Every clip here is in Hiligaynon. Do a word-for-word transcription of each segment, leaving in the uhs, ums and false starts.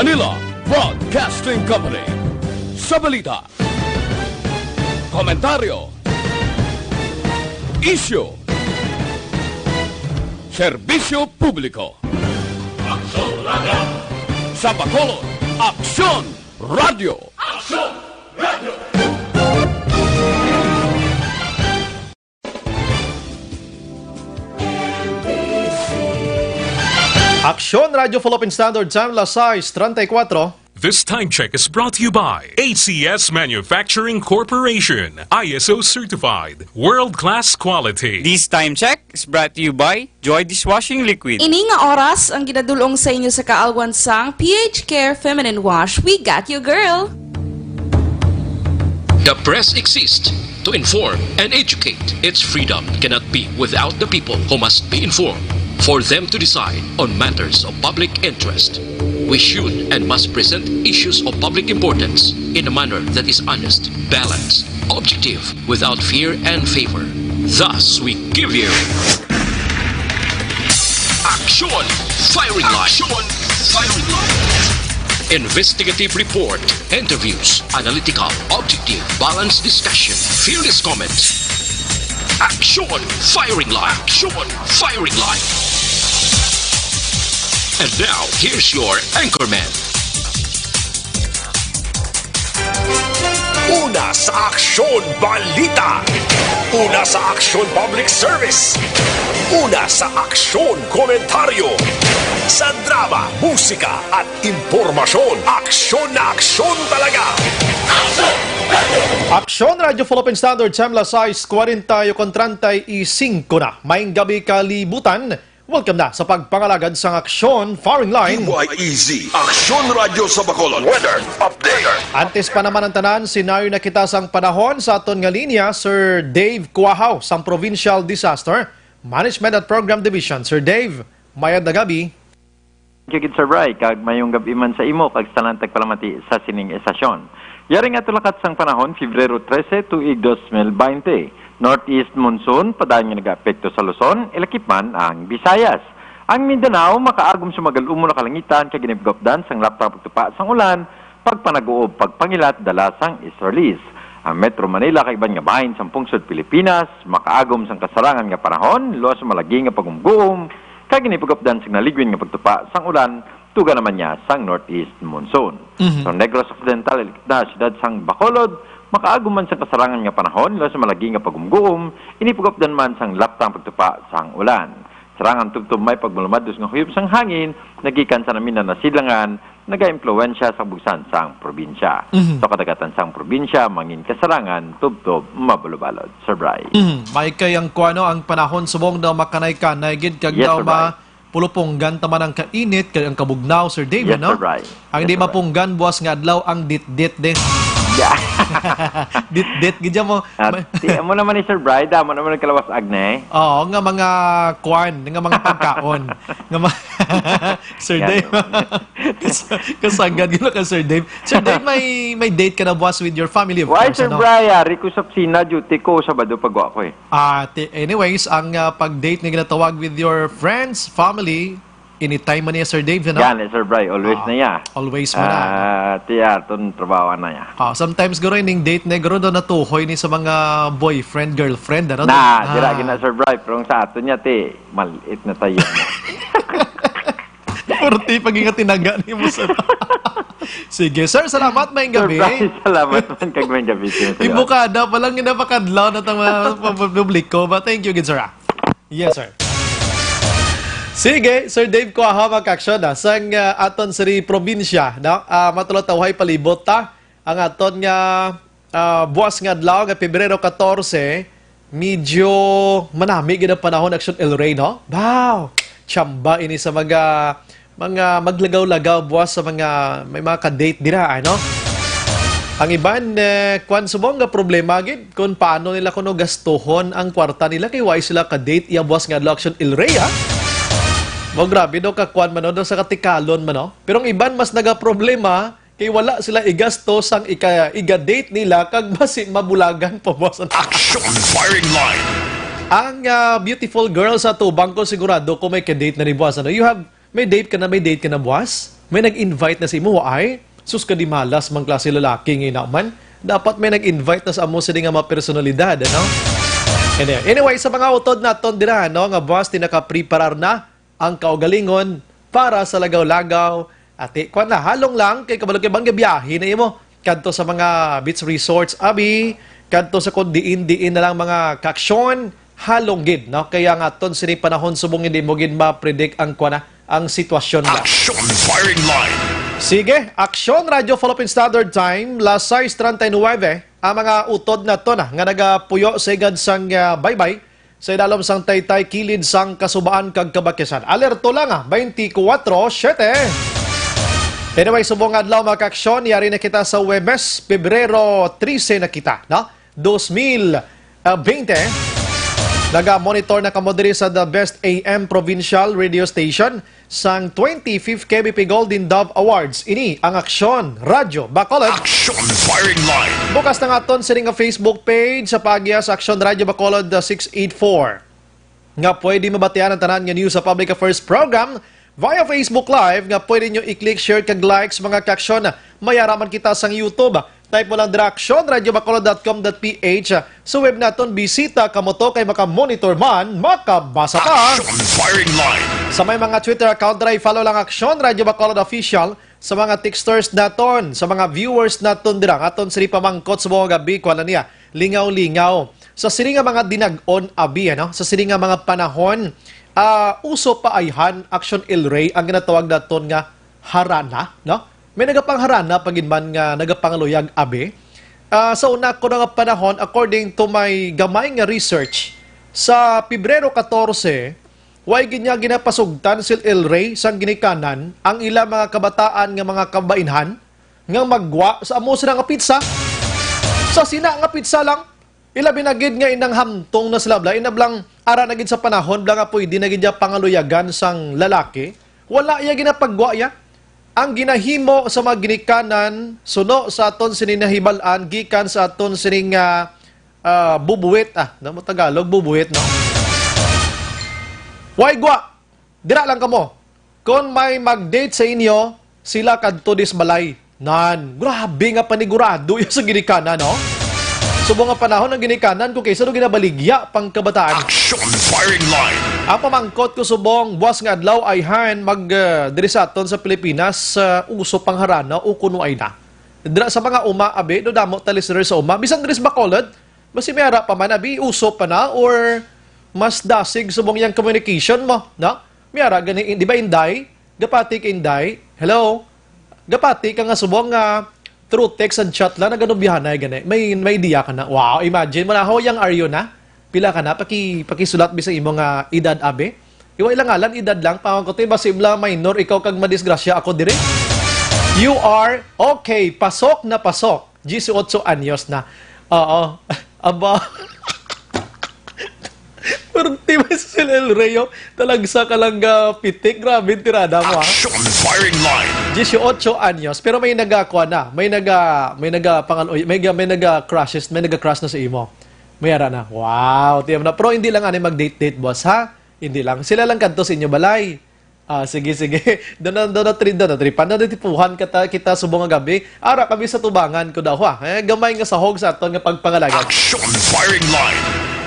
Manila Broadcasting Company. Sa balita, komentaryo, isyu, serbisyo publiko. Aksyon Radio! Sa Bacolod, Aksyon Radio! Aksyon Radio! Aksyon Radio Philippine Standard Time, las sais treinta y cuatro. This time check is brought to you by A C S Manufacturing Corporation, I S O certified, world-class quality. This time check is brought to you by Joy Dishwashing Liquid. Ini nga oras ang ginadulong sa inyo sa kaalwan sang P H Care Feminine Wash. We got you, girl! The press exists to inform and educate. Its freedom cannot be without the people who must be informed for them to decide on matters of public interest. We should and must present issues of public importance in a manner that is honest, balanced, objective, without fear and favor. Thus, we give you Aksyon Firing Line. Aksyon Firing Line. Investigative report, interviews, analytical, objective, balanced discussion, fearless comments. Aksyon Firing Line. Aksyon Firing Line. And now, here's your anchorman. Una sa aksyon, balita. Una sa aksyon, public service. Una sa aksyon, komentaryo. Sa drama, musika, at impormasyon, aksyon na aksyon talaga. Aksyon Radio Philippine Standard Time, las sais cuarenta y con treinta y cinco na. Maayong gabi, kalibutan. Welcome na sa pagpangalagad sang Aksyon Firing Line. D Y E Z, Aksyon Radyo sa Bacolod. Weather update. Antes pa naman ang tanan, sinayon na kita sang panahon sa aton nga linya, Sir Dave Cuajaw sang Provincial Disaster Management and Program Division. Sir Dave, mayad nga gab-i. Thank you gid, Sir Bry, kag mayong gab-i man sa imo kag sa tanan tagpalamati sa sining estasyon. Yari nga tulakat sang panahon, Febrero trese, tuig dos mil baynte. Northeast monsoon, padayon nga nagaapekto sa Luzon, ilakip man ang Visayas. Ang Mindanao, makaagom sa magal-umon nga kalangitan kag ginipagupdan sang laptang pagtupa sang ulan, pagpanag-uob, pagpangilat dala sang easterlies. Ang Metro Manila kag iban nga bahin sang pungsod Pilipinas, makaagom sang kasarangan nga panahon, luwas sa malagi nga pagumguom, kag ginipagupdan sang naligwin nga pagtupa sang ulan, tuga naman niya sang northeast monsoon. Mhm. Sa Negros Occidental, na siyudad sang Bacolod, makaagom man sang kasarangan nga panahon, luwas sa malagi nga pagumguom, ginipagupdan man sang laptang pagtupa sang ulan. Sarangan tubtob may pagmalumados nga huyop sang hangin, nagikan sa namin na nasilangan, nagaimpluwensya sa bugsan sang probinsya. Mhm. Sa kadagatan sang probinsya, mangin kasarangan, tubtob mabalubalod. Sir Bry. Mhm. May kay ang kuwano, ang panahon subong na makanay-kanay gid kag Yes, daw Sir Bry. ma-, pulupunggan ta man ang kainit kag ang kabugnaw, Sir Dave, Yes, no? Sir Bry. Ang Yes, di Sir Bry. mapunggan buwas nga adlaw ang ditdit de. Yeah. Ditdit gid mo. At Ma- ti-, amo naman ni Sir Bry, damo naman ang kalawas agne. Oo, nga mga kwan, nga mga pagkaon. Nga ma- Sir Yan Dave. naman. Kas-, kasagad gid ka, Sir Dave. Sir Dave, may, may date ka na buwas with your family, of Why, course, Sir ano? Bry? Ari ko sa opisina, duty ko, Sabado pagwa ko eh. Ah, ti-, anyways, ang, ah, pag-date nga ginatawag with your friends, family, anytime man niya, Sir Dave, you know? Yan, eh, Sir Bry, always Ah, na ya. always mo na. Ah, ti aton trabaho na ya. Ah, sometimes, guro, ining date na, guro, daw natuhoy ni sa mga boyfriend, girlfriend, ano? Na, Ah. dira gina, Sir Bry, pero ang sa aton niya, ti, malit na tayo. Purti pag-ingat tinaga ni mo, sir. Sige, sir, salamat, maayong Sir gabi. Bry, salamat man, kag maayong gabi, sir. Imbukada pa lang, ginapakadlaw na tang mga publiko. But thank you, good sir, ah. Yes, sir. Sige, Sir Dave Cuajaw, mga ka-aksyon, ah. Sang, ah, aton siri probinsya, no? Ah, matulotawhay palibot ta. Ang aton nga, ah, buwas nga adlaw nga Pebrero katorse, medyo manami gid ang panahon, Action El Rey, no? Wow! Tsamba ini sa mga, mga maglagaw-lagaw buwas sa mga, may mga ka-date dira, ano? Ang iban, eh, kwan subong nga problema gid kung paano nila kuno gastuhon ang kwarta nila kay wala sila ka-date iya buwas nga adlaw, Action El Rey, ha? Mo, grabe, no? Kakwan man, no? Sa katikalon man, no? Pero ang iban mas nagaproblema kay wala sila igasto sang ika-, iga-date nila kag basi mabulagan pa buwas. Action Firing Line. Ang, ah, beautiful girl sa tubang ko sigurado kung may ka-date na ni buwas. Ano? You have, may date ka na, may date ka na buwas? May nag-invite na sa imo, ay? Sus, kadimalas mang klase lalaki nga ina man. Dapat may nag-invite na sa amo sini nga mga personalidad, ano? Anyway, anyway, sa mga utod naton dira, no, nga buwas, di nakapreparar na ang kaugalingon para sa lagaw-lagaw. Ati, kwan na, halong lang, kay kabalo kay bang gabiyahe na imo kadto sa mga beach resorts, abi, kadto sa kung diin-diin na lang mga kaaksyon, halong gid, no? Kaya nga, ton sini panahon, subong hindi mo gid ma-predict ang, kwan na, ang sitwasyon ba. Action Firing Line. Sige, Aksyon Radyo Philippine Standard Time, las sais treinta y nueve, ang mga utod naton, ah, nga nagapuyo sa higad sang, ah, baybay sa idalom sang taytay kilid sang Kasubaan kag Kabakisan. Alerto lang, ah, twenty-four seven. Anyway, subong adlaw, mga kaaksyon, yari na kita sa Huwebes, Pebrero trese na kita, no? Dos mil, ah, bente. Naga-monitor na kamo diri sa The Best A M Provincial Radio Station sang twenty-fifth K B P Golden Dove Awards. Ini ang Aksyon Radyo Bacolod. Action Firing Line. Bukas na nga aton sini nga Facebook page sa paagi sa Aksyon Radyo Bacolod, uh, six eight four. Nga pwede mabatian ang tanan nga news sa Public Affairs Program via Facebook Live, nga pwede nyo i-click, share, kag likes, mga kaaksyon. May ara man kita sang YouTube. Type mo lang dira, aksyon radyo bacolod dot com dot P H. Sa web naton, bisita kamo to kay maka-monitor man, makabasa pa. Action Firing Line. Sa may mga Twitter account dira, i-follow lang Aksyon Radyo Bacolod Official. Sa mga texters naton, sa mga viewers naton dira, nga aton sini pamangkot sa mga gabi, kuha na niya, lingaw-lingaw. Sa sini nga mga dinag-on, abi, ano? Sa sini nga mga panahon, ah, uso pa ayhan, Action El Rey, ang ginatawag naton nga harana, no? May nagapangharana pa gid man nga nagapangaluyag, abi. Ah, sa una ko na nga panahon, according to my gamay nga research, sa Pebrero katorse, way gid niya ginapasugtan si El Rey sang ginikanan ang ila mga kabataan nga mga kabainhan nga maggwa sa amo sila nga pizza. Sa sina nga pizza lang, ilabi na gid nga inang hamtong na sila, bla, inablang ara na gid sa panahon, bla, nga pwede na gid niya pangaluyagan sang lalaki. Wala iya ginapaggwa iya. Ang ginahimo sa mga ginikanan, suno sa aton sini nahibal-an gikan sa aton sining, ah, ah, bubuwit, ah, na mo Tagalog, bubuwit, no? Way gwa! Dira lang kamo. Kon may mag-date sa inyo, sila kadto dis balay. Nan, grabe nga panigurado yung sa ginikanan, no? Subong nga panahon ang ginikanan kung kaysa do ginabaligya pang kabataan. Action Firing Line. Ang pamangkot ko subong, buwas nga adlaw ay han mag, ah, diri sa aton sa Pilipinas, ah, uso pangharana o kuno ay na. Dira sa mga uma, abi, do damo ta listener sa uma. Bisan diri sa Bacolod, basi may ara pa man, abi, uso pa na or mas dasig subong yang communication mo, no? May ara gani, di ba, Inday? Gapati ka, Inday? Hello? Gapati ka nga subong nga through text and chat lang, naganubihanay gani. May, may idea ka na. Wow, imagine mo na, how young are you na? Pila ka na? Paki, pakisulat bisag imo nga edad, abi. Iwa ilang ngalan, edad lang. Pangakuti, basi bla minor ikaw kag madisgrasya ako diri. You are, okay, pasok na pasok. Dieciocho anyos na. Oo. Aba. Perti ba si El Rey, oh? Talagsa ka lang, ah, pitik. Grabe, tirada mo, ah. Action Firing Line. Dieciocho anyos. Pero may nagakuha na. May naga, may naga pangal-, may, may naga-crushes, may naga-crush na sa imo. May ara na. Wow, tiyan na. Pero hindi lang ani mag-date-date, boss, ha? Hindi lang. Sila lang kadto sa inyo balay. Ah, sige, sige. Doon na, doon na, tri-, doon na, tripan na, tipuhan ka ta-, kita subong nga gabi. Ara kami sa tubangan ko daw, ha? Eh, gamay nga sahog sa aton nga pagpangalagad. Action Firing Line.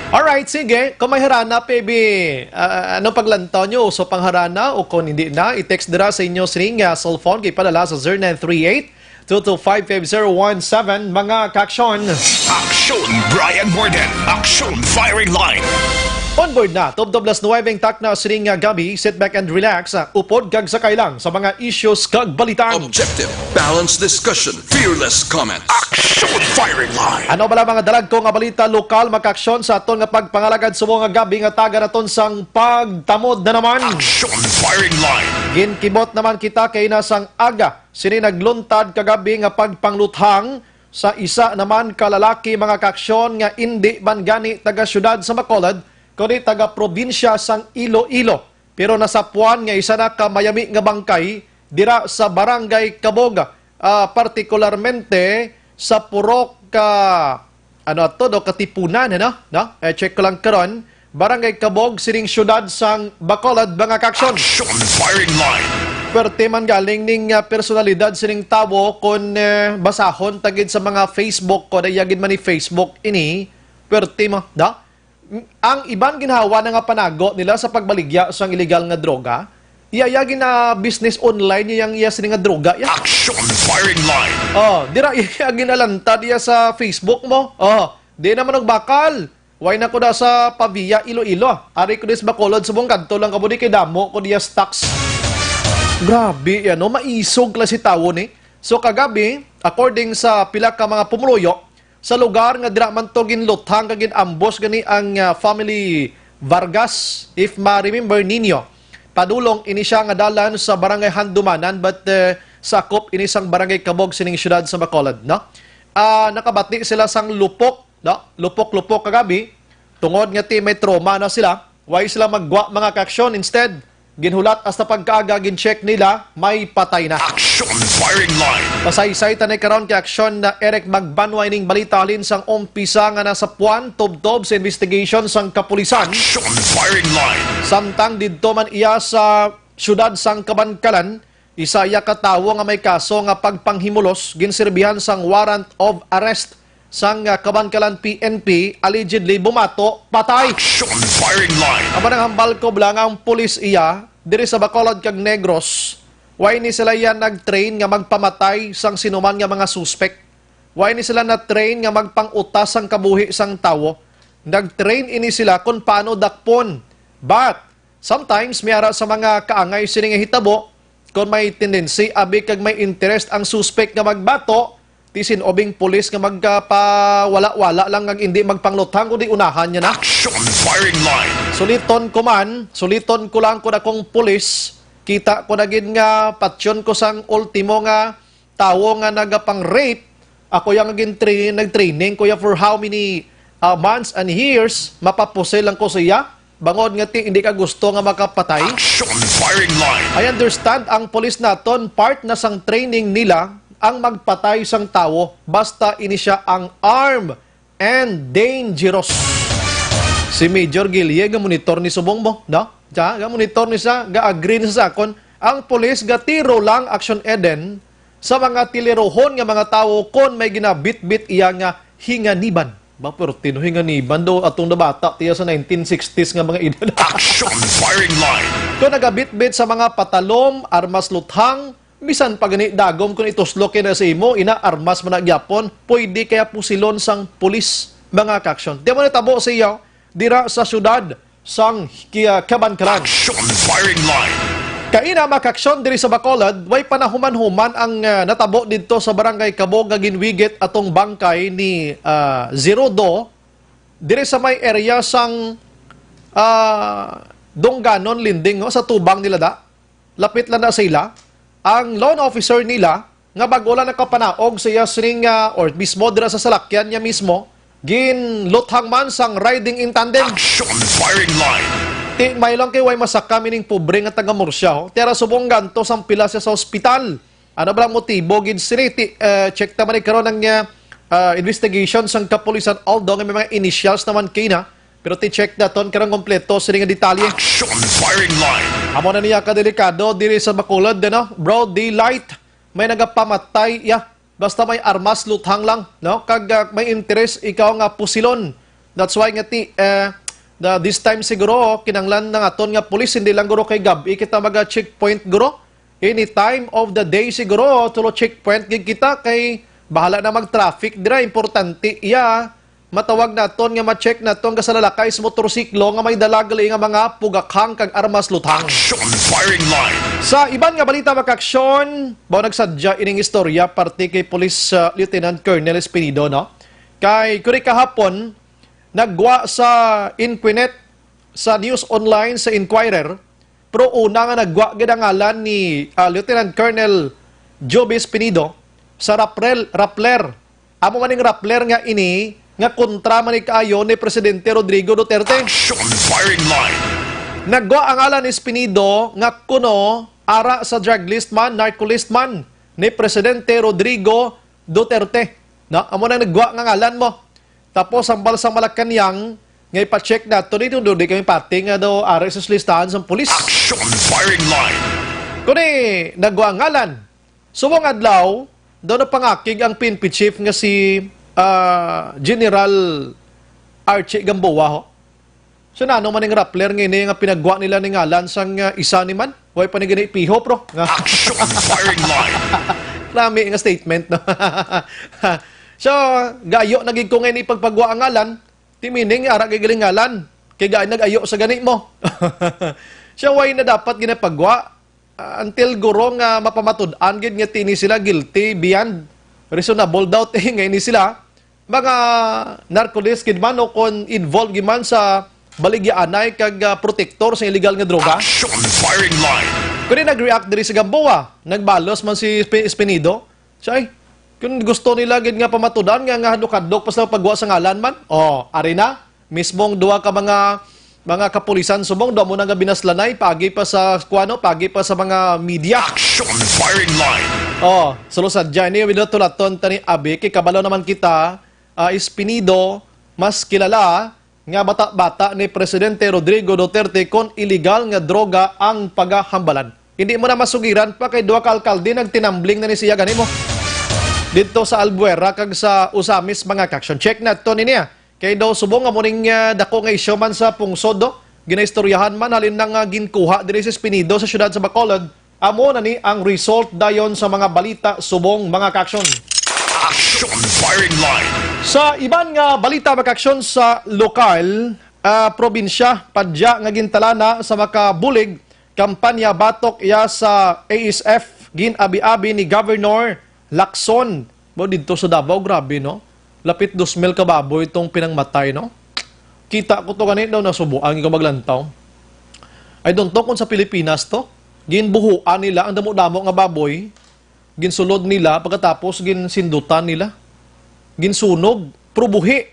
Alright, sige. Kung may harana, baby, ah, ano paglantaw nyo? Uso pang harana o kung hindi na, i-text dira sa inyo sining, ah, cellphone kay padala sa zero nine three eight, two two five five zero one seven, mga kaaksyon. Action Brian Morden. Action Firing Line. On board na, tubtob las nuwebe ang takna sining, ah, gabi. Sit back and relax. Ah, upod kag sakay lang sa mga issues kag balitan. Objective, balanced discussion, fearless comment. Action Firing Line. Ano bala mga dalagko nga balita lokal, mga kaaksyon, sa aton nga pagpangalagad subong nga gabi nga taga naton sang pagtamod na naman? Action Firing Line. Ginkibot naman kita kay nasang aga sini nagluntad kagabi nga pagpangluthang sa isa naman ka lalaki, mga kaaksyon, nga indi man gani taga siyudad sa Bacolod, kundi taga probinsya sang Iloilo. Pero nasapuan nga isa na ka mayami nga bangkay dira sa Barangay Cabog, ah, partikularmente sa purok ka, ano ato, do, Katipunan, ano? No? Eh, check ko lang karon, Barangay Cabog, sining siyudad sang Bacolod, mga kaaksyon. Action Firing Line. Perte man galing ning, ah, personalidad sining tawo kon, eh, basahon ta gid sa mga Facebook, kon iya gid man ni Facebook ini, perte mo, da? Ang iban ginhawa na nga panago nila sa pagbaligya sang iligal nga droga, iya, iya gina-business online niya yang iya sini nga droga, ya. Action firing line. Oh, dira iya ginalantad iya sa Facebook mo. Oh, di naman og bakal. Way na ko na sa Pavia, Iloilo. Ari ko dis Bacolod, subong kadto lang kamo di kay damo ko diya stocks. Grabe, ano, maisog klase tawo ni. So kagabi, according sa pila ka mga pumuluyo, sa lugar nga dira man to ginluthang kag gin-ambush gani ang, ah, family Vargas, if ma-remember ninyo, padulong ini siya nga dalan sa Barangay Handumanan, but, eh, sakop ini sang Barangay Kabog sining siyudad sa Bacolod, no? Ah, nakabati sila sang lupok, no? Lupok-lupok kagabi, tungod nga ti may trauma na sila, way sila maggwa mga kaaksyon. Instead, ginhulat hasta pagkaaga, gin-check nila, may patay na. Action firing line. Pasaysay ta ni karon kay aksyon na Eric Magbanwa ining balita halin sang umpisa nga nasa puan tubtob sa investigation sang kapulisan. Action firing line. Samtang didto man iya sa siyudad sang Kabankalan, isa iya ka tawo nga may kaso nga pagpanghimulos, ginsirbihan sang warrant of arrest sang, ah, Kabankalan P N P, allegedly bumato, patay. Action firing line. Amo nang hambal ko bala nga ang pulis iya diri sa Bacolod kag Negros, way ni sila iya nag-train nga magpamatay sang sinuman nga mga suspek. Way ni sila na-train nga magpang-utas sang kabuhi sang tawo. Nag-train ini sila kon paano dakpon. But sometimes, may ara sa mga kaangay sini nga hitabo, kon may tendency abi kag may interest ang suspek nga magbato, ti sin-obing pulis nga magpawala-wala lang nga hindi magpangluthang, kundi unahan niya na. Action firing line. Suliton ko man, suliton ko lang kun akong pulis, kita ko na gid nga patyon ko sang ultimo nga tawo nga nagapang-rape, ako yang gin-train, nag-training ko ya for how many, uh, months and years, mapapusil lang ko siya, bangod nga ti hindi ka gusto nga makapatay. Action firing line. I understand ang police naton, part na sang training nila ang magpatay sang tawo, basta ini siya ang arm and dangerous. Si Major Guille, ga-monitor ni subong mo, no? Siya, ga-monitor ni siya, ga-agree ni sa akon. Ang pulis gatiro lang, Action Eden, sa mga tilirohon nga mga tawo kon may ginabitbit iya nga hinganiban. Ba, perti no hinganiban do, atong nabata tiya sa nineteen sixties nga mga edad. Action firing line. Kung nagabitbit sa mga patalom, armas luthang, bisan pa gani dagom kung ituslok kay na sa imo, ina, armas man na gyapon, pwede kaya pusilon sang pulis, mga kaaksyon. Di mo natabo sa iyo, dira sa syudad sang Kia-, Kabankalan. Action firing line. Kaina, mga kaaksyon, diri sa Bacolod, way panahuman-human ang, ah, natabo didto sa Barangay Kabog nga ginwigit atong bangkay ni, ah, Zerodo, diri sa may area sang, ah, Dungganon Linding, no, sa tubang nila da. Lapit lang na sa ila. Ang loan officer nila, nga bag-o lang nakapanaog sa iya sining, ah, or mismo dira sa salakyan niya mismo, ginluthang man sang riding in tandem. Action firing line. Ti, may lang kay way masaka mining pobre nga taga Murcia, ho. Ti ara subong ganto sang pila siya sa ospital. Ano ba ang motibo gid sini? Ti, eh, check naman ni karon ang, ah, ah, investigation sang kapulisan, although nga may mga initials naman kay na, pero ti-check naton karong kompleto sini nga detalye. Action firing line. Amo na niya kadelikado diri sa Bacolod, no? Broad daylight, may nagapamatay, ya. Basta may armas, luthang lang, no? Kag, ah, may interes ikaw nga pusilon. That's why nga ti, eh, the, this time siguro, kinanglan na naton nga pulis, hindi lang guro kay gab-i kita maga-checkpoint guro. Any time of the day siguro, tulo checkpoint gid kita kay bahala na mag-traffic dira. Importante iya matawag naton nga ma-check naton gasalalakay sa motorsiklo nga may dala gali nga mga pugakhang kag armas luthang. Action firing line. Sa iban nga balita, mga kaaksyon, mao nagsadya ining istorya parte kay Police, uh, Lieutenant Colonel Espinido, no? Kay kuri kahapon, naggwa sa Inquinet sa News Online sa Inquirer, pero una nga naggwa gid ang ngalan ni, ah, Lieutenant Colonel Joby Espinido sa Raprel-, Rappler. Amo man ning Rappler nga ini nga kontra man ni kaayo ni Presidente Rodrigo Duterte. Action firing line. Naggwa ang ngalan ni Espinido nga kuno ara sa drug list man, narco list man ni Presidente Rodrigo Duterte. Na, amo nang naggwa nga ngalan mo. Tapos ang balsa Malacañang nga ipa-check nato dito, do di kami pati nga daw ari sa listahan sa pulis. Action firing line. Kuni, nagwa ang ngalan. Subong adlaw, daw napangakig ang P N P chief nga si, ah, General Archie Gamboa, ho. So, nano man ning rappler nga ini nga pinagwa nila ni ngalan sang, ah, isa ni man? Way pa ni gani piho, pro. Nga Action firing line. Lami nga statement, no? So, gayo na gid ko nga ini pagpagwa ang ngalan. Ti meaning, ara gid galing ngalan. Kay gaay nag-ayo sa gani mo. Siya way na dapat ginapagwa. Ah, until guro nga mapamatud-an gid nga ti ini sila guilty beyond reasonable doubt, eh, nga ini sila mga narcolis gid man o kon involved gid man sa baligyaanay kag, ah, protektor sa illegal nga droga. Action firing line. Kuni nag-react diri sa Gamboa, nagbalos man si Espi-, Espinido. Siya, ay, kung gusto nila gid nga pamatud-an nga, nga hadlok-hadlok pa sila pagwa sa ngalan man. Oh, ari na. Mismong duha ka mga, mga kapulisan subong, duha mo na nga binaslanay, pagi pa sa, kuwano, pagi pa sa mga media. Action firing line. Oh, so sa dyan, ni Widow Tulaton, tani Abi, kay kabalo naman kita, ah, Espinido, mas kilala nga bata-bata ni Presidente Rodrigo Duterte kon illegal nga droga ang pagahambalan. Hindi mo na masugiran pa kay duha ka alkalde nagtinambling na ni siya gani mo. Dito sa Albuera kag sa Usamis, mga ka-action. Check na to niya. Kay daw subong nga muning, ah, dako nga isyu man sa pungsod, do. Ginaistoryahan man halin na nga ginkuha diri sa Espinido sa siyudad sa Bacolod. Amo na ni ang result dayon sa mga balita subong, mga ka-action. Action firing line. Sa iban nga balita, mga ka-action, sa lokal, ah, probinsya, padya nga gintalana sa makabulig kampanya batok iya sa A S F, gin-abi-abi ni Governor Lacson. Ba, dito sa Davao, grabe, no? Lapit dos mil ka baboy itong pinangmatay, no? Kita ko to gani daw, nasubuan ko maglantaw. I don't know kung sa Pilipinas to. Ginbuhuan nila ang damo-damo nga baboy. Ginsulod nila, pagkatapos ginsindutan nila. Ginsunog, pero buhi.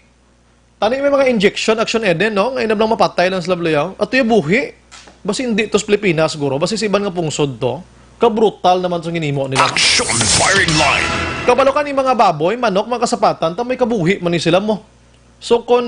Tani may mga injection, Action Eden, no? Nga inablang mapatay lang sila, blayaw. Ato yung buhi. Basi hindi to sa Pilipinas, siguro. Basi sa iban nga pungsod to. Kabrutal naman sa ginimo nila. Action firing line. Kabalo ka ni mga baboy, manok, mga kasapatan, ta may kabuhi man ni sila mo. So, kung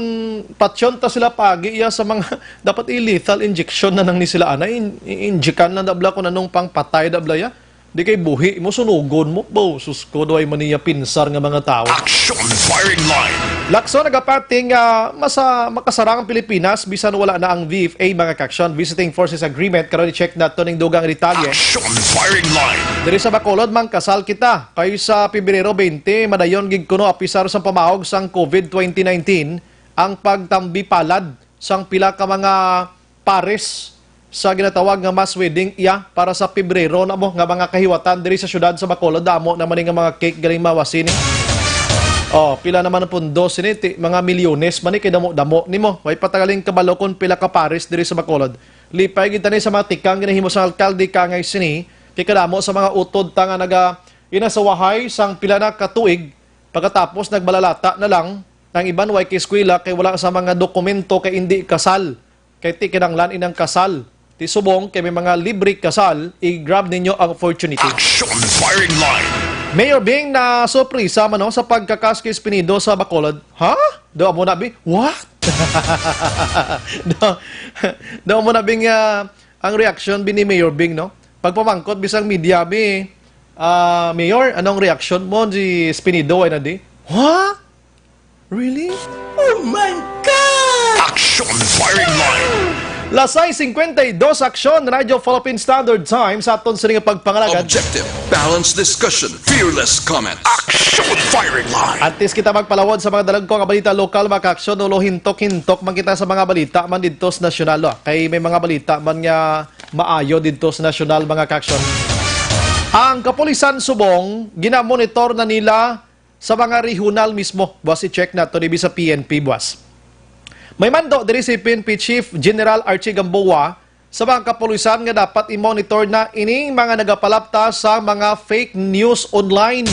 patyon ta sila pagi iya sa mga, dapat i-lethal injection na nang ni sila, ana, in-, i-injikan na dabla kung anong pangpatay dabla ya. Di kay buhi mo, sunugon mo. Bo, sus ko, duway man niya pinsar nga mga tao. Action firing line. Lacson nagapati nga masa-, makasarang ang Pilipinas bisan wala na ang V F A, mga ka-action. Visiting Forces Agreement, karon i-check nato ning dugang detalye. Action firing line. Diri sa Bacolod, mang kasal kita. Kay sa Pebrero twenty, madayon gid kuno apisar sa pamahog sang COVID twenty nineteen ang pagtambi palad sang pila ka mga pares sa ginatawag nga mass wedding iya para sa Pebrero na mo nga mga kahiwatan diri sa siyudad sa Bacolod. Damo naman nga mga cake galing mawasi ni. Oh, pila naman ang pundo sini? Ti-, mga milyones man ni kay damo-damo nimo. Way patagaling kabalo kung pila ka pares diri sa Bacolod. Lipay gid tani sa mga tikang ginahimo sa alkalde kangay sini kay kadamo sa mga utod ta nga naga inasawahay sang pila na ka tuig pagkatapos nagbalalata na lang. Ang iban way kay eskwela kay wala sa mga dokumento kay indi kasal. Kay ti kinanglan inang kasal. Ti subong kay may mga libre kasal, i-grab ninyo ang opportunity. Action firing line. Mayor Bing na sorpresa man, no, sa pagkakas kay Espinido sa Bacolod. Ha? Do amo na, Bing? What? Do, do amo na, Bing, ah, ang reaction, Bing, ni Mayor Bing, no? Pagpamangkot bisang media, Bing, ah, Mayor, anong reaction mo si Espinido, ay na di? What? Really? Oh my God! Action firing line. Las sais cincuenta y dos, Action, Radyo Philippine Standard Time, sa aton sini nga pagpangalagad. Objective, balanced discussion, fearless comment. Action firing line. Antes kita magpalawod sa mga dalagko nga balita lokal, mga ka-action, ulo hintok-hintok man kita sa mga balita man didto sa nasyonal, ah. Kay may mga balita man nga maayo didto sa nasyonal, mga ka-action. Ang kapulisan subong, ginamonitor na nila sa mga rehiyonal mismo. Buwas i-check nato dibi sa P N P, buwas. May mando diri si P N P Chief General Archie Gamboa sa mga kapulisan nga dapat i-monitor na ining mga nagapalapta sa mga fake news online.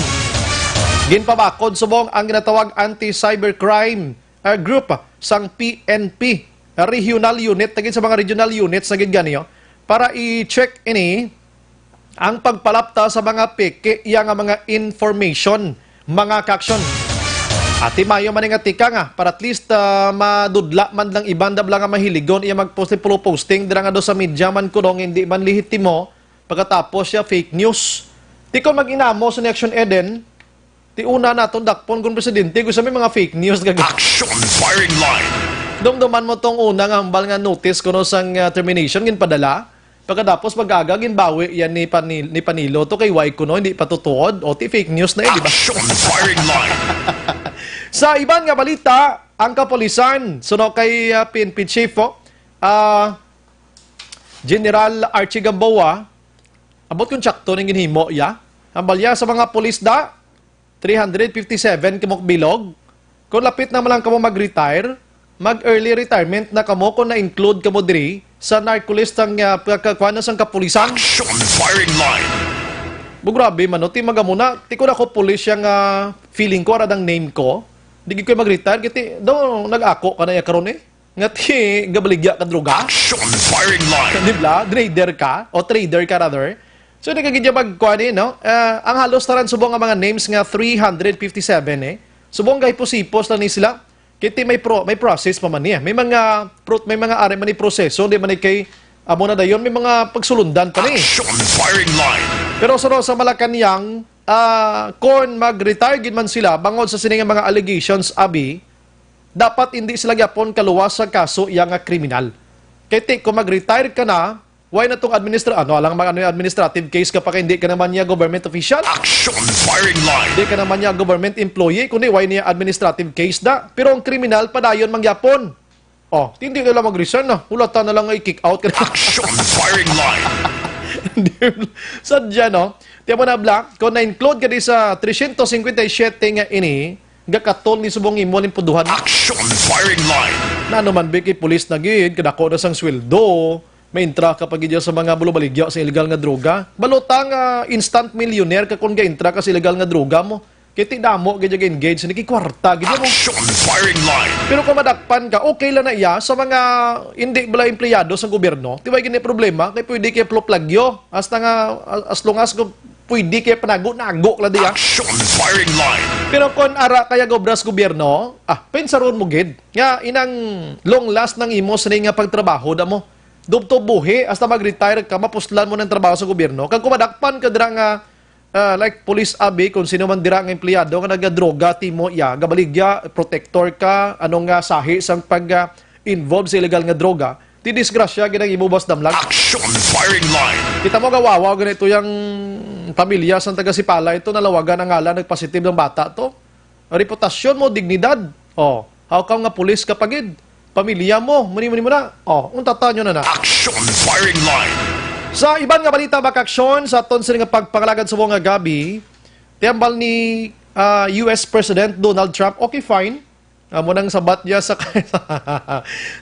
Ginpabakod subong ang ginatawag anti-cybercrime, ah, group sang P N P, ah, regional unit, tagin sa mga regional units na gid gani, oh, para i-check ini ang pagpalapta sa mga peke iya nga mga information, mga ka-action. Ati mayo man nga tika nga, para at least, ah, madudla man lang iban dabla nga mahiligon iya mag-post ni pulo posting dira nga do sa media man kuno nga hindi man lehitimo, Pagkatapos siya, fake news. Ti kon mag-inamo sa Action Eden, ti una naton dakpon kung presidente, gusto may mga fake news kag Action firing line. Dumduman mo tong una nga hambal nga notice kuno sang, ah, termination ginpadala. Pagkatapos pag-aga ginbawi yan ni Pani-, ni Panilo to kay why kuno hindi patutuod o ti fake news na, eh, di ba? Action firing line. Sa iban nga balita, ang kapulisan suno kay, ah, P N P Chief, oh, ah, General Archie Gamboa, abot kung tsakto ning ginhimo iya. Hambal iya sa mga pulis da, three hundred fifty-seven kamok bilog. Kung lapit na man lang kamo mag-retire, mag-early retirement na kamo kung na-include kamo diri sa narco list sang, ah, pagkakuan sang kapulisan. Action firing line. Bu, grabe man, no? Ti magamuna, ti ko na ko pulis yang, ah, feeling ko, aradang name ko. Di gid ko mag-retire, kiti, daw, nag-ako ka na iya karon, eh. Nga ti gabaligya ka droga? Action firing line. Di ba? Trader ka? O trader ka, rather. So, nagagidya magkuha ni, no? Ah, ang halos taran subong nga mga names nga three hundred fifty-seven, eh. Subong gahipos-hipos lang ni sila. Kiti may pro-, may process pa man niya. May mga pro-, may mga ari man ni proseso, di man ni kay amo na dayon, may mga pagsulundan pa ni. Action firing line. Pero sa, sa Malacañang, ah, kon mag-retire gid man sila bangod sa sini nga mga allegations, abi, dapat hindi sila gyapon kaluwas sa kaso iya nga kriminal. Kay ti, kung mag-retire ka na, why na tong administra-, ano, alang mag-, ano, yung administrative case ka pa kay hindi ka naman niya government official? Action firing line. Hindi ka naman niya government employee, kundi why niya administrative case da? Pero ang kriminal, padayon man gyapon. Oh, hindi na lang mag-resign na. Hulata na lang nga i-kick out ka na. Action firing line. Sadya, no? Tiyan mo na, Bla, kung na-include ka di sa tresyentos singkwenta y siyete nga ini, gakatol ni subong imo ning puduhan. Action firing line. Na naman, Vicky, pulis na gid, kadako na sang sweldo, may intra ka pa gid sa mga bulubaligya sa illegal nga droga. Balota nga instant millionaire ka kung ga-intra ka sa illegal nga droga mo. Kay ti damo gid yung engage, nagkikwarta gid mo. Action firing line. Pero kung madakpan ka, okay lang na iya sa mga hindi bala empleyado sa gobyerno. Di ba gini problema? Kay pwede kay pluplagyo. Hasta nga, a-, as long as kung pwede kay panago-nago lang diya. Action firing line. Pero kung ara kaya gobras gobyerno, ah, pensaron mo gid. Nga inang long last ng imo sini nga pagtrabaho da mo. Dubto buhi, hasta mag-retire ka, mapuslan mo ng trabaho sa gobyerno. Kag kung madakpan ka dira nga ah, like, police abi, kung sino man dira nga empleyado nga nagadroga, timo iya, gabaligya, protector ka, ano nga sahi sang pag, ah, involved sa illegal nga droga, ti disgrasya gid ang imo bas damlag. Action firing line. Kita mo, gawawa gani ito yung pamilya sang taga Sipala, ito nalawagan ang ngalan, nagpositive ng bata to. Reputasyon mo, dignidad. Oh, how come nga pulis ka pa gid? Pamilya mo, muni, muni mo na. Oh, untata nyo na na. Action firing line. Sa iban nga balita, mga aksyon, sa aton sila nga pagpangalagad subong nga gabi, tiambal ni, ah, U S President Donald Trump, okay, fine. Amo nang sabat niya sa,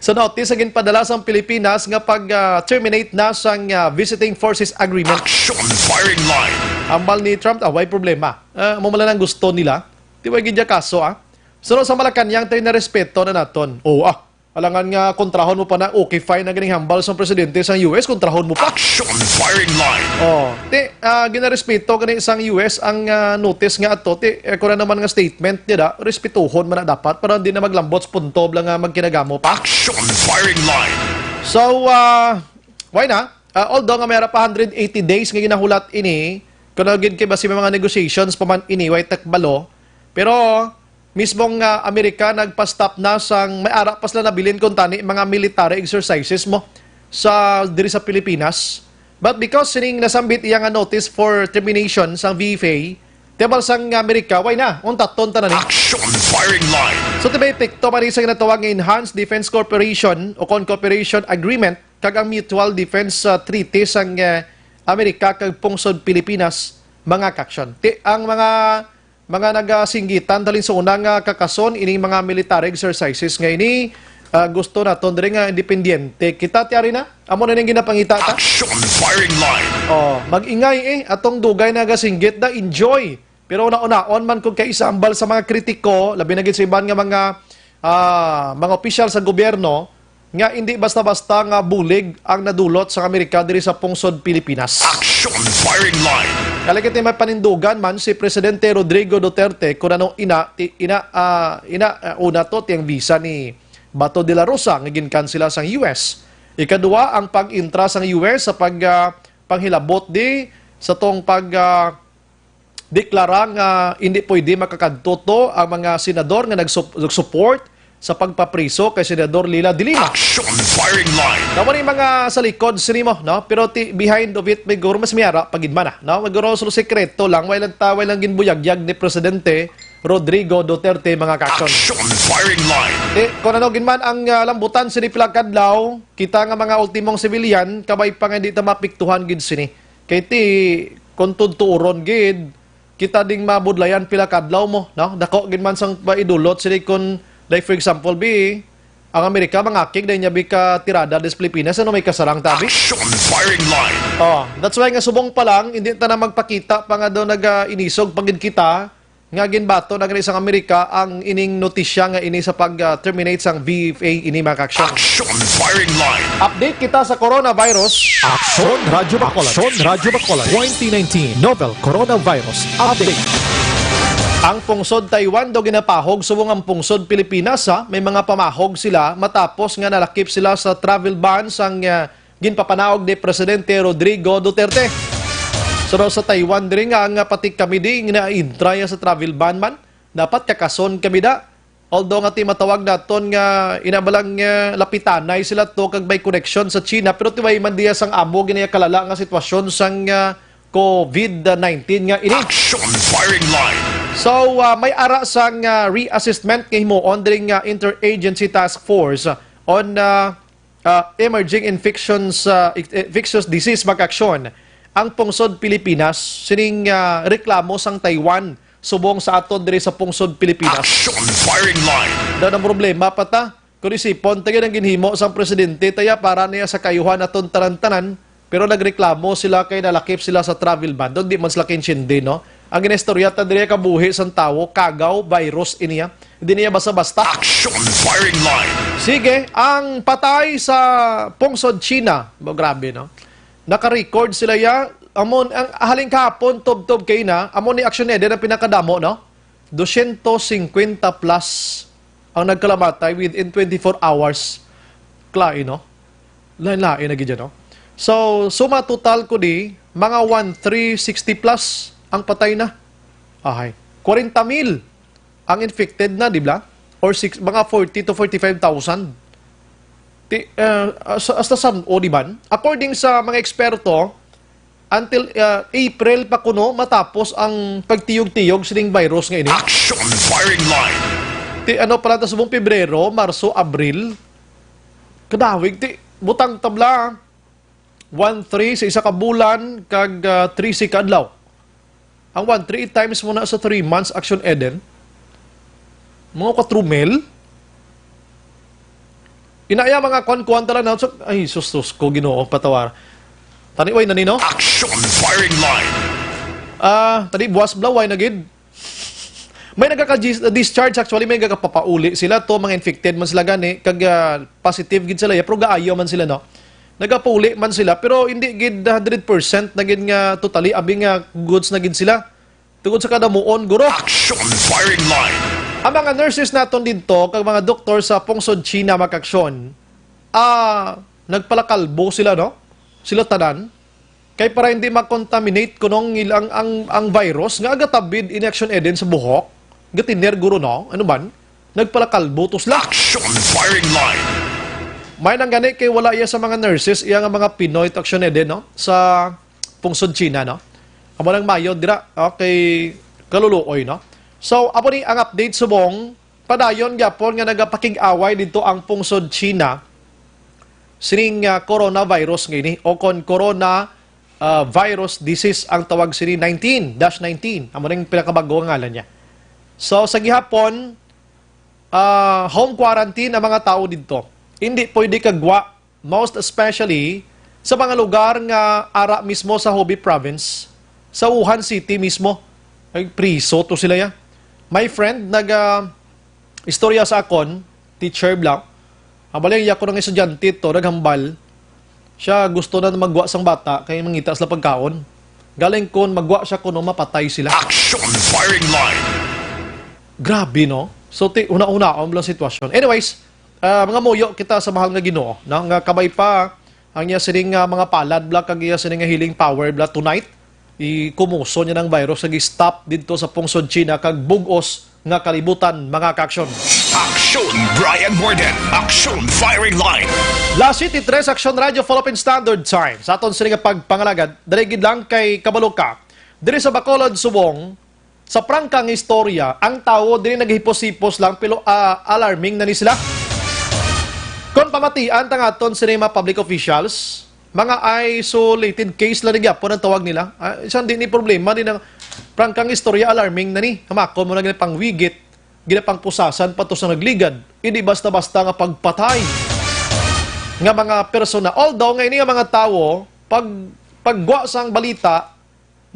sa notice sa ginpadala sang Pilipinas nga pag, ah, terminate na sang, ah, Visiting Forces Agreement. Action firing line. Ambal ni Trump, ah, way problema. Ah, amo man lang ang gusto nila. Di ba gid ya kaso, ah? Suno sa Malacañang, tayo na respeto na naton. Oh, ah, alangan nga kontrahon mo pa na, okay, fine, na ganing hambal sang presidente sang U S, kontrahon mo pa. Action firing line. Oh, ti, ah, ginarespeto gani sang U S ang, ah, notice nga ato, ti, eh, kung ano naman nga statement niya da, respetuhon man na dapat para hindi na maglambot sa punto bla nga magkinagamo pa. Action firing line. So, ah, why na? Ah, although nga may ara pa hundred eighty days nga ginahulat ini, kung ano gid kay basi may mga negotiations pa man ini, way takbalo, pero mismong, ah, Amerika nagpa-stop na sang may ara pa sila nabilin kung tani mga military exercises mo sa, diri sa Pilipinas. But because sining nasambit iya nga notice for termination sang V F A, tebal sang Amerika, way na, untaton ta na ni. Action firing line. So, ti may epekto man ni sa ginatawag nga Enhanced Defense Cooperation o kon Cooperation Agreement kag ang Mutual Defense, ah, Treaty sang, ah, Amerika kag pungsod Pilipinas, mga kaaksyon. Ti, ang mga, mga nagasinggitan talin sa una nga kakason ining mga military exercises nga ini, ah, gusto naton diri nga independyente kita, ti ari na. Amo na ning ginapangita ta. Action firing line. Oh, mag-ingay, eh, atong dugay nagasinggit da, enjoy. Pero una-unaon man kung kay isambal sa mga kritiko, labi na gid sa iban nga mga, ah, mga opisyal sa gobyerno, nga hindi basta-basta nga bulig ang nadulot sa Amerika diri sa pungsod Pilipinas. Action firing line. Kali kay may panindugan man si Presidente Rodrigo Duterte kung ano ina, ti-, ina, ah, ina, ah, una to, ti ang visa ni Bato de la Rosa nga ginkansela sang U S. Ikadua, ang pag-intra sang U S sa pag, ah, panghilabot di sa tong pag, ah, deklara nga hindi pwede makakadto to ang mga senador nga nagsup-, nagsupport sa pagpapriso kay Senador Leila de Lima. Action firing line. Tama ni mga sa likod sini mo, no? Pero ti, behind of it, may guro mas miyara pagid man, ah, no? May guro solo sekreto lang, way lang ta, way lang ginbuyagyag ni Presidente Rodrigo Duterte, mga ka-action. Action firing line. Eh, kung ano gid man ang, ah, lambutan sini pila kadlaw, kita nga mga ultimong civilian, kabay pa nga hindi ta mapiktuhan gid sini. Kay ti, kung tuturon gid, kita ding mabudlayan pila kadlaw mo, no? Dako gid man sang maidulot sini kung, like, for example, bi, ang Amerika mangakig na niya bi ka tirada des Pilipinas, ano may kasarang tabi? Action firing line. Oh, that's why nga subong pa lang, hindi ta na magpakita pa nga daw naga-inisog pa gid kita, nga ginbato na gani sang Amerika ang ining notisya nga ini sa pag, ah, terminate sang V F A ini, mga ka-action. Action firing line. Update kita sa coronavirus. Action Radyo Bacolod. Action Radyo Bacolod. Twenty nineteen Novel Coronavirus Update. Ang pungsod Taiwan daw ginapahog subong ang pungsod Pilipinas, ha? May mga pamahog sila matapos nga nalakip sila sa travel ban sang, ah, ginpapanaog ni Presidente Rodrigo Duterte. So, sa Taiwan diri nga ang pati kami di nga naintra ya sa travel ban man, dapat kakason kami da. Although nga ti matawag naton nga inabalang, eh, lapitanay sila to kag may koneksyon sa China, pero tiway man diya sang amo gini kalala nga sitwasyon sang, ah, COVID nineteen nga ini. Action firing line. So, ah, may ara sang, ah, reassessment nga himuon diri nga interagency task force on, ah, ah, emerging infections, ah, infectious disease, mag-aksyon ang pungsod Pilipinas sining, ah, reklamo sang Taiwan subong sa aton diri sa pungsod Pilipinas. Action firing line. Daw ang problema pa ta, kung isipon ta gyud ang ginhimo sang presidente, taya para niya sa kaayuhan aton tanan-tanan, pero nagreklamo sila kay nalakip sila sa travel ban. Daw di man sila kaintindi, no? Ang ginistorya ta diri kabuhi sang tawo, kagaw, virus, iniya. Hindi niya basta-basta. Action firing line. Sige, ang patay sa pungsod China. Mo, grabe, no? Naka-record sila ya. Amo, ang haling kahapon, tubtob kay na, amo ni Action Eden ang pinakadamo, no? Dosyentos singkwenta plus ang nagkalamatay within twenty-four hours. Klai, no? Lain-lain na gid yan, no? So, suma total ko di, mga one three sixty plus ang patay na. Ahay. Kwarenta mil ang infected na, di ba? Or six, mga forty to forty-five thousand. Ti, eh, hasta, hasta san-o, di ba? According sa mga eksperto, until, eh, April pa kuno matapos ang pagtiyog-tiyog sining virus nga ini. Action firing line. Ti, ano pala ta subong Pebrero, Marso, Abril? Kadawig, ti, butang tabla. One three sa isa ka bulan, kag, ah, trese ka adlaw. Ang one three times mo na sa three months, Action Eden, mga kwatro mil. Inaya mga kwan-kwan tala na. So, ay, sus, sus ko, Ginoo, patawar. Tani, way na ni, no? Action firing line. Ah, tani, buwas bla, way na gid. May nagaka-discharge, actually, may nagakapapauli sila to, mga infected man sila gani, kag, ah, positive gid sila, ya, pero gaayo man sila, no? Nagapauli man sila, pero hindi gid hundred percent na gid nga totally, abi nga goods na gid sila. Tungod sa kadamuon, guro. Action firing line. Ang mga nurses naton didto, kag mga doktor sa pungsod China, mag-aksyon, ah, nagpalakalbo sila, no? Sila tanan. Kay para hindi ma-contaminate kunong ilang ang, ang virus nga agatabid ini, Action Eden, sa buhok. Gatiner, guro, no? Ano man? Nagpalakalbo to sila. Action firing line. May nang gani kay wala iya sa mga nurses, iya nga mga Pinoy to, Action Eden, no? Sa pungsod China, no? Amo nang mayo dira, okay, kaluluoy, no? So, amo ni ang update subong, padayon gyapon nga nagapakig-away didto ang pungsod China sining, ah, coronavirus nga ini, o kon corona, ah, virus disease ang tawag sini, nineteen dash nineteen. Amo ning pinakabago nga ngalan niya. So, sa gihapon, ah, home quarantine ang mga tawo didto. Hindi pwede kagwa, most especially sa mga lugar nga ara mismo sa Hubei province, sa Wuhan City mismo. Ay, priso to sila ya. My friend, naga, istorya sa akon, teacher bla. Ang bali, iya ko ng estudyante to, naghambal. Siya gusto na magwa sang bata, kay mangita sila pagkaon. Galing kon magwa siya kuno, mapatay sila. Action firing line. Grabe, no? So, ti, una-unaon lang sitwasyon. Anyways, ah, mga muyo kita sa mahal nga Ginoo, no? Nga kabay pa, Ang iya sining, ah, mga palad bala kag iya sining nga healing power bala tonight, ikumuson niya ang virus nga gi-stop didto sa pungsod China kag bug-os nga kalibutan, mga kaaksyon. Aksyon, Brian Warden. Aksyon, Firing Line. Las siyete tres, Aksyon Radyo Philippine Standard Time. Sa aton sini nga pagpangalagad, dali gid lang kay kabalo ka, diri sa Bacolod, subong sa prangka nga istorya, ang tawo diri naghipos-hipos lang, pero, ah, alarming na ni sila. Kon pamatian ta nga aton sini mga public officials, mga isolated case lang ni gyapon ang tawag nila. Ah, isang di ni problema din ang prangkang istorya, alarming na ni. Hamakon mo na ginapangwigit, ginapangpusasan pa to sa nagligad. Hindi basta-basta nga pagpatay nga mga persona. Although nga ini nga mga tawo, pag, paggwa sang balita,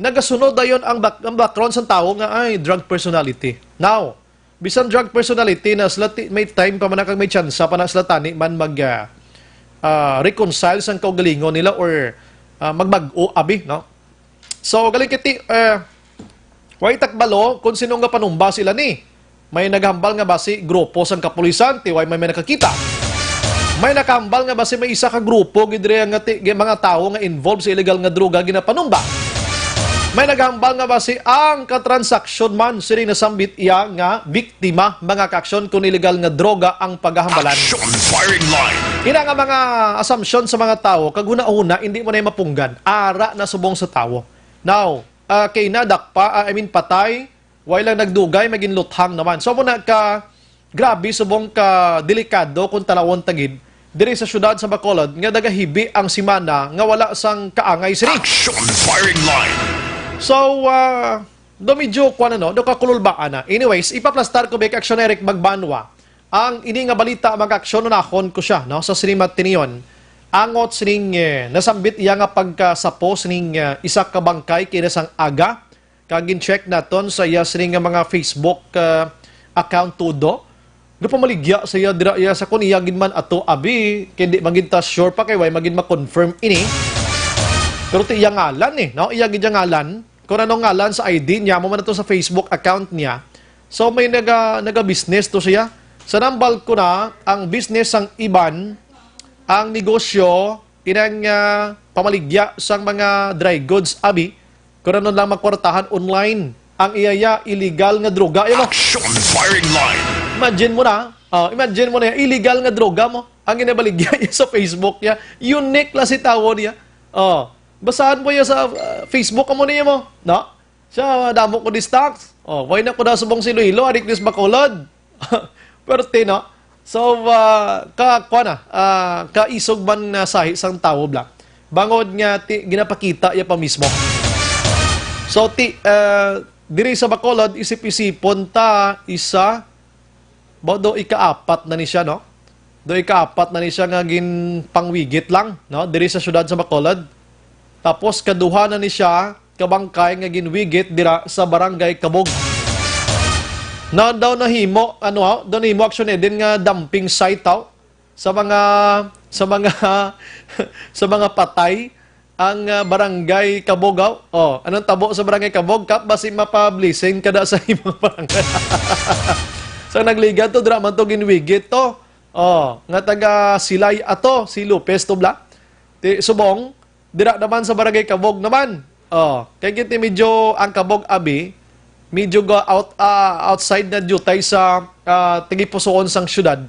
nagasunod dayon ang back-, ang background sang tawo nga ay drug personality. Now, bisan drug personality na sila ti-, may time pa man na kag may tsansa pa na sila tani man mag, ah, ah, reconcile sang kaugalingon nila or, ah, magbag-o abi, no? So, galing kiti, eh, way takbalo kung sino nga panumba sila ni. May naghambal nga basi grupo sang kapulisan, ti way may, may nakakita. May nakahambal nga basi may isa ka grupo gid diri nga ti-, mga tawo nga involved sa illegal nga droga ginapanumba. May naghambal nga basi ang katransaksyon man sini nasambit iya nga biktima, mga kaaksyon, kung illegal nga droga ang paghahambalan. Action Firing Line. Ina nga mga assumption sa mga tawo kag hunahuna hindi mo na mapunggan. Ara na subong sa tawo. Now, ah, kay nadakpa, ah, I mean patay, way lang nagdugay, may ginluthang naman. So, muna ka, grabe, subong ka delikado kung tanawon ta gid diri sa siyudad sa Bacolod nga nagahibi ang semana nga wala sang kaangay sini. Action Firing Line. So, ah, do medyo kuwan na, no? Do kakululbaan na. Anyways, ipaplastar ko, Bek Action Eric Magbanwa. Ang ini nga balita, mga kaaksyon, unahon ko siya, no, sa sini matinion. Angot sining, eh, nasambit iya nga pagkasapo sining, eh, isa ka bangkay kina sang aga. Kag gin-check naton sa iya sini nga mga Facebook, ah, account tudo. Nagpamaligya sa iya dira iya sa kun iya gid man ato abi, kay di man gid ta sure pa kay way man gid ma-confirm ini. Pero ti iya ngalan eh, no? Iya gid iya ngalan. Kung anong ngalan sa I D niya, mo man ato sa Facebook account niya. So may naga, naga-business to siya. Sa nambal ko na, ang business sang iban, ang negosyo, inang, ah, pamaligya sang mga dry goods, abi, kung ano lang makwartahan online. Ang iya, iya, illegal nga droga, imo. Action Firing Line. Imagine mo na, oh, imagine mo na, illegal nga droga mo. Ang ginabaligya niya sa Facebook niya, unique lang si tawo niya. Oh, basahan mo niya sa, ah, Facebook, amo niya mo, no? Siya, damo ko di stocks. Oh, why na ko na subong si Iloilo, adik dis Bacolod. Pero tino, so, ah, ka, kuwan na, ah, kaisog man na sahi sang tawo bla. Bangod nga ti, ginapakita iya pa mismo. So, ti, ah, diri sa Bacolod, isip-isipon ta, isa, ba do ikaapat na ni siya, no? Do ikaapat na ni siya nga ginpangwigit lang, no? Diri sa siyudad sa Bacolod. Tapos, kaduha na ni siya, kabangkay nga ginwigit dira sa Barangay Kabog. Na daw nahimo, ano, ha? Daw nahimo aksyon, eh, din nga dumping site, ha? Sa mga, sa mga, sa mga patay ang, ah, Barangay Kabog, ha? Oh, anong tabo sa Barangay Kabog? Kap, basi mapa-blessing ka da sa imong barangay. Sa nagligad to, dira man to ginwigit to. Oh, nga taga Silay ato, si Lopez to bla. Ti, subong, dira naman sa Barangay Kabog naman. Oh, kay giti medyo ang Kabog abi, medyo ga out, ah, outside na diutay sa, ah, tagipusoon sang syudad.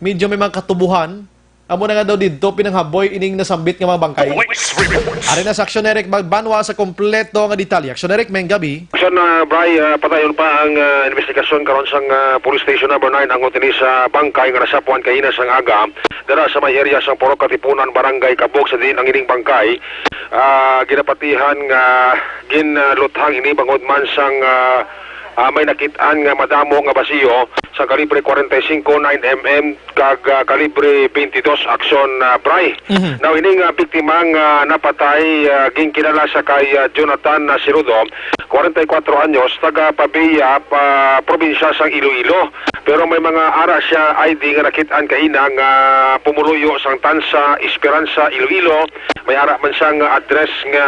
Medyo may mga katubuhan. Amo na nga daw didto pinanghaboy ining nasambit nga mga bangkay. Police reports. Ari na sa Aksyon Eric Magbanwa sa kompleto nga detalye. Aksyon Eric, maayong gabi. Aksyon, ah, Bri, ah, padayon pa ang, ah, investigasyon karon sang, ah, Police Station Number Nine angot ini sa bangkay nga nasapuan kaina sang aga dira sa may area sang Purok Katipunan, Barangay Kabog, sa diin ang ining bangkay, ah, ginapatihan nga ginluthang ini bangod man sang, ah, ah, may nakit-an nga madamo nga basiyo sa kalibre forty-five nine M M kag, ah, kalibre twenty-two aksyon, ah, Bri. Mhm. Now, ini nga biktima nga napatay, ah, ginkilala sa kay, ah, Jonathan, ah, Sirudo, forty-four anyos, taga Pavia, pa, probinsya sang Iloilo. Pero may mga ara siya I D nga nakit-an kaina nga pumuluyo sang Tansa, Esperanza, Iloilo. May ara man siya nga address nga,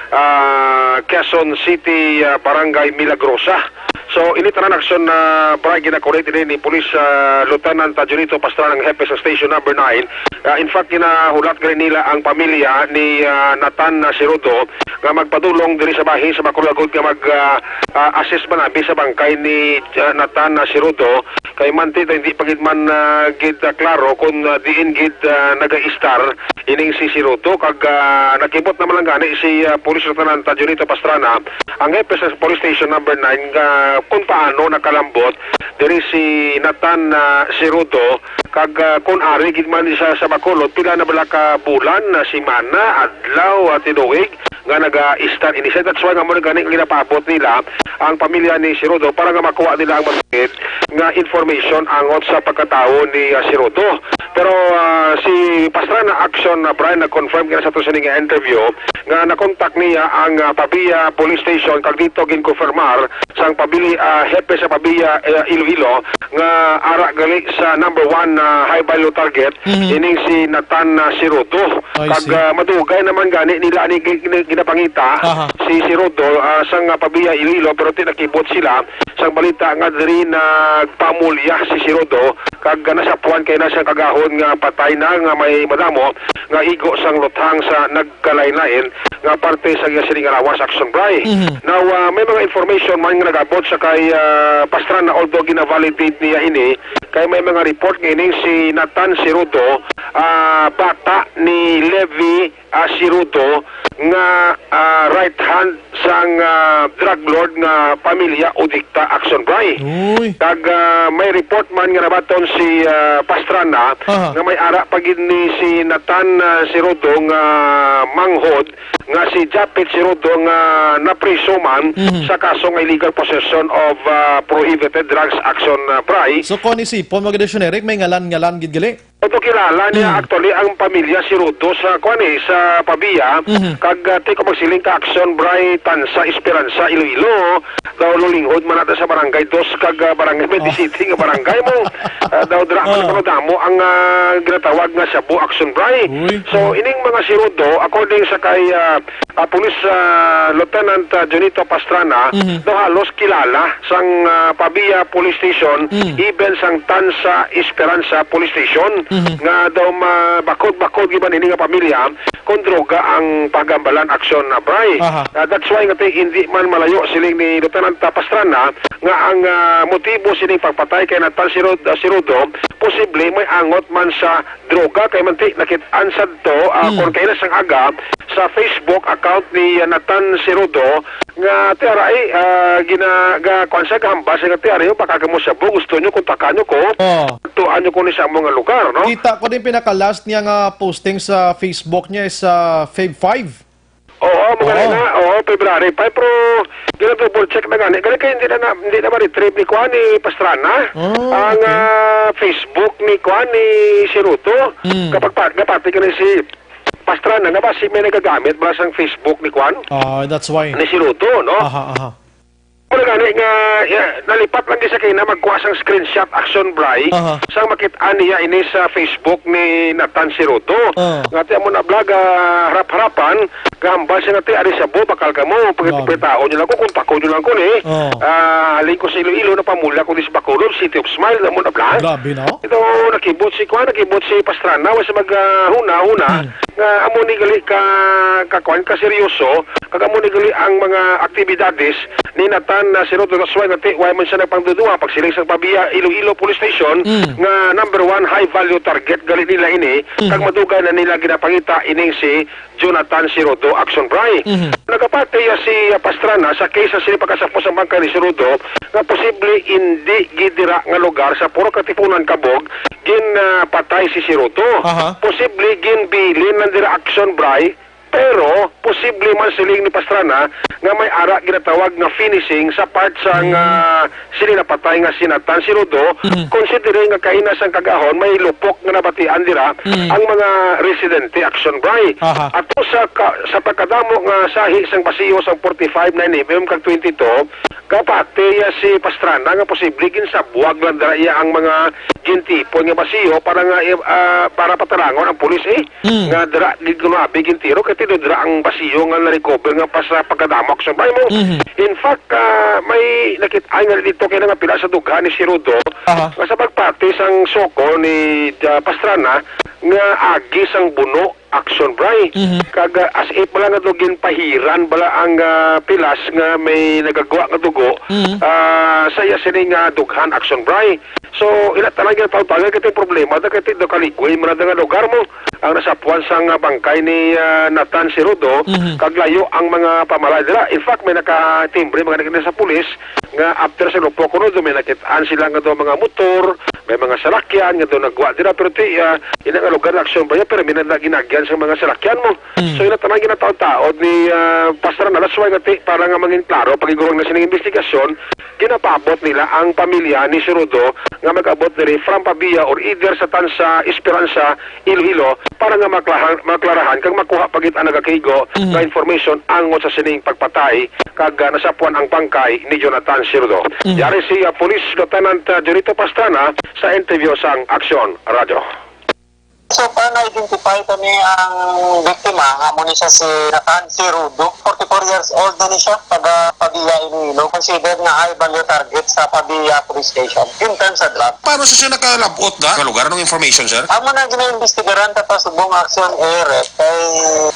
ah, Quezon City, ah, Barangay Milagrosa. So, ini tanan aksyon na, Bri, ginakorek ini ni Police, ah, Lieutenant, ah, Junito Pastrana, ang hepe sa Station Number Nine. Ah, in fact, ginahulat gani nila ang pamilya ni, ah, Nathan, ah, Sirudo nga magpadulong diri sa bahin sa Bacolod agod nga mag, ah, ah, assess man abi sa bangkay ni, ah, Nathan, ah, Sirudo. Kay manti daw hindi pa gid man, ah, gid, ah, klaro kung, ah, diin gid, ah, nagaistar ining si Sirudo. Kag, ah, nakibot naman lang gani si, ah, Police Lieutenant, ah, Junito Pastrana, ang hepe sa Police Station Number Nine, nga kung paano nakalambot diri si Nathan, ah, Sirudo, kag, ah, kung ari gid man siya sa Bacolod, pila na bala ka bulan, na semana, adlaw, ah, tinuig nga naga-istar ini siya. That's why nga mo gani nga ginapaabot nila ang pamilya ni Sirudo para nga makuha nila ang masakit nga information angot sa pagkatawo ni, ah, Sirudo. Pero, ah, si Pastrana aksyon, ah, Brian, nag-confirm kina sa to sini nga interview nga nakontak niya ang, ah, Pavia Police Station kag dito ginkonfirmar sang pabili, ah, hepe sa Pavia, eh, Iloilo nga ara gali sa number one na high value target, Mhm. ining si Nathan, ah, Sirudo. I Kag, see. ah, madugay naman gani nila ni gi-, gi-, ginapangita Aha. si Sirudo, ah, sang, ah, Pavia Iloilo, pero ti nakibot sila sang balita nga diri nagpamulya si Sirudo kag nasapuan kay na siyang kagahon nga patay na nga may madamo nga igo sang luthang sa nagkalain-lain nga parte sa iya sini nga lawas, Action Bri. Mhm. Now, ah, may mga information man nga nagabot sa kay, ah, Pastrana, although gina-validate niya ini, kay may mga report nga ining si Nathan Sirudo, ah, bata ni Levi, ah, Sirudo nga, ah, right hand sang, ah, drug lord nga pamilya Udikta, Action Bri. Uy. Kag, ah, may report man nga nabaton si, ah, Pastrana Aha. nga may ara pa gid ni si Nathan, ah, Sirudo nga manghod nga si Japet Sirudo nga napriso man Mhm. sa kaso nga illegal possession of, ah, prohibited drugs, Action, ah, Bri. So, kung isipon mo gid, Eric, may ngalan-ngalan gid gali? Oto kilala niya Mm. actually ang pamilya Sirudo sa, kuwan eh, sa Pavia, Mhm. kag, ah, ti ko magsiling ka Action Bri, Tansa, Esperanza, Iloilo, daw lulinghod man natin sa barangay dos kag, ah, barangay Oh. twenty-seven nga barangay mo. Ah, daw dra man Oh. kuno damo ang, ah, ginatawag nga shabu, Action Bri. Uy. So, Mm. ining mga Sirudo, according sa kay, ah, ah, Police, ah, Lieutenant, ah, Junito Pastrana, Mhm. daw halos kilala sang, ah, Pavia Police Station, Mm. even sang Tansa Esperanza Police Station, Mhm. nga daw mabakod-bakod giban ini nga pamilya kung droga ang pagambalan, Action, ah, Bri. Aha. Ah, that's why nga ti-, hindi man malayo siling ni Lieutenant, ah, Pastrana nga ang, ah, motibo sining pagpatay kay Nathan Sirud-, ah, Sirudo posible may angot man sa droga kay manti nakit-an sadto, ah, Hmm. kon kaila sang aga sa Facebook account ni, ah, Nathan Sirudo nga ti aray, ah, gina-, ga-, kuwan siya, gahambal siya nga ti aray, oh, baka kamo shabu, gusto nyo, kontakan nyo ko. Oh. Tuan nyo ko ni sa among nga lugar, no? Kita ko din pinaka-last niya nga posting sa Facebook niya is sa Feb five. Oo, magani Oo. na. Oo, February five, pero gina-double check na gani. Gani kay hindi na, na, hindi na ma-retrieve ni kuan ni Pastrana. Oh, Ang, okay. ah, Facebook ni kuan ni Sirudo. Hmm. Kapag pa, kapati ka ni si Pastrana, nga ba si may nagagamit ba sang Facebook ni kuan? Ah, that's why. Ni Sirudo, no? Aha, aha. Muna gani nga, ya, nalipat lang di sa kina magkuha sang screenshot, Action Bri, Aha. sang makit-an niya ini sa Facebook ni Nathan Sirudo. Ah. Nga ti amo na vlog, ah, harap-harapan, gahambal siya nga ti, ari shabu, bakal kamo, pagkit-, Grabe. pagkitaon nyo lang ko, kontakon nyo lang ko ni. Oh. Ah, halin ko sa Iloilo, napamulya ko di sa Bacolod, City of Smile, amo na vlog. Grabe, no? Ito, nakibot si kuan, nakibot si Pastrana, wa siya mag, ah, huna, huna, Hmm. nga amo ni gali ka, ka kuan, ka seryoso, kag amo ni gali ang mga aktibidades ni Nathan na Sirudo. That's why nga ti, wa man siya nagpangduduha, pagsiling sa Pavia, Iloilo Police Station, Hmm. nga number one high value target gali nila ini, Hmm. kag madugay na nila ginapangita ining si Jonathan Sirudo, Action Bri. Mhm. Nagapati, ah, si, ah, Pastrana sa case sa sini pagkasakpo sa bangkay ni Sirudo nga posible indi gid dira nga lugar sa Purok Katipunan, Cabug, gin, ah, patay si Sirudo. Aha. Posible ginbilin lang dira, Action Bri, pero posible man siling ni Pastrana nga may ara ginatawag nga finishing sa part sang, Hmm. ah, sini napatay nga si Nathan Sirudo, Mhm. considering nga kaina sang kagahon may lupok nga nabatian dira Mhm. ang mga residente, Action Bri. Aha. Ato sa ka-, sa pagkadamo nga sahi sang basiyo sang forty-five, nine M M kag twenty-two, gapati ya si Pastrana nga posible ginsabwag lang dira iya ang mga gintipon nga basiyo para nga, eh, ah, para patarangon ang pulis, eh, Hmm. nga dira gid kuno abi gintiro kay Dira ang basiyo nga na-recover nga pa sa pagkadamo, Action Bray, mo. Mhm. In fact, ah, may nakit-an nga dito kay nga pila sa dughan ni si Rudo Aha. nga sa pagpati sang soko ni, ah, Pastrana nga agi sang buno, Action Bray. Mhm. Kag, ah, as if bala nga daw ginpahiran bala ang, ah, pilas nga may nagagwa nga dugo, Mhm. ah, sa iya sini nga dughan, Action Bray. So, ila tanan ginataw-tagan kay problema da kay do kaligway man nga lugar mo ang nasapuan sang, ah, bangkay ni, ah, Nathan Sirudo, Mhm. kag layo ang mga pamalayan dira. In fact, may nakatimbre mga nagkita sa pulis nga after sa lupok kuno do may nakit-an sila nga do mga motor, may mga salakyan nga do nagwa dira, pero ti, ah, ina nga lugar na aksyon ba ya, pero may na ginagyan sa mga salakyan mo. Mm. So, ila tanan ginataod-taod ni, ah, Pastor Ana. That's why nga ti, para nga mangin klaro, pagigurong na sining investigasyon, ginapaabot nila ang pamilya ni Sirudo nga mag-abot diri from Pavia or either sa Tansa, Esperanza, Iloilo, para nga maklahan, maklarahan kag makuha pa gid ang nagakigo Mhm. nga information angot sa sining pagpatay kag, ah, nasapuan ang bangkay ni Jonathan Sirudo. Mhm. Yari si, ah, Police Lieutenant, ah, Junito Pastrana sa interview sang Aksyon Radyo. So far, na-identify kami ang biktima, nga amo ni siya si Nathan Sirudo. Forty-four years old na ni siya, taga Pavia, Iloilo. Considered nga high value target sa Pavia Police Station in terms of drug. Paano siya nakalabot da nga lugar? Anong information, sir? Amo na ginaimbestigaran ta pa subong action ere kay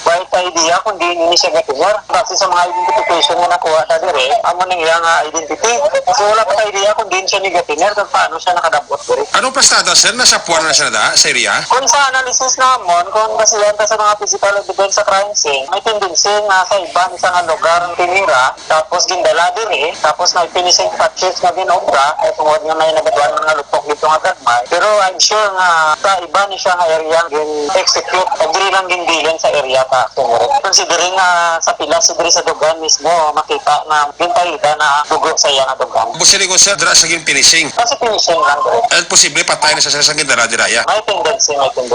wala ta idea kung diin ini siya gatiner. Base sa mga identification nga nakuha ta dire, amo ning iya nga identity. So, wala pa ta idea kung diin siya ni gatiner kag paano siya nakadabot dire. Anong plastada, sir? Nasapuan na siya na da sa area? Kung sa analysis namon, kung basihan ta sa mga physical evidence sa crime scene, may tendency nga sa iban sa nga lugar ang tinira, tapos gindala diri, tapos may finishing touches nga ginobra, kay tungod nga may nabatuan nga lupok dito nga gagmay. Pero I'm sure nga sa iba ni siya nga area gin-execute, o diri lang ginbilin sa area ta. Considering nga sa pilas diri sa dugan mismo, makita nga ginpahita na ang dugo sa iya nga dugan. Posible ko, sir, dira sa gin-finishing. Kasi finishing lang diri. And posible patay na siya, sir, sa gindala dira, ya. May tendency, may tendency.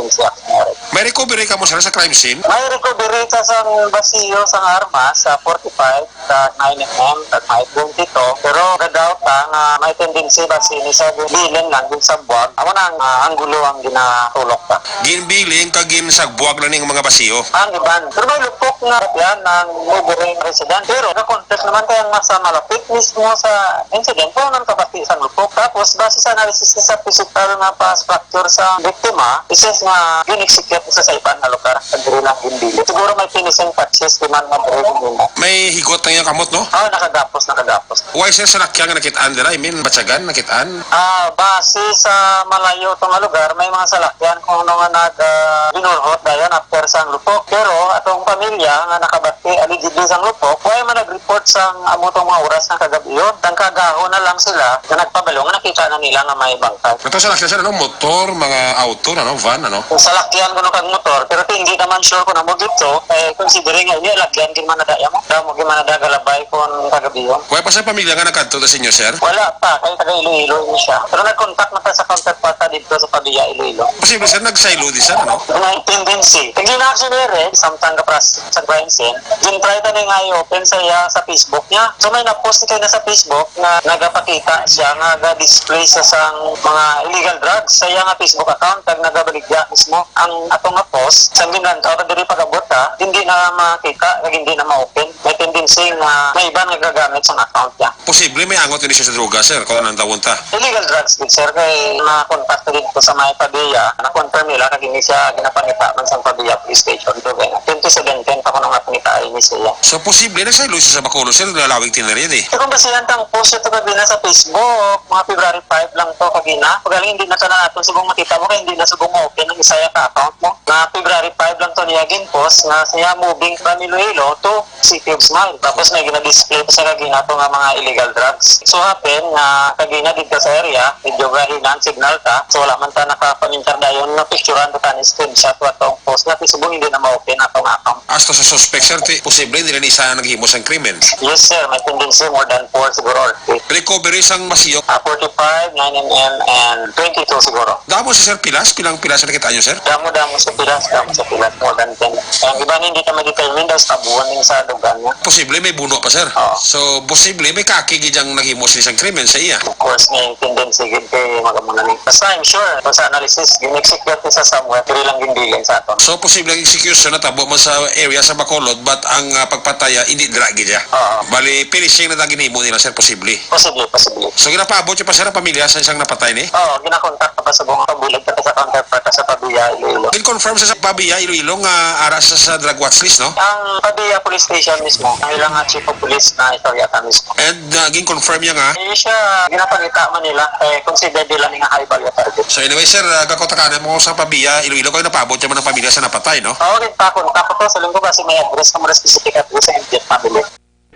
May recovery kamo, sir, sa crime scene? May recovery ka sa basiyo sang armas sa forty-five, sa nine M M, sa five twenty-two. Pero gadaw ta nga may tendency ba sini sa bilin lang din sa buwag. Amo na ang, ah, anggulo ang ginatulok ta. Ginbilin kag ginsagbuag na ning mga basiyo. Ang iban. Pero may lupok nga yan ang neighboring resident. Pero na-confirm naman kaya nga sa malapit mismo sa incident, kung anong kabati sa lupok. Tapos, base sa analysis sa physical nga pa structure sa biktima, isis nga gin-execute sa, sa iban nga lugar, sa diri lang ginbilin. Siguro may finishing touches, di man nga diri ginbilin. May higot na yung kamot, no? Oh, nakagapos, nakagapos. Why, sir, salakyan nga nakit-an dira? I mean, batyagan nakit-an? Ah, base sa malayo to nga lugar, may mga salakyan kung ano nga nag, ah, binurhot dayon after sang lupok. Pero atong pamilya nga nakabati allegedly sang lupok, wala man nag-report sang amo tong mga oras nga kagabi yun. Nagkagaho na lang sila nga nagpabalo nga nakita na nila nga may bangkay. Ito salakyan, sir, ano? Motor, mga auto, ano? Van, ano? Salakyan kuno kag motor, pero hindi naman sure kung amo dito, eh, considering nga ini alakyan, di man na daya mo. Damo gyud man nadagalabay kon kagabi, oh. Wala pa sa pamilya nga nagkadto ta sa inyo, sir? Wala pa, kay taga Iloilo ni siya. Pero nag-contact na ta sa counterpart ta dito sa Pavia, Iloilo. Posible, sir, nagsaylo di, sir, ano? May tendency. Kag yun, actually, eh, samtang kapras sa crime scene, gin-try ta na nga i-open sa iya sa Facebook niya. So, may na-post kayo na sa Facebook nga nagapakita siya nga ga-display sa sang mga illegal drugs sa iya nga Facebook account kag nagabaligya mismo ang ato nga post. Sa ginlantaw ta diri pag-abot ta, hindi na makita kag hindi na ma-open. May tendency nga may iban nga gagamit sang account niya. Posible may angot ini siya sa droga, sir, kung anong tawon ta. Illegal drugs gid, sir, kay na-contact ko dito sa may Pavia, na-confirm nila kag hindi siya ginapangita man sang Pavia Police Station. So, kaya twenty seventeen pa ko nung napangitaan ni siya. So, posible nagsaylo siya sa Bacolod, sir, lalawig tinarya, di? So, kung basihan tang post ito kagina sa Facebook, mga February five lang to kagina. Pagaling hindi na to na natin subong makita mo kay hindi na subong open ang isa ka account mo. Na February five lang to niya gin-post nga siya moving from Iloilo to City of Smile. Tapos may gina-display pa sa kagina to nga mga illegal drugs. So happen nga kagina dito sa area, medyo gahinan signal ta. So wala man ta nakapamintar dayon na picturean ta ni screenshot wa tong post nga subong hindi na ma-open atong account. Hasta sa suspect, sir, ti, Posible dili ni isa ang naghimo sang krimen. Yes, sir. May tendency more than four siguro or six. Recovery sang masiyo. Ah, forty-five, nine M M, and twenty-two siguro. Damo sa, sir, pilas? Pilang pilas ang nakita nyo, sir? Damo, damo sa pilas, damo sa pilas. More than ten. Ang iba hindi na ma-determine daw sa kabuuan din sa dugan niya. Posible may buno pa, sir. Oo. So, posible may kaki gid ang naghimo sa isang krimen sa iya. Of course, may tendency gid kay magamuna ni. Basta, I'm sure, kung sa analysis, gin-execute ni sa somewhere, pero lang ginbilin sa aton. So, posible ang execution natabo man sa area sa Bacolod, but ang, ah, pagpataya, hindi dira gid siya. Oo. Bali, finishing na lang ginhimo nila, sir, posible. Posible, posible. So, ginapaabot yung pa, sir, ang pamilya sa isang napatay ni? Oo, ginakontak pa sa buong pagbulag pa sa counterpart sa Pavia, Iloilo. Gin-confirm sa, sa Pavia, Iloilo nga ara sa, sa drug watch list, no? Ang Pavia Police Station mismo, ang ilang, ah, chief of police na istorya ka mismo. And, ah, gin-confirm niya nga? Eh, siya, ginapangita man nila, eh, consider nila nga high value target. So anyway, sir, ah, gakutakanan mo sa Pavia, Iloilo, kayo napabot siya man ang pamilya sa napatay, no? Oo, okay, takon. Takot to, sa linggo kasi may address ka mo na specific address sa immediate family.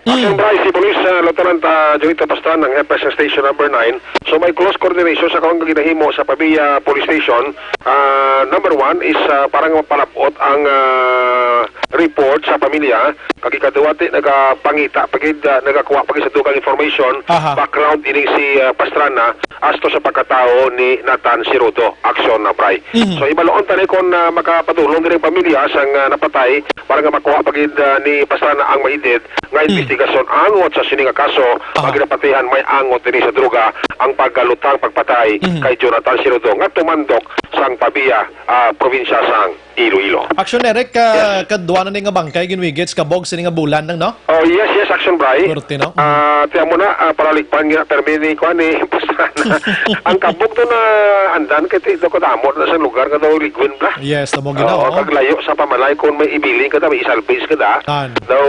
Action Bryce, si Police, ah, Lieutenant, ah, Junito Pastrana, F S ng Station Number Nine. So, may close coordination sa kaong ginahimo sa Pavia Police Station. Ah, number one is, ah, para nga mapalabot ang, ah, report sa pamilya. Kag ikaduha, ti, nagapangita pa gid, ah, nagakuha pa gid sa dugang information, Aha. background ining si, ah, Pastrana, asto sa pagkatawo ni Nathan Sirudo. Action na, Bry. Mhm. So, ibaluon ta ni kung, ah, makapadulong diri ang pamilya sang, ah, napatay para nga makuha pa gid, ah, ni Pastrana ang maidid nga Hmm. investigasyon angot sa sini nga kaso, Aha. nga ginapatihan may angot diri sa droga ang pagkalutang pagpatay Mhm. kay Jonathan Sirudo nga tumandok sang Pavia, ah, probinsya sang Iloilo. Action, Eric, ka-, Yes. kadwa na ni nga bangkay ginwigit sa kabog sini nga bulan lang, no? Oh, yes, yes, Action Bry. Swerte, no? Ah, tiyan mo na, ah, paraligpan nga, permi ni, kuan, ni Pastrana. Ang kabog to na andan kay ti, daw kadamo na sa lugar nga daw ligwin bla. Yes, tamo gid na, Oo, oo. kag layo sa pamalay kung may ibilin ka da, may isalvage ka da. Tan. Daw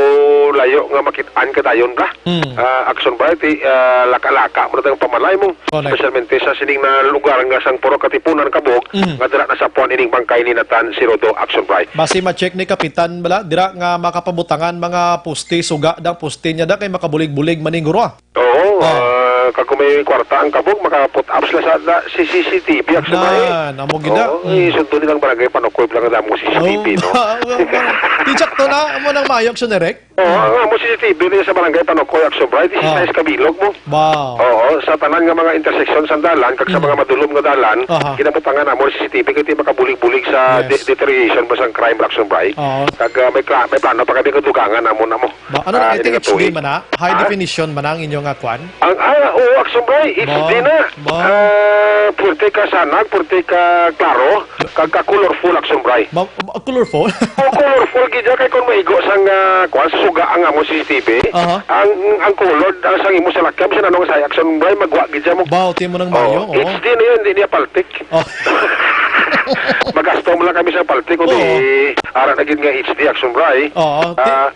layo nga makit-an ka dayon bla. Hmm. Ah, Action Bry, ti, ah, laka-laka mo na tayong pamalay mo. Correct. Especialmente sa sining na lugar nga sang puro katipunan kabog, Hmm. nga dira na sa puan ining bangkay ni Nathan Sirudo, Action Bry. Basi ma-check ni Kapitan bala, dira nga makapabutangan mga poste, suga dang poste niya da kay makabulig-bulig man ning guro, ah. Oo, Ah. ah, kag kung may kwarta ang kabog, maka-put up sila sa, na, si C C T V, Action Bry. Nan, amo gid na. Oo, Mm. eh, sundo nilang barangay Panukoy lang ang damo C C T V, Oo. no? Oo, oo. Di sakto na, amo nang maayo, Action Eric. Oo, Mm. ang amo C C T V din sa barangay Panukoy, Action Bry, di Ah. sa kabilog mo. Wow. Oo, sa tanan nga mga intersection sa dalan, kag sa Mm. mga madulom nga dalan, Aha. ginabutangan namo ang C C T V kay di makabulig-bulig sa Yes. de-, deterioration ba sang crime, Action Bry. Oo. Kag, ah, may kla-, may plano pa kami kadugangan namo namo. Ba, ano na, Ah, I think hindi H D katuig. man na? High Ha? definition man ang inyong, ah, kwan? Ang, ah, oo, Action Bry, H D Ba? na. Ba? Ah, pwerte ka sanag, pwerte ka klaro, kag ka colorful, Action Bry. Ma-, ma-, colorful? Oh, colorful gid siya kay kung maigo sang, ah, kwan, sa suga ang amo C C T V, Aha. ang, ang color, ah, sang imo salakyan, bisan ano nga sa Action Bry, magwa gid siya mo. Baw, ti mo nang Oh, mayo, oh. H D na yun, di niya paltik. Oh. Magasto mo lang kami sa paltik, kundi Oo. ara na gid nga H D Action Bry. Oo, ti- Ah,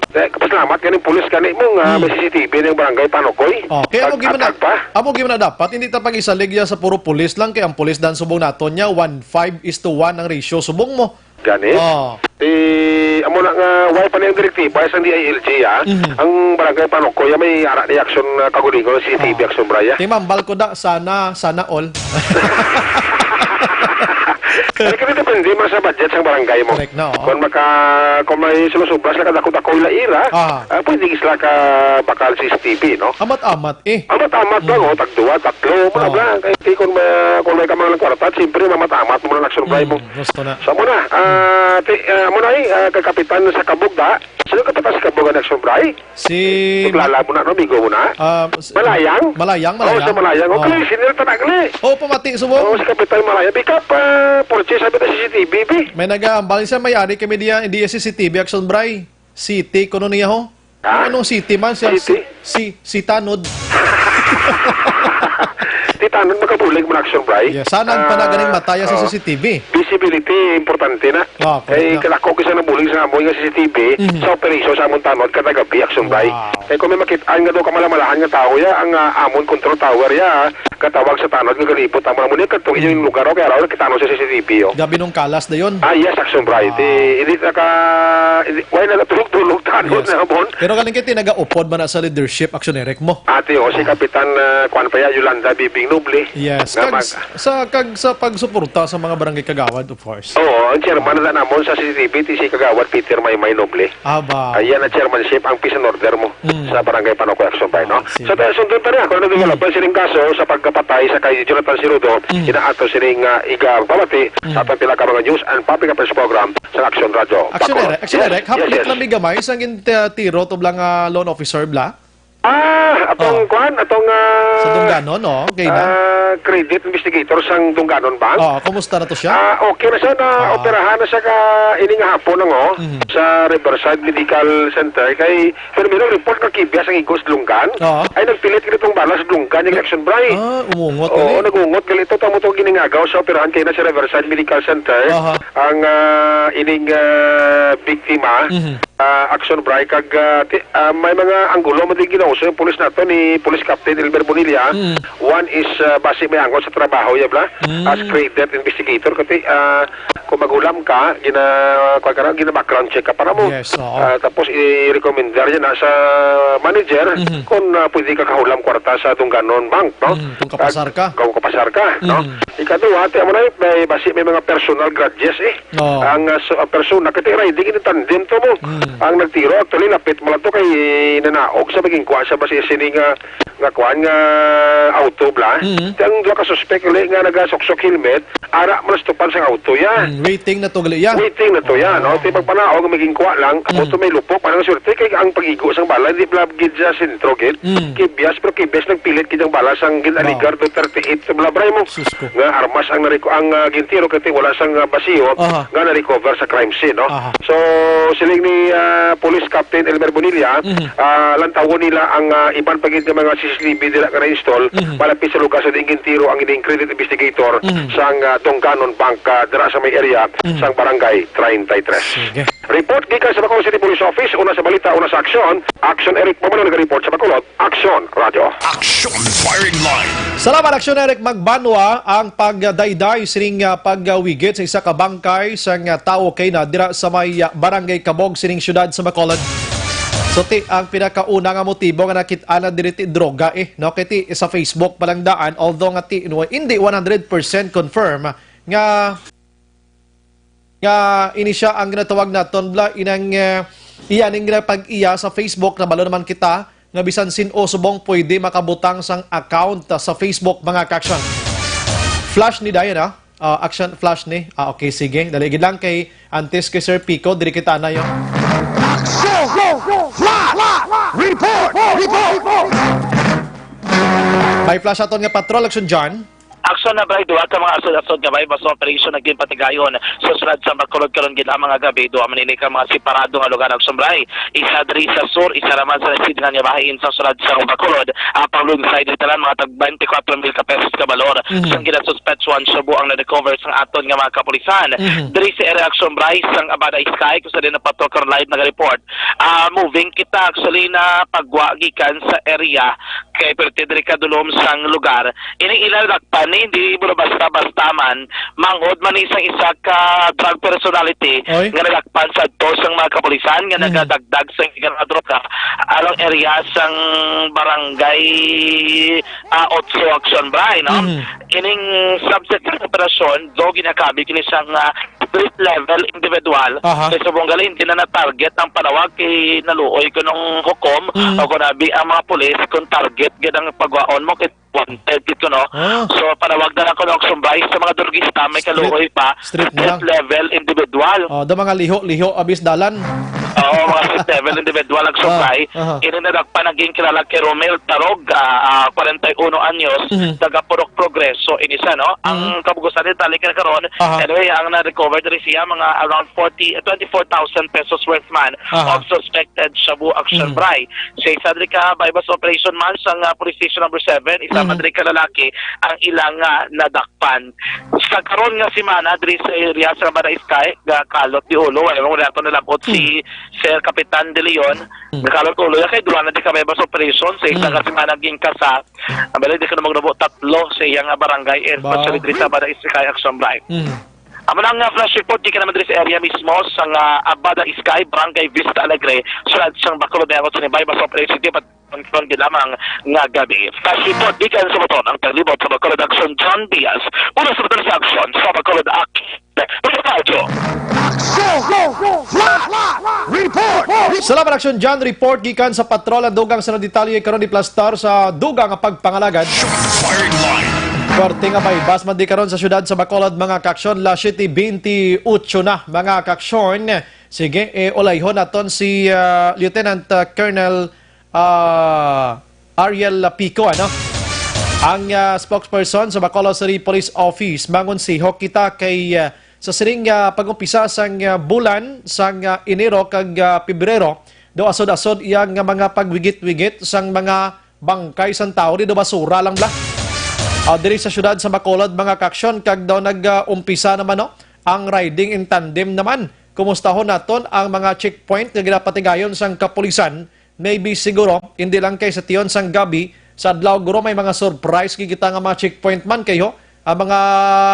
eh, pasalamat ganing pulis gani mo nga Hmm. may C C T V ning barangay Panukoy. Oh, kaya amo Tag-, gid man na, tag pa. amo gid man na dapat, hindi ta pag-isalig ya sa puro pulis lang, kay ang pulis dan subong naton niya, one five is to one ang ratio. Subong mo. Gani? Oh. Di, amo na nga, wala pa niyang direktiba sa D I L G, ah. Mhm. Ang barangay Panukoy, ah, may ara ni action, ah, kagulingon, C C T V Ah. action, Bry, ah. Timambal ko da, sana, sana all. Kaya kami depende man sa budget sa barangay mo. Correct na, oo. Kung maka-, kung may sumusubra sila kadako-dako ila ira, Ah. ah, pwede sila ka bakal C C T V, no? Amat-amat, eh. Amat-amat lang, Mm. oh, tagduwa, tatlo, mo na Oh. lang. Kaya kung may, kung may ka mga kwarta, siyempre, mamat-amat mo na action, Bry, mo. Mm, gusto na. So, mo na, ah, ti-, ah, mo na, eh, ah, kay Kapitan sa Kabugda. Sino Kapitan sa Kabugda na action, Bry? Si Kilala mo na, no? Amigo mo na? Ah, s-, Malayang? Malayang, Oo, Malayang. sa Malayang. Oh, Oh. kay senior ta na, gali. Oh, pamati, subong. Oo, si Kapitan Malayang. Pick up, ah, purchase, sabi na C C T V, bi. May nagahambal siya, may ari kami diya, hindi C C T V action, Bry. City, kuno niya, ho? Ha? Anong city man siya? City? Si, si, si Tanod. Ti Tanod, makabulig mo na action, Bry. Yeah, sana ang Ah, panaganing mataya sa oo. C C T V. Visibility, importante na. Ah, Kay correct na. kadako kisa nabulig sa amoy nga C C T V Mhm. sa operasyon sa amon tanod kada gabi, action, Bry. Wow. Kay kung may makit-an nga daw kamalamalahan nga tao ya, ang, ah, amon control tower ya, ah, katawag sa tanod nga galibot amo na mo ni kadtong inyong Mm. lugar, o kaya raw nakita mo sa C C T V, oh. Gabi nung kalas na yun. Ah, yes, action, Bry. Wow. Ti, hindi naka, hindi, why na natulog-tulog tanod Yes. na amon? Pero galing kay ti nagaupod man na sa leadership, action, Eric mo. Ate, oh, si Ah. Kapitan, ah, kwan pa ya, Yolanda Bibing, no? Yes. Nga Kag mag- s-, sa, kag sa pagsuporta sa mga barangay kagawad, of course. Oo, ang chairman na namon sa C C T V, ti si Kagawad Peter Maymay Noble. Aba. Ayan ang chairmanship, ang peace and order mo Mm. sa Barangay Panokoy Action Bay, no? Ah, sige. So, tayo, sundon pa rin ako, nagdudulap Mm. sining kaso sa pagkapatay sa kay Jonathan Sirudo, Mm. inaato sining, ah, igababati Mm. sa atong pila ka mga news and public affairs program sa Action Radio Action Bacolod. Direct, Action Yes, Direct, yes, haplit yes. lang mi gamay sang gin-, uh, tiro to bla nga lone officer bla? Ah, atong Oh. kwan, atong, ah, Sa Dungganon, no? Okay na? ah, credit investigator sang Dungganon Bank. Oh, kumusta na to siya? Ah, okay na siya, na Ah. operahan na siya ka ini nga hapon, ano, Mhm. sa Riverside Medical Center. Kay, pero may report nga kibya sang igos Dunggan. Oo. Ay, nagpilit gid itong bala sa Dunggan yung Action Bray. Ah, umungot Oo, gali. nagungot gali ito. Tamo itong giningagaw sa operahan kayo na sa Riverside Medical Center. Aha. Ang, ah, ining, ah, biktima. Mhm. Ah, Action Bray, kag, ah, ti-, ah, may mga anggulo mo din ginauso yung pulis nato ni Police Captain Elmer Bonilla. Mm. One is, ah, basi may angon sa trabaho, ya bla? Mm. As credit investigator, kasi, ah, kung maghulam ka, gina-, kuwan ka na, gina-background check ka para mo. Yes, oo. Ah, tapos i-recommendar yan na sa manager Mhm. kung, ah, pwede ka kahulam kwarta sa Dungganon Bank, no? Mm, kung kapasar ka. Ah, kung kapasar ka, no? Mm. Ikaduha, ti, amo na, may, basi may mga personal grudges, eh. Oo. Ang, ah, so, ang persona, kati riding in tandem to mo. Mm. Ang nagtiro, actually, lapit mo lang to kay nanaog sa maging kuha sa basi sining, ah, nga kuan nga auto bla. Mm. Ti ang duha ka suspek uli nga nagasuksok helmet, ara man sa tupan sang auto ya. Mm, waiting na to gali ya. Waiting na to ya, no? Oh. Ti pagpanaog, maging kuha lang, Mm. auto may lupok, parang swerte kay ang pagigo sang bala, hindi bla gid sa sentro gid. Mm. Kibyas, pero kibyas nagpilit gid ang bala sang gin-, Wow. aligar do thirty-eight sa bla, Bray mo. Sus ko. Nga armas ang nariko-, ang, ah, gintiro kay wala sang, ah, basiyo Aha. nga na-recover sa crime scene, no? Aha. So, siling ni, ah, Police Captain Elmer Bonilla, Mhm. ah, lantawon nila ang, ah, iban pa gid nga mga C C T V dira nga na-install Mhm. malapit sa lugar sa diin gintiro ang ining credit investigator Mhm. sang, ah, Dongganon Bank, ah, dira sa may area Mhm. sang Barangay treinta y tres. Sige. Report gikan sa Bacolod City Police Office, una sa balita, una sa aksyon. Action Eric Pamano nag-report sa Bacolod. Aksyon Radio. Action Firing Line. Salamat, Aksyon Eric Magbanwa. Ang pagdayday sining, ah, pagwigit sa isa ka bangkay sang, ah, tawo kay na dira sa may, ah, Barangay Cabog sining siyudad sa Bacolod. So, ti, ang pinakauna nga motibo nga nakit-an na diri ti droga, eh, no? Kay ti sa Facebook pa lang daan, although nga ti, hindi one hundred percent confirm nga nga ini sia ang ginatawag naton, bla, inang, eh, iya ning ginapag-iya sa Facebook, nabalo naman kita nga bisan sin-o subong pwede makabutang sang account, ah, sa Facebook, mga ka-action. Flash ni dayon, ah. Ah, action, flash ni. Ah, okay, sige. Dali gid lang kay antes kay Sir Pico, diri kita na yung Action! Flash! Report! Report! May flash aton nga patrol, Action John. Aksyon na, Bray, duha ka mga asod-asod nga may bus operation naging patigayon sa siyudad sa Bacolod karon gid ang mga gabi. Duha man ini ka mga separado nga lugar, Aksyon, Bray. Isa diri sa sur, isa naman sa nasidengan nga bahin sa siyudad sa Bacolod. Ang pang-loan side, ito lang mga tag twenty-four mil ka pesos ka balor. Mhm. Sang ginasuspetsuhan, shabu ang na-recover sang aton nga mga kapulisan. Mhm. Diri sa area, Aksyon, Bray, sang Abada Sky, kung sa din ang patrol karon live nag-report. Ah, moving kita, actually, na pagwa gikan sa area kay perti diri kadulom sang lugar. Ini ila nadakpan ni, hindi mo na basta-basta man. Manghod man ni sa isa ka drug personality Oy. nga nadakpan sa dos sang mga kapulisan nga Mhm. nagadagdag sa illegal nga droga along area sang barangay, ah, Otso Action Bray, no? Mhm. Ining subject sa operasyon, do ginakabi kini sang, ah, street level individual. Aha. Kay subong gali, hindi na na-target ang panawag kay naluoy ko nung hukom Mhm. o kung abi ang mga pulis kung target gid ang pagwaon mo kay wanted gid ko, no? Ah. So, panawag na lang ko ng sumbay sa mga drugista, may Street, kaluoy pa, street na lang. Street level individual. Oh, do mga liho, liho, abis dalan. Oo, mga street level individual ang Ah, sumbay. aha. Ini nadakpan naging kilala kay Romel Tarog, ah, ah, kwarenta y uno anyos, Mhm. taga Purok Progreso, ini siya, no? Ang Mhm. kabugusan ni tali ka karon, Aha. anyway, ang na-recover diri siya, mga around forty, twenty-four thousand pesos worth man Aha. of suspected shabu action Mhm. bray. Sa isa diri ka buy-bust operation man sa, ah, Police Station Number Seven, isa man Mhm. diri ka lalaki ang ilang, ah, nadakpan. Sa karon nga semana, diri sa area sa Barangay Sky, ga Kalot de Olo, wala mo nato nalabot si Hmm. Sir Kapitan De Leon, Hmm. ga Kalot Olo, ya kay dula na di ka buy-bust operation, sa isa Hmm. ka semana ging kasa, ang bali di ka na magnubo tatlo sa iyang, ah, barangay, eh, Ba? especially diri sa Barangay Sky, Action Bright. Hmm. Amo na nga flash report, di ka naman diri sa area mismo sa nga Abada Sky, Barangay Vista Alegre, sa Lansang Bacolod, may angot sa Nibay, Baso, Palayan City, pat-, kon di lamang nga gabi. Flash report, di ka sa Baton, ang taglibot sa Bacolod Action, John Diaz. Una sa Baton sa Action, sa Bacolod Action. Radyo. Action! Flash report! Salamat, Action John. Report gikan sa patrol ang dugang sa detalye karon di plastar sa dugang nga pagpangalagad. Firing line. Korte nga may bas man di karon sa siyudad sa Bacolod, mga kaaksyon, las siyete bente otso na, mga kaaksyon. Sige, eh, ulayhon naton si, ah, Lieutenant, ah, Colonel, ah, Ariel Pico, ano? Ang, ah, spokesperson sa Bacolod City Police Office, mangonseho kita kay, ah, sa sining, ah, pag-umpisa sang, ah, bulan sang, ah, Enero kag, ah, Pebrero, daw asod-asod iya nga mga pagwigit-wigit sang mga bangkay sang tawo, di daw basura lang bala. Ah, diri sa siyudad sa Bacolod, mga kaaksyon, kag daw nag-umpisa naman, no, ang riding in tandem naman. Kumustahon naton ang mga checkpoint nga ginapatigayon sang kapulisan. Maybe siguro, hindi lang kay sa tion sang gabi, sa adlaw guro may mga surprise gid kita nga mga checkpoint man kayo. Ang mga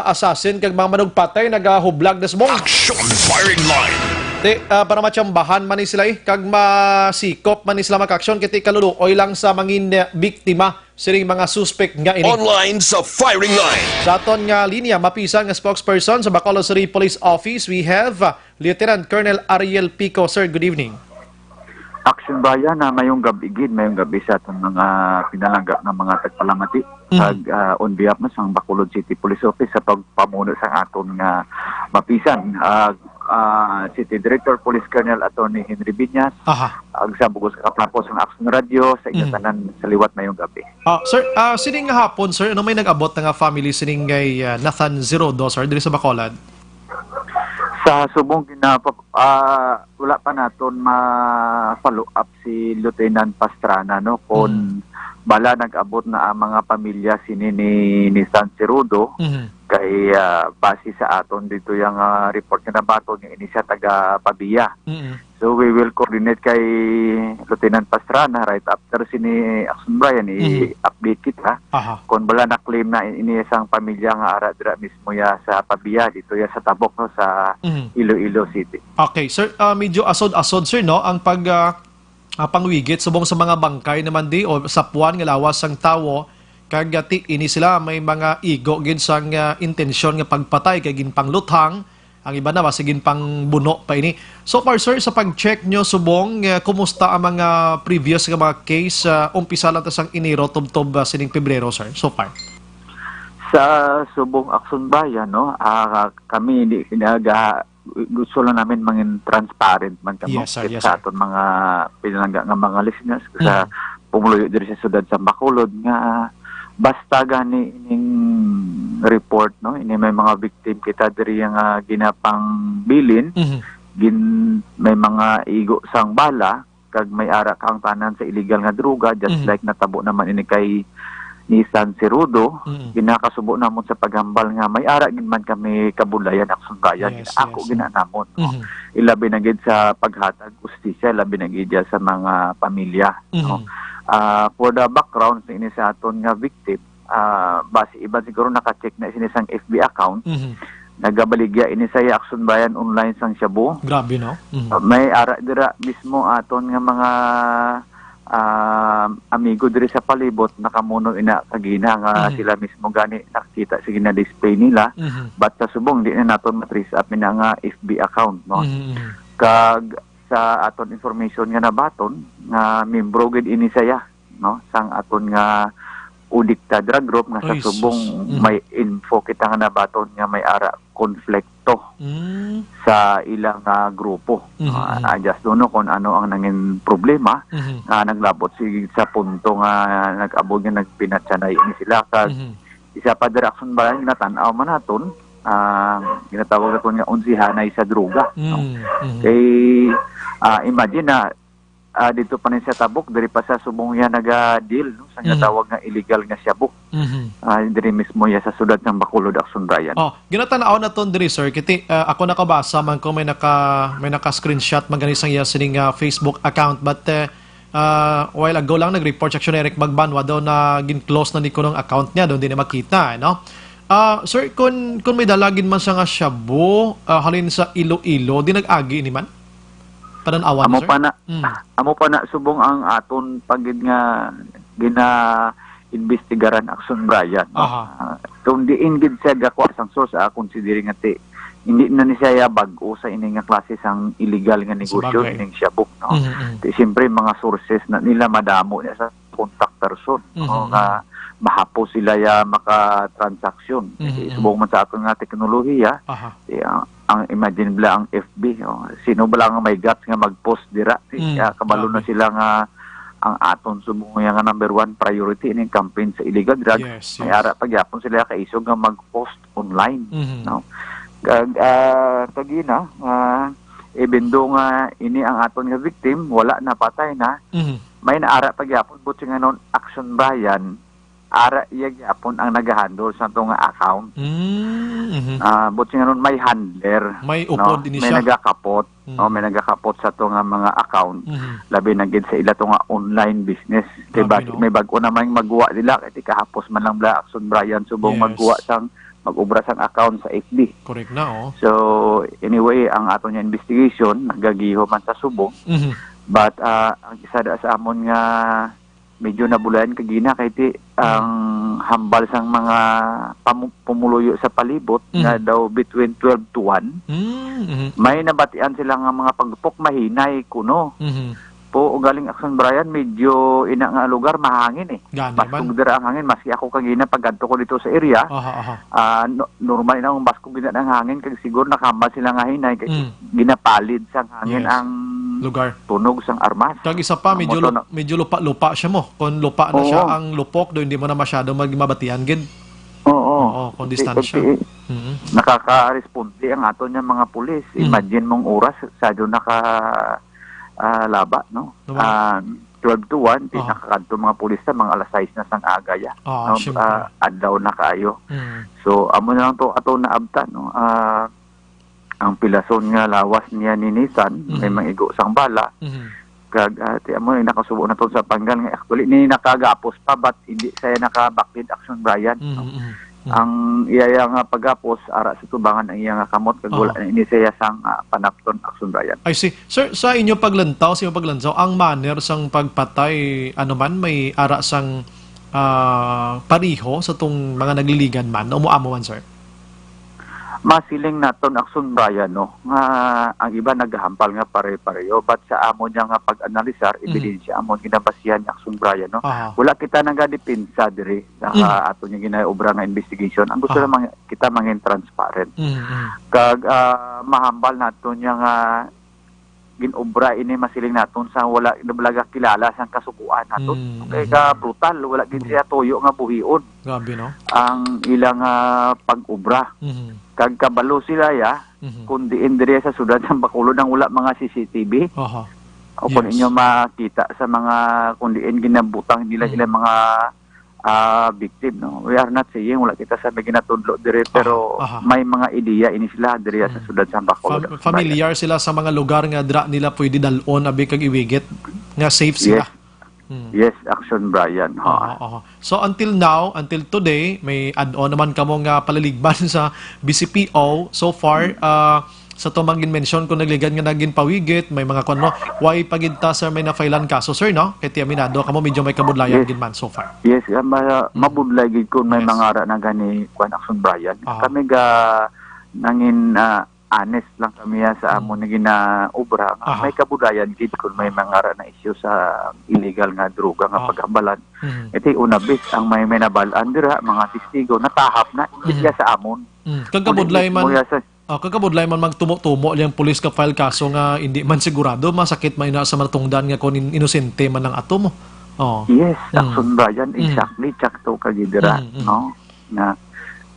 assassin kag mga manugpatay nagahublag na subong. Action firing line. Ti, ah, para matsambahan man ni sila, eh, kag masikop man ni sila makaaksyon, kay ti kaluluoy lang sa mangin, eh, biktima sining mga suspect nga ini. Online sa firing line. Sa aton nga linya, mapisan nga spokesperson sa Bacolod City Police Office, we have, uh, Lieutenant Colonel Ariel Pico. Sir, good evening. Action Bayan, na mayong gabi gid, mayong gabi sa aton mga pinalangga nga mga tagpalamati. Mm. Ag, ah, on behalf na sang Bacolod City Police Office sa pagpamuno sa aton nga mapisan, ah, ah, City Director Police Colonel Attorney Henry Viñas, Aha. ag sa bugos ka kaplapo sang Action Radio, sa inyo Mm. tanan sa liwat, mayong gabi. Ah, sir, ah, sining nga hapon, sir, ano may nag-abot na nga family sining kay, ah, Nathan Zerudo, sir, diri sa Bacolod? Sa subong ginapa-, ah, wala pa naton ma-follow up si Lieutenant Pastrana, no, kung Mm. bala nag-abot na ang mga pamilya sini ni, ni San Cerudo, Mhm. kay, ah, base sa aton dito yung, ah, report nga nabaton nga ini siya taga Pavia. Mm. So, we will coordinate kay Lieutenant Pastrana right after sini Action Brian, Mhm. i-update kita. Aha. Kung bala na-claim na ini sang pamilya nga ara dira mismo ya sa Pavia, dito ya sa Tabok, no, sa Mhm. Iloilo City. Okay, sir, ah, medyo asod-asod, sir, no, ang pag, ah, ah, pangwigit subong sa mga bangkay naman di o sapuan nga lawas sang tawo, kag, ah, ti, ini sila may mga igo gid sang, ah, intensyon nga pagpatay kay ginpangluthang, ang iba na basi ginpangbuno pa ini. So far, sir, sa pag-check nyo subong, ah, kumusta ang mga previous nga mga case, ah, umpisa lang ta sang Enero tubtob, ah, sining Pebrero, sir, so far? Sa subong Action Bayan, no, ah, kami hindi naga-, gusto lang namin mangin transparent man kamo Yes, sir. Yes, sa sir. aton mga pinalangga nga mga listeners sa Mm. pumuluyo diri sa siyudad sa Bacolod nga basta gani ining report, no, ini may mga victim kita diri nga ginapangbilin, Mhm. gin-, may mga igo sang bala, kag may ara ka ang tanan sa illegal nga droga, just Mhm. like natabo naman ini kay Nissan Cerudo, Mhm. ginakasubo namon sa paghambal nga may ara gid man kami kabulayan, Action Bayan, Yes, ako yes. gina namon, no? Mhm. Ilabi na gid sa paghatag ustisya, labi na gid sa mga pamilya, no? Mhm. Ah, for the background sa ini sa aton nga victim, ah, basi iban siguro naka-check na sini sang F B account, Mhm. nagabaligya ini sa iya Action Bayan online sang shabu. Grabe, no? Mhm. Ah, may ara dira mismo aton nga mga, ah, amigo diri sa palibot nakamuno ina kagina nga Mhm. sila mismo gani nakita sige na display nila. Mhm. But sa subong, di na naton matrace up ina nga F B account, no? Mhm, mhm. Kag sa aton information nga nabaton, nga membro gid ini saya, no, sang aton nga UDICTA drug group nga sa Ay, sus. Subong Mhm. may info kita nga nabaton nga may ara konflikto Mm. sa ilang, ah, grupo. Mhm, Ah, mhm. I just don't know kung ano ang nangin problema Mhm. nga naglabot si, sa punto nga nag-abot nga nagpinatsanay ini sila. Kag Mhm. isa pa dira, Action Bayan, ginatan-aw man naton, ah, ginatawag naton nga unsihanay sa droga, no? Mm, mhm. Kay, ah, imagine na, ah, dito pa ni sa Tabok, diri pa sa subong yan naga-deal, no, sa Mhm. ginatawag nga illegal nga shabu. Mhm. Ah, diri mismo ya sa siyudad sang Bacolod, Action Bayan. Oh, ginatan-aw naton diri, sir. Kiti, ah, ako nakabasa man ko may naka-, may naka-screenshot man gani sang iya sining, ah, Facebook account, but, eh, ah, while ago lang nag-report si Action Eric Magbanwa daw na gin-close na ni kunong account niya, daw hindi na makita, eh, no? Ah, sir, kun, kun may dala gid man siya nga shabu, ah, halin sa Iloilo, di nag-agi ni man? Panan-awan, Amo sir? pa na, Mm. amo pa na subong ang aton pa gid nga gina-imbestigaran, Action Brian, no? Aha. Ah, kung diin gid siya gakuha sang source, ah, considering nga ti, hindi na ni siya bag-o sa ini nga klase sang illegal nga negosyo, Sabagay. ining shabu, no? Mhm, mhm. Ti, siyempre, mga sources na nila madamo niya sa contact person, no, Mhm, nga mhm. mahapos sila ya makatransaksyon. Mhm, Kasi mhm. subong man sa aton nga teknolohiya, Aha. eh, ang, ang imagine bala ang F B, oh, sino bala nga may guts nga mag-post dira? Si, Mhm, ah, kabalo na grabe. sila nga ang aton subong nga number one priority ining campaign sa illegal drugs. Yes, May yes. ara pa gyapon sila kaisog nga mag-post online, Mhm. no? Kag, ah, kagina, ah, even though nga ini ang aton nga victim, wala na, patay na, Mhm. may naara pa gyapon, buot silingon, Action Brian, ara iya gyapon ang nagahandle sa ato nga account. Mm, mhm. Ah, buot silingon, may handler, May no? upod ini May siya. nagakapot, Mm. no? May nagakapot sa ato nga mga account. Mhm. Labi na gid sa ila to nga online business. Kay Grabe, bag-, no? may bag-o naman magwa nila. Kay ti kahapos man lang bala, Action Brian, subong Yes. magwa sang, mag-obra sang account sa F B. Correct na, oh. So, anyway, ang ato nga investigation, nagagiho man sa subong. Mhm. But, ah, ang isa da sa amon nga medyo nabulayan kagina kay ti ang Mm. hambal sang mga pamu-, pumuluyo sa palibot nga Mhm. daw between twelve to one, Mm, mhm. may nabatian sila nga mga pagpok mahinay kuno. Mhm. Po, ugaling Action Brian, medyo ina nga lugar mahangin eh. Gani man. Baskog dira ang hangin, maski ako kagina pagkadto ko dito sa area, Aha, aha. ah, no-, normal na ang baskog gina ang hangin, kag siguro nakahambal sila nga hinay, kay Mm. ginapalid sang hangin Yes. ang Lugar. tunog sang armas. Kag isa pa, Ang medyo motor lup-, na medyo lupa-lupa siya mo. Kung lupa na siya, Oo. ang lupok do, hindi mo na masyado mag-, mabatian gid. Oo. Oo, kung Kasi distansya. pag ti-, Mhm. nakakaresponde ang aton nga mga pulis. Mhm. Imagine mong oras, sa doon naka, ah, laba, no? Naman. Ah, twelve to one, ti Ah. nakakadto mga pulis sa mga alas sais na sang aga ya. Ah, No? siyempre. Ah, adlaw na kaayo. Mhm. So, amo na lang to ato naabtan, no? Ah, ang pilason nga lawas niya ni Nissan, may Mhm. mangigo sang bala. Mhm. Kag, ah, ti amo ni nakasubo na to sa panggal nga actually ni nakagapos pa, but hindi siya nakabaklid, Action Brian, Mhm, no? mhm, mhm. Ang iya, iya nga paggapos, ara sa tubangan ang iya nga kamot, kag wala Aha. na ini siya sang, ah, panapton, Action Brian. I see. Sir, sa inyo paglantaw, sa inyo paglantaw, ang manner sang pagpatay, ano man, may ara sang, ah, pariho sa tong mga nagliligan man, o muamo man, sir? Masiling naton, Action Brian, no, nga ang iba nagahambal nga pare-pareho, but sa amo niya nga pag-analisar, Mhm. ebidensya amo ginabasihan ni Action Brian, no? Aha. Wala kita nagadepensa diri sa Mhm. ato niya ginaobra nga investigation. Ang gusto Aha. lang man kita mangin transparent. Mhm, mhm. Kag, ah, mahambal naton niya nga ginobra ini, masiling naton, sa wala, wala kilala sang kasugoan naton. Mm, Kay mhm. ka brutal, wala gid Bru- siya tuyo nga buhion Grabe, no? ang ilang, ah, pag-obra. Mhm. Kag kabalo sila ya, Mhm. kung diin diri sa siyudad sa Bacolod ang wala mga C C T V. Aha. O kung Yes. inyo makita sa mga, kung diin ginabutang nila Mhm. sila mga ah, victim, no? We are not saying wala kita sa may ginatudlo dire, Aha, pero aha. may mga ideya ini sila diri sa Mm. siyudad sa Bacolod. Fam-, familiar sila sa mga lugar nga dira nila pwede dal-on, abi, kag iwigit nga safe sila. Yes. Mm. Yes, Action Brian, ha. Aha, aha. So, until now, until today, may add-on naman kamo nga palaligban sa B C P O. So far, Mm. ah, sa to mga ginmention, kung nagligad nga nagin pawigit, may mga kuwan mo, why pa gid ta, sir, may na-filean kaso, sir, no? Kay ti aminado kamo, medyo may kabudlayan Yes. gid man so far. Yes, ah, ma-, Mm. mabudlay gid kung may Yes. mga ara na gani, kuwan, Action Brian. Aha. Kami ga nangin, ah, honest lang kami, ah, sa Mm. amon nga ginaobra nga Aha. may kabudlayan gid kung may Ah. mga ara na issue sa illegal nga droga nga Ah. paghambalan. Mm. Iti una bis ang may, may nabalaan dira, mga testigo, natahap na, hindi Mhm. iya sa amon. Mm. Kag Kundi kabudlay mismo man, iya sa Oh, kag kabudlay man magtumo-tumo liyang pulis ka file kaso nga hindi man sigurado, masakit man ina sa matungdan nga kon in-, inosente man ang ato mo. Oh. Yes, Mm. Action Brian, Mm. exactly, tsakto ka gid dira, Mm, mm. no? Na,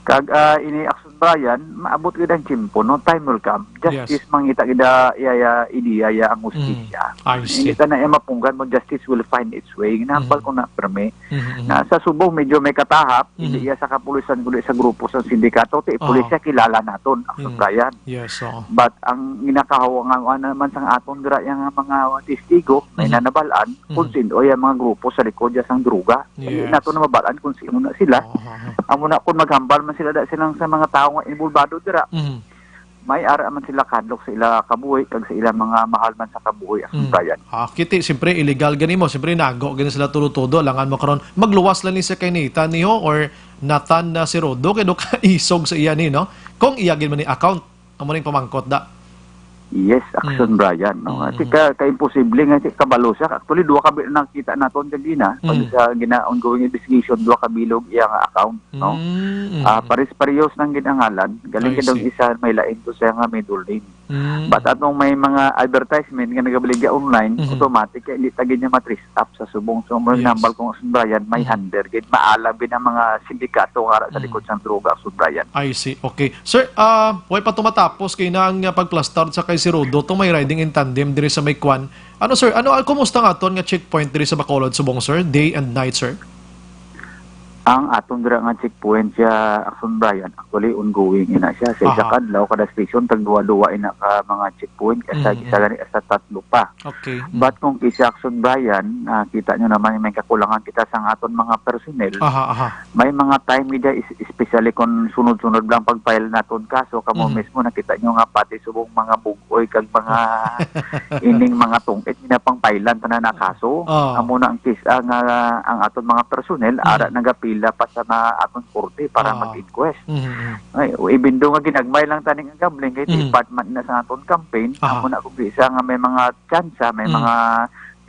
kag, ah, ini Action Brian, maabot gid ang tiyempo, no? Time will come. Justice Yes. mangita gid, ah, iya, iya, ideya, iya ang Mm. hustisya. I see. Hindi ka na iya mapunggan mo, justice will find its way. Ginaambal Mm. ko na, permi. Mhm, mhm. Na sa subong medyo may katahap, hindi Mhm. iya sa kapulisan, kundi sa grupo sa sindikato. Ti Oo. pulisya kilala naton, Action Mhm. Brian. Yes, oo. But ang ginakahawa nga, ano naman sang aton dira, yang mga testigo, may Mhm. nanabalaan, Mhm. kung sino iya mga grupo sa likod iya sang droga. Hindi Yes. nato na mabalaan kung sino na sila. Oo, oo, oo. Amo na kung maghambal man sila da silang sa mga tawo nga involvado dira. Mhm. May ara man sila kadlok sa ila kabuhi kag sa ila mga mahal man sa kabuhi, Action Mm. Brian. Ah, kiti, siyempre, illegal gani mo. Siyempre, nago gani sila tudo-tudo. Langan mo karon, magluwas lang ni sa kay Nathan niyo or Nathan na si Rodo, kay do ka isog sa iya ni, no? Kung iya gid man ni account, amo ning pamangkot da. Yes, Action Mm. Brian, no? Mm, Ati mm. ka, ka-imposible nga, ati kabalo siya. Actually, duha ka bi-, nakita naton kagina, pag Mm. sa gina-, ongoing investigation, duha ka bilog iya nga account, no? Mm, Ah, mm. pares-parehos nang ginangalan. Galing I ka daw see. isa, may lain to siya nga middle name. Mm. But atong may mga advertisement nga nagabaligya online, Mhm. automatic kay hindi ta gid niya ma-trace up sa subong. So, mo Yes. nambal kong Action Brian, may Mhm. handler gid. Maalam gid ang mga sindikato nga ara sa Mhm. likod sang droga, Action Brian. I see. Okay. Sir, ah, way pa tumatapos kay na ang, ah, pagplastar sa kay si Rodo, to may riding in tandem diri sa may kwan. Ano, sir? Ano, ah, kumusta nga aton nga checkpoint diri sa Bacolod, subong, sir? Day and night, sir? Ang aton dira nga checkpoint siya, Action Brian, actually ongoing ina siya. Sa isa Aha. ka adlaw, kada station, tag duwa-duwa ina ka mga checkpoint. Sa Mhm, isa mhm. gani, sa tatlo pa. Okay. Mm. But kung kay sa Action Brian, ah, kita nyo naman may kakulangan kita sa aton mga personnel. Aha, aha. May mga time gid, is-, especially kung sunod-sunod lang pag-file naton kaso, kamo Mhm. mismo nakita nyo nga pati subong mga bug-oy kag mga ining mga tungit, ginapang-file-an tanan na kaso. Ah. Amo na ang case, ang, ah, ang aton mga personnel, Mhm. ara nagapila pa sa mga aton korte para Ah. mag-inquest. Mhm, mhm. Ay, even though nga ginagmay lang taning ang gambling, kay Mhm. department na sa aton campaign, Aha. amo na kung isa nga may mga tsansa, may Mhm. mga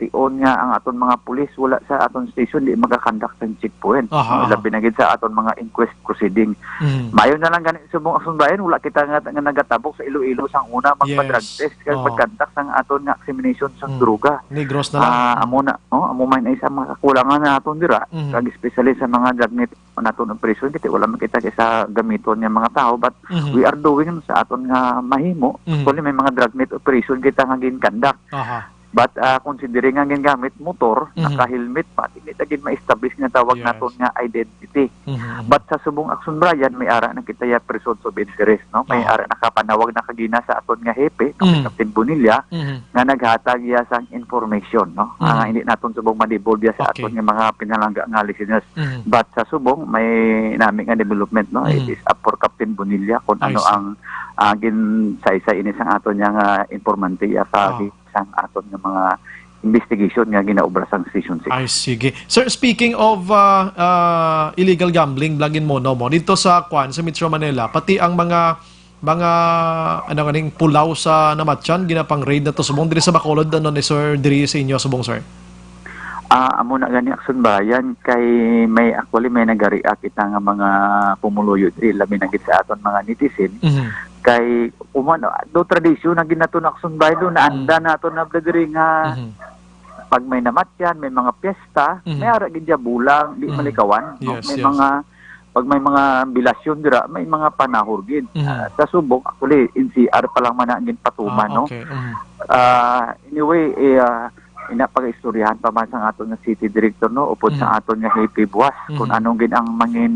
tion nga ang aton mga pulis wala sa aton station, di makakandak sang checkpoint. Aha, No, aha. labi na gid sa aton mga inquest proceeding. Mhm. Mayo na lang gani subong Action Brian, wala kita nga, nga nagatabok sa Iloilo sang una, magpa-drug Yes. test, kag Oh. pagkandak sang aton nga examination sang Mm. droga. Negros na lang. Ah, Mm. amo na, oh, amo man ay sa mga kakulangan naton dira, Mhm. kag especially sa mga drug net naton operation, kay wala man kita kay sa gamiton nga mga tao, but Mhm. we are doing sa aton nga mahimo. Mhm. Actually, may mga drug net operation kita nga ginkandak. Aha. But, ah, considering nga gingamit motor, Mhm. naka-helmet pa, hindi ta gid ma-establish nga tawag Yes. naton nga identity. Mhm, mhm. But sa subong Action Brian, may ara na kita ya persons of interest, no? May Aha. ara nakapanawag na kagina sa aton nga hepe, no, kay Mhm. Captain Bonilla, Mhm. nga naghatag ya sang information, no? Mhm. Ah, hindi naton subong ma-devolve ya sa Okay. aton nga mga pinalangga nga listeners. Mhm. But sa subong, may nami nga development, no? It Mhm. is up for Captain Bonilla kung I ano see. ang, ah, ginsaysay ini sang aton nga informante ya sa Ah. sang aton nga mga investigation nga ginaobra sang Station six. Ay, sige. Sir, speaking of, ah, ah, illegal gambling, blagin mo, no, mo, dito sa, kwan, sa Metro Manila, pati ang mga, mga, ano, kaning pulaw sa Namatyan, ginapang-raid na to subong diri sa Bacolod, ano, ni sir, diri sa inyo subong, sir? Ah, amo na gani, Action Brian, kay may, actually, may nagari kita nga mga pumuluyo diri, labi na gid sa aton mga netizen. Mhm. Kay, umano, do tradisyon na ginato na Action Brian, do naanda Mm. nato na bla diri nga Mhm. pag may namatyan, may mga piyesta, Mhm. may ara gid dya bulang, di Mhm. malikawan, no? Yes, May yes. mga, pag may mga bilasyon dira, may mga panahor gid. Mhm. Ah, sa subong, actually, N C R pa lang man na ang ginpatuman, Ah, no? okay. Mhm. Ah, anyway, eh, ah, ina pag-istoryahan pa man sa aton nga city director, no? Upod sa Mhm. aton nga hepe buwas, kung Mhm. anong gid ang mangin,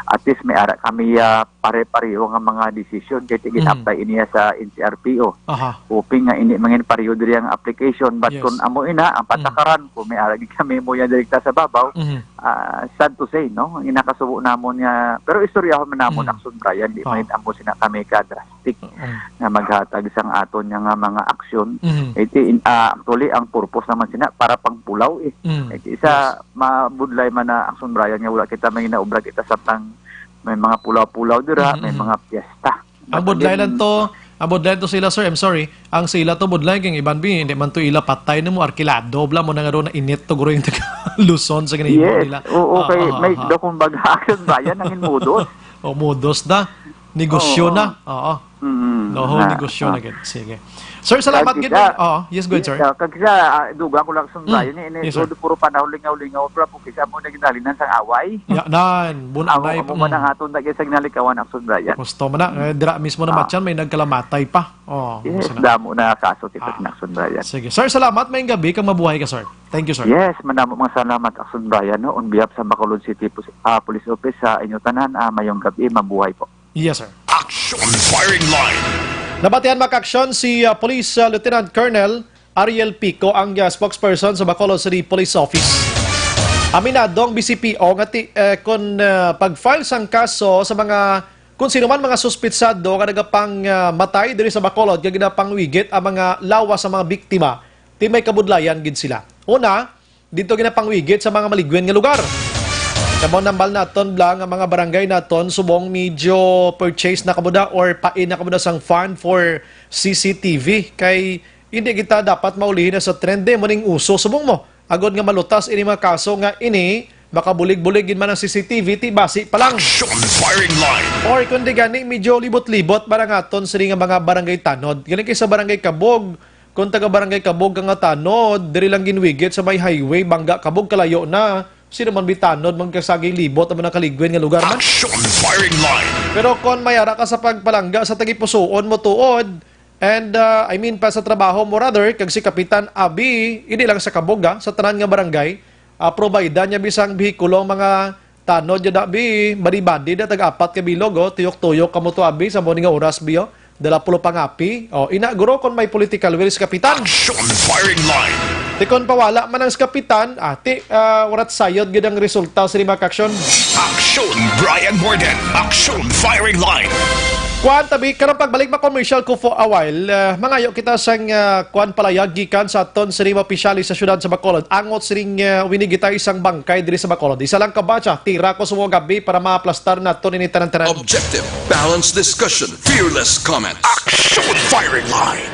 at least may ara kami, ah, pare-pareho nga mga desisyon kay tigin Mm. apply iniya sa N C R P O. Aha. Hoping nga hindi mangin pareho diri ang application, but Yes. kung amo ina ang Mm. patakaran, kung may ara gid kami mo yan direkta sa babaw, Mhm. ah, sad to say, no? Ang inakasubo namon nga, pero istoryahon man namon Mm. Action Brian, di Ah. man amo sina kami ka drastic Mm. nga maghatag sang aton nga, nga mga aksyon. Mhm. Iti, in, ah, actually, ang purpose naman sina para pangpulaw, eh. Mm. Iti isa, Yes. mabudlay man na Action Brian nga wala kita may naobra kita sa pang may mga pulaw-pulaw dira, Mhm, may mhm. mga piyesta. Ang But budlay again lang to, ang budlay to sila, sir, I'm sorry. Ang sila to budlay, kay iban bi, hindi man to ila patay na mo, arkilado, bla mo na nga doon na init to, guro yung taga Luzon sa ganito Yes, nila. oo, Ah, kay ah, may ah, ah. daw kumbaga Action Brian ang inmudos. O, mudos na. Negosyo Oo. na. Oo. Mm, No, na, negosyo na. na gid. Sige. Sir, salamat Kag gid. isa, Oo, yes, go ahead, sir. ah, kag isa, ah, dugang ko lang sa Mm, Brian, eh, yes, sir. todo puro panahon lingaw-lingaw, bro, kung kisa mo na ginalinan sa away. Ya, nan, bun-, Amo, anay, amo man mm. ang aton lagi sa ginalikawan, Action Brian. Gusto mo na, eh, dira mismo na Ah. Matyan, may nagkalamatay pa. Oh, Yes, gusto na. damo na kaso, tito, Ah. Action Brian. Sige. Sir, salamat. May gabi kang mabuhay ka, sir. Thank you, sir. Yes, manamo mga salamat, Action Brian, no? On behalf sa Bacolod City Pus-, ah, Police Office, sa inyo tanan, ah, mayong gabi, mabuhay po. Yes, sir. Action Firing Line. Nabatihan, mga ka-aksyon, si, ah, Police, ah, Lieutenant Colonel Ariel Pico, ang, ah, spokesperson sa Bacolod City Police Office. Aminado ang B C P O nga ti-, eh, kon, ah, pag-file sang kaso sa mga, kon sino man mga suspitsado nga nagapang, ah, matay diri sa Bacolod nga ginapangwigit ang mga lawas sa mga biktima, ti may kabudlayan gid sila. Una, dito ginapangwigit sa mga maligwin nga lugar. Kamo nambal naton bla nga mga barangay naton subong medyo purchase na kamo da or pain na kamo da sang fund for C C T V kay hindi kita dapat maulihi na sa trend, eh, mo ning uso subong mo. Agod nga malutas ini mga kaso nga ini, makabulig-bulig gid man ang C C T V, ti basi pa lang. Action firing line. Or kundi gani, medyo libot-libot ba ang aton sini nga mga barangay tanod. Gani kay sa barangay Kabog, kung taga barangay Kabog ka nga tanod, diri lang ginwigit sa may highway, bangga Kabog kalayo na. Sino man bitanod, magkasagay libot ang mga kaligwin nga lugar man. Action firing line. Pero kon may ara ka sa pagpalangga sa tagipusoon mo tuod, And, uh, I mean, pa sa trabaho mo, rather, kag si Kapitan Abi, hindi lang sa Kabog, ah, sa tanan nga barangay, uh, provide niya bisang behikulo ang mga tanod niya, da, Abi, badi-badi da, tag-apat ka bilog, oh, tuyok-tuyok kamo to, Abi, sa morning nga oras, Bi, oh, dala pulo pangapi. Oh, ina, guro, kung may political will si Kapitan. Action firing line. Ti kon pawala man ang si Kapitan, ah, ti, ah, warat sayod gid ang resulta sa lima ka aksyon. Action, Brian Morden. Action firing line. Kuan tabi, karong pagbalik ma-commercial ko for a while, ah, mangayo kita sang, ah, kuan palayag gikan sa aton sining mga opisyales sa siyudad sa Bacolod. Angot sining, ah, winigitay sang bangkay diri sa Bacolod. Isa lang ka batch, ah, tira ko sa mga gabi para maaplastar naton ini tanan-tanan. Objective, balanced discussion, fearless comment. Action firing line.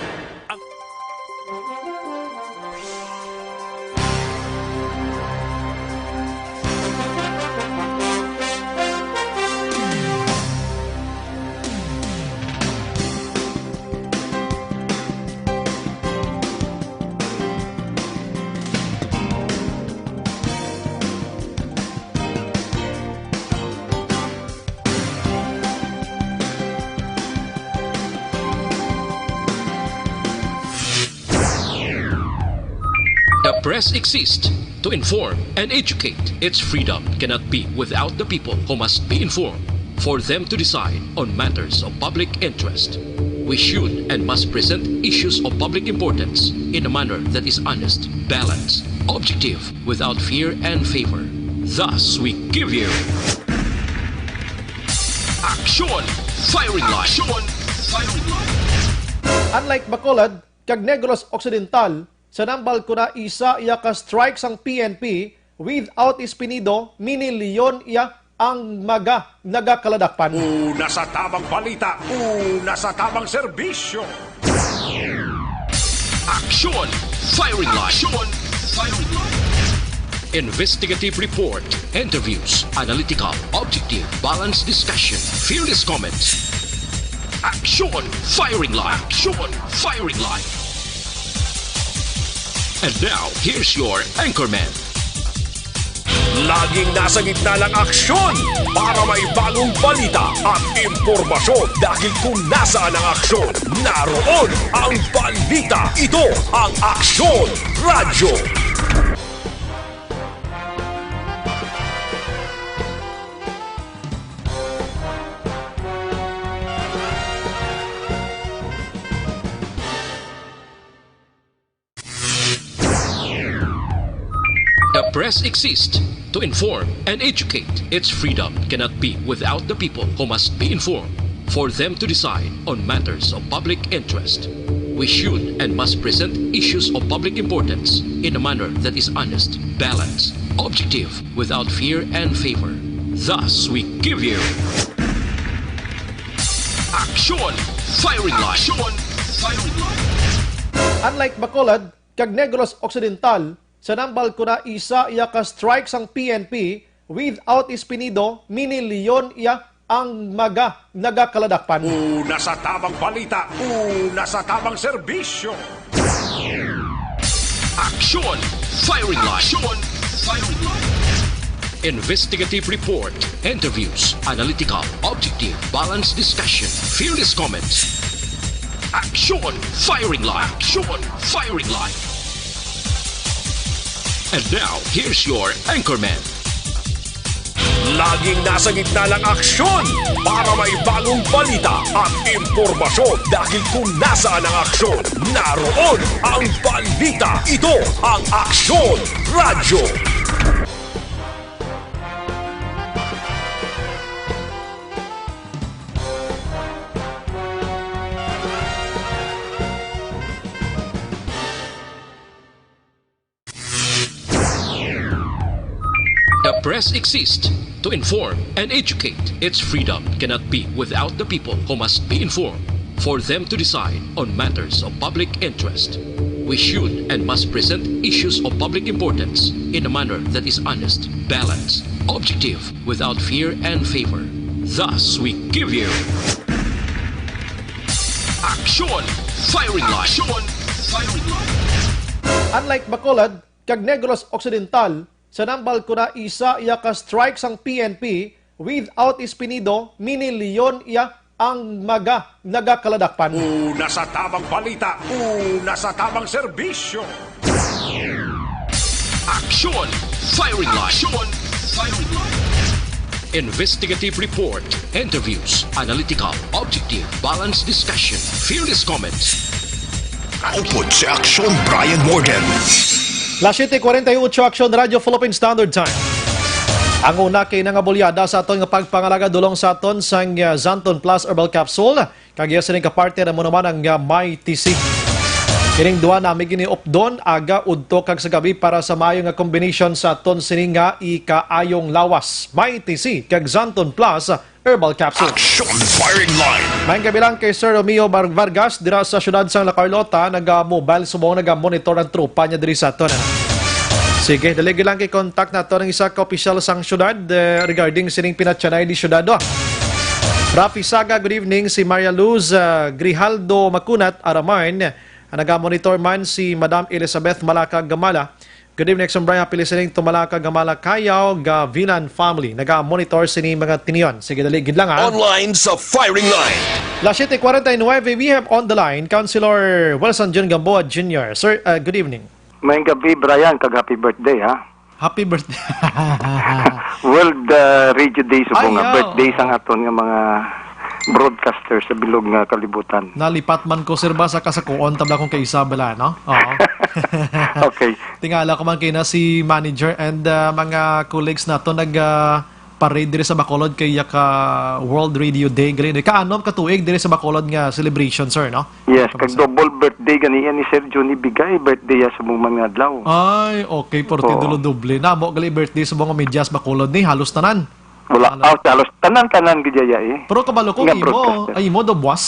The press exists to inform and educate. Its freedom cannot be without the people, who must be informed for them to decide on matters of public interest. We should and must present issues of public importance in a manner that is honest, balanced, objective, without fear and favor. Thus, we give you Action! Firing line! Action! Firing line! Unlike Bacolod kag Negros Occidental, sa nambal ko na isa iya ka strike sang P N P, without Espinido, mini-leon iya ang mga nagakaladakpan. Una sa tamang balita, una sa tamang serbisyo. Action! Firing line! Action! Firing line! Investigative report, interviews, analytical, objective, balanced discussion, fearless comments. Action! Firing line! Action! Firing line! And now, here's your anchorman. Laging nasa gitna ng aksyon para may bagong balita at impormasyon. Dahil kung nasaan ang aksyon, naroon ang balita. Ito ang Aksyon Radyo. The press exists to inform and educate. Its freedom cannot be without the people, who must be informed for them to decide on matters of public interest. We should and must present issues of public importance in a manner that is honest, balanced, objective, without fear and favor. Thus, we give you Action! Firing line! Action! Firing line! Unlike Bacolod kag Negros Occidental, sa nambal ko na isa iya ka strike sang P N P, without Espinido, mini-leon iya ang mga nagakaladakpan. Una sa tamang balita, una sa tamang serbisyo. Action! Firing line! Action! Firing line! Investigative report, interviews, analytical, objective, balanced discussion, fearless comments. Action! Firing line! Action! Firing line! And now, here's your anchorman. Laging nasa gitna ng aksyon para may bagong balita at impormasyon. Dahil kung nasaan ang aksyon, naroon ang balita. Ito ang Aksyon Radyo. Press exists to inform and educate. Its freedom cannot be without the people who must be informed for them to decide on matters of public interest. We should and must present issues of public importance in a manner that is honest, balanced, objective, without fear and favor. Thus, we give you Action Firing Line. Action Firing Line. Unlike Bacolod kag Negros Occidental, sa Nambal Kuna isa iya ka strike sang P N P, without Espinido, mini Leon iya ang maga nagakaladakpan. Una sa tamang balita, una sa tamang serbisyo. Action Firing Line. Action Firing Line. Investigative report, interviews, analytical, objective, balanced discussion, fearless comments. Upod si Aksyon Brian Morgan. Las siete cuarenta y ocho, Action Radio Philippine Standard Time. Ang una kay nga bulyada sa aton nga pagpangalaga dulong sa aton sang uh, Xanthone Plus Herbal Capsule. Kag iya sining kaparte na mo naman ang uh, Mighty C. Kining duha nami gini updon aga, udto kag sa gabi para sa maayo nga combination sa aton sini nga ikaayong lawas. Mighty C kag Xanthone Plus Herbal Capsule. Action Firing Line. Maayong gabi lang kay Sir Romeo Bar- Vargas dira sa siyudad sang La Carlota, naga-mobile subong naga-monitor ang tropa niya diri sa aton. Ano? Sige, dali lang kay contact nato ang isa ka opisyal sang siyudad eh, regarding sining pinatyanay di siyudad. Oh. Rafi Saga, good evening. Si Maria Luz uh, Grijaldo Macunat Araman, ang naga-monitor man si Madam Elizabeth Malaka Gamala. Good evening, Exxon Brian. Happy listening to Malaka Gamala Kayaw, Gavilan family. Naga-monitor sini mga tinion. Sige, dali, gid lang ha. Online sa Firing Line. Las siete cuarenta y nueve, we have on the line Councilor Wilson Jun Gamboa Junior Sir, uh, good evening. Maayong gabi, Brian, kag happy birthday, ha? Happy birthday. World uh, Radio Day subong nga Ayaw. Birthday sang aton nga mga broadcasters sa bilog nga kalibutan. Nalipat man ko, sir, ba sa kasakuon tabla kong kay Isabela, no? Oo. Okay. Tingala ko man kay na si manager and uh, mga colleagues nato nag uh, parade diri sa Bacolod kay ka World Radio Day gali. Kaanom ka tuig diri sa Bacolod nga celebration, sir, no? Yes, kag double birthday ganiya ni Sir Johnny Bigay, birthday ya sa mga adlaw. Ay, okay, porti Oo. Dulo doble. Namo gali birthday sa mga medyas Bacolod ni halos tanan. Wala, Ano? Ah, halos tanan-tanan gid ya eh. Pero kabalo ko Nga imo, broadcaster. Ay, imo do buwas.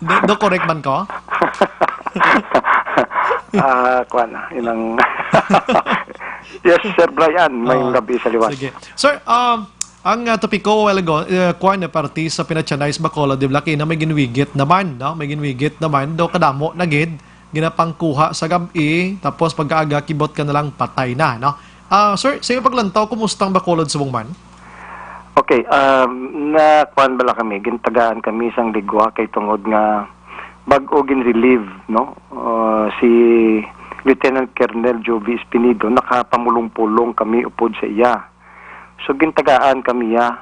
do, do correct man ko? Ah, kuan na, inang Yes, Sir Brian, may Ah, gabi sa liwas. Sige. Sir, um, ang uh, topiko a while ago, uh, kuan na parti sa pinatyanay sa Bacolod, di ba, kay na may ginwigit naman, no? May ginwigit naman, do kadamo na gid, ginapangkuha sa gab-i, tapos pagkaaga kibot ka na lang patay na, no? Ah, sir, sa iyong paglantaw, kumusta ang Bacolod subong man? Okay, um, na kuan bala kami, gintagaan kami sang ligwa kay tungod nga bag-o gin-relieve, no? Uh, si Lieutenant Colonel Jovi Espinido, nakapamulong-pulong kami upod sa iya. So gintagaan kami ya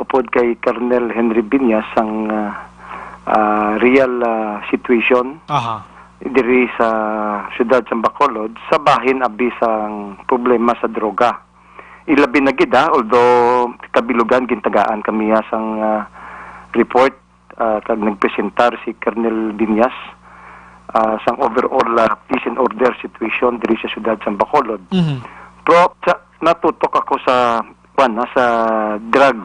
upod kay Colonel Henry Viñas sang uh, uh, real uh, situation Aha. diri sa siyudad sa Bacolod sa bahin abi sang problema sa droga. Ilabi na gid, ha, although kabilugan gintagaan kami ya sang uh, report uh, kag nagpresentar si Colonel Viñas uh, sang overall uh, peace and order situation diri sa siyudad sa Bacolod. Mhm. Pero sa, natutok ako sa kuan, ha, sa drug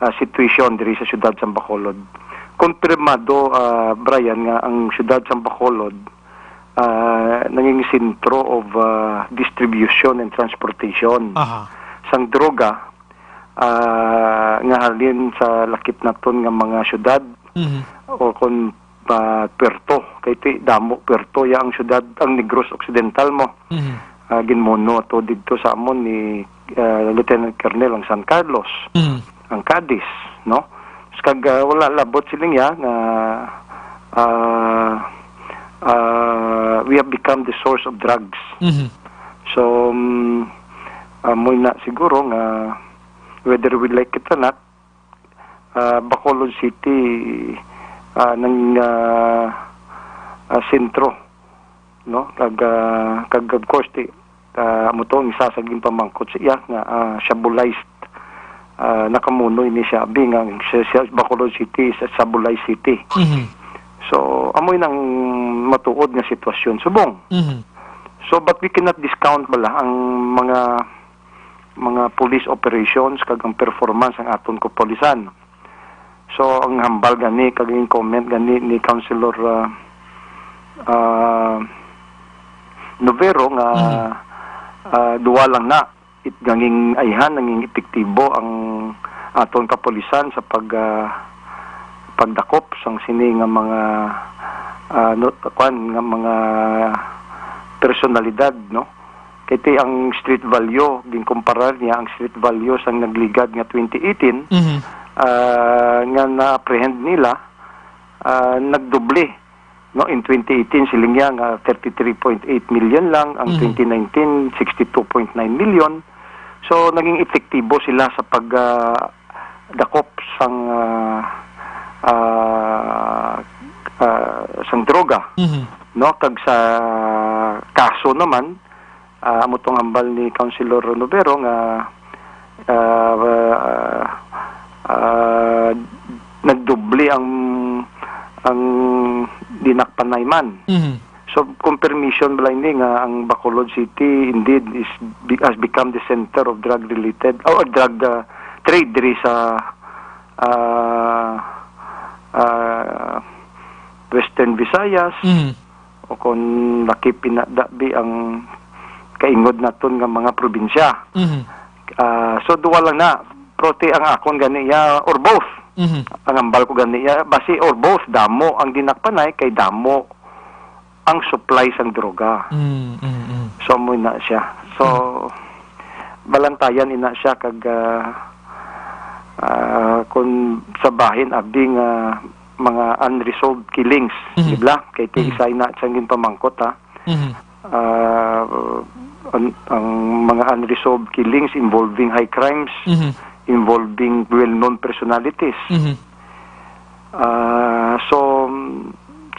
uh, situation diri sa siyudad sa Bacolod. Konfirmado, uh, Brian, nga ang siyudad sa Bacolod uh, naging sentro of uh, distribution and transportation Aha. sang droga uh, nga halin sa lakip naton nga mga syudad Mhm. o kon uh, puerto, kay ti damo puerto ya ang syudad, ang Negros Occidental mo. Mhm. Uh, ginmono to didto sa amon ni uh, Lieutenant Colonel ang San Carlos, Mhm. ang Cadiz, no? Kag uh, wala labot siling ya nga uh, uh, we have become the source of drugs. Mhm. So, um, uh, mo na siguro nga whether we like it or not, uh, Bacolod City uh, nang uh, uh, sentro, no? Kag uh, kag of course ti uh, amo to ang isa sa ginpamangkot sa iya nga uh, sabulized uh, nakamuno ini siya abi nga siya, siya Bacolod City is a sabulized city. Mhm. So amoy nang matuod nga sitwasyon subong. Mhm. So, but we cannot discount bala ang mga, mga police operations kag ang performance ang aton kapulisan. So, ang hambal gani kag ang comment gani ni Councilor, ah, ah, Novero nga, Mhm. ah, duwa lang na it nanging ayhan, nanging epektibo ang aton kapulisan sa pag, ah, pagdakop sang sini nga mga, ah, no, kwan, nga mga personalidad, no? Kay ti ang street value, ginkumparar niya ang street value sang nagligad nga twenty eighteen, Mhm. ah, nga na-apprehend nila, ah, nagdoble, no? In twenty eighteen, siling niya nga thirty-three point eight million lang, ang Mhm. twenty nineteen, sixty-two point nine million. So, naging epektibo sila sa pag, ah, dakop sang, ah, ah, ah, sang droga, Mhm. no? Kag sa kaso naman, ah, amo tong hambal ni Councilor Novero nga, ah, ah, ah, nagdoble ang, ang dinakpanay man. Mhm. So, confirmation bala ini nga ang Bacolod City indeed is be-, has become the center of drug-related or drug, ah, trade diri sa, ah, ah, Western Visayas, Mhm. o kon lakip inadabi ang kaingod naton nga mga probinsya. Mhm. Ah, so, duwa lang na. Pero ti ang akon gani ya, or both. Mhm. Ang hambal ko gani ya, basi or both, damo ang dinakpanay kay damo ang supply sang droga. Mm, mm, mm. So, amo na siya. So, balantayan ina siya kag, ah, ah, kung sa bahin abi nga mga unresolved killings, Mhm. di ba? Kay ti Mhm. isa ina siyang ginpamangkot, ha. Mhm. Ah, ang, ang mga unresolved killings involving high crimes, Mhm. involving well-known personalities. Mhm. Ah, so,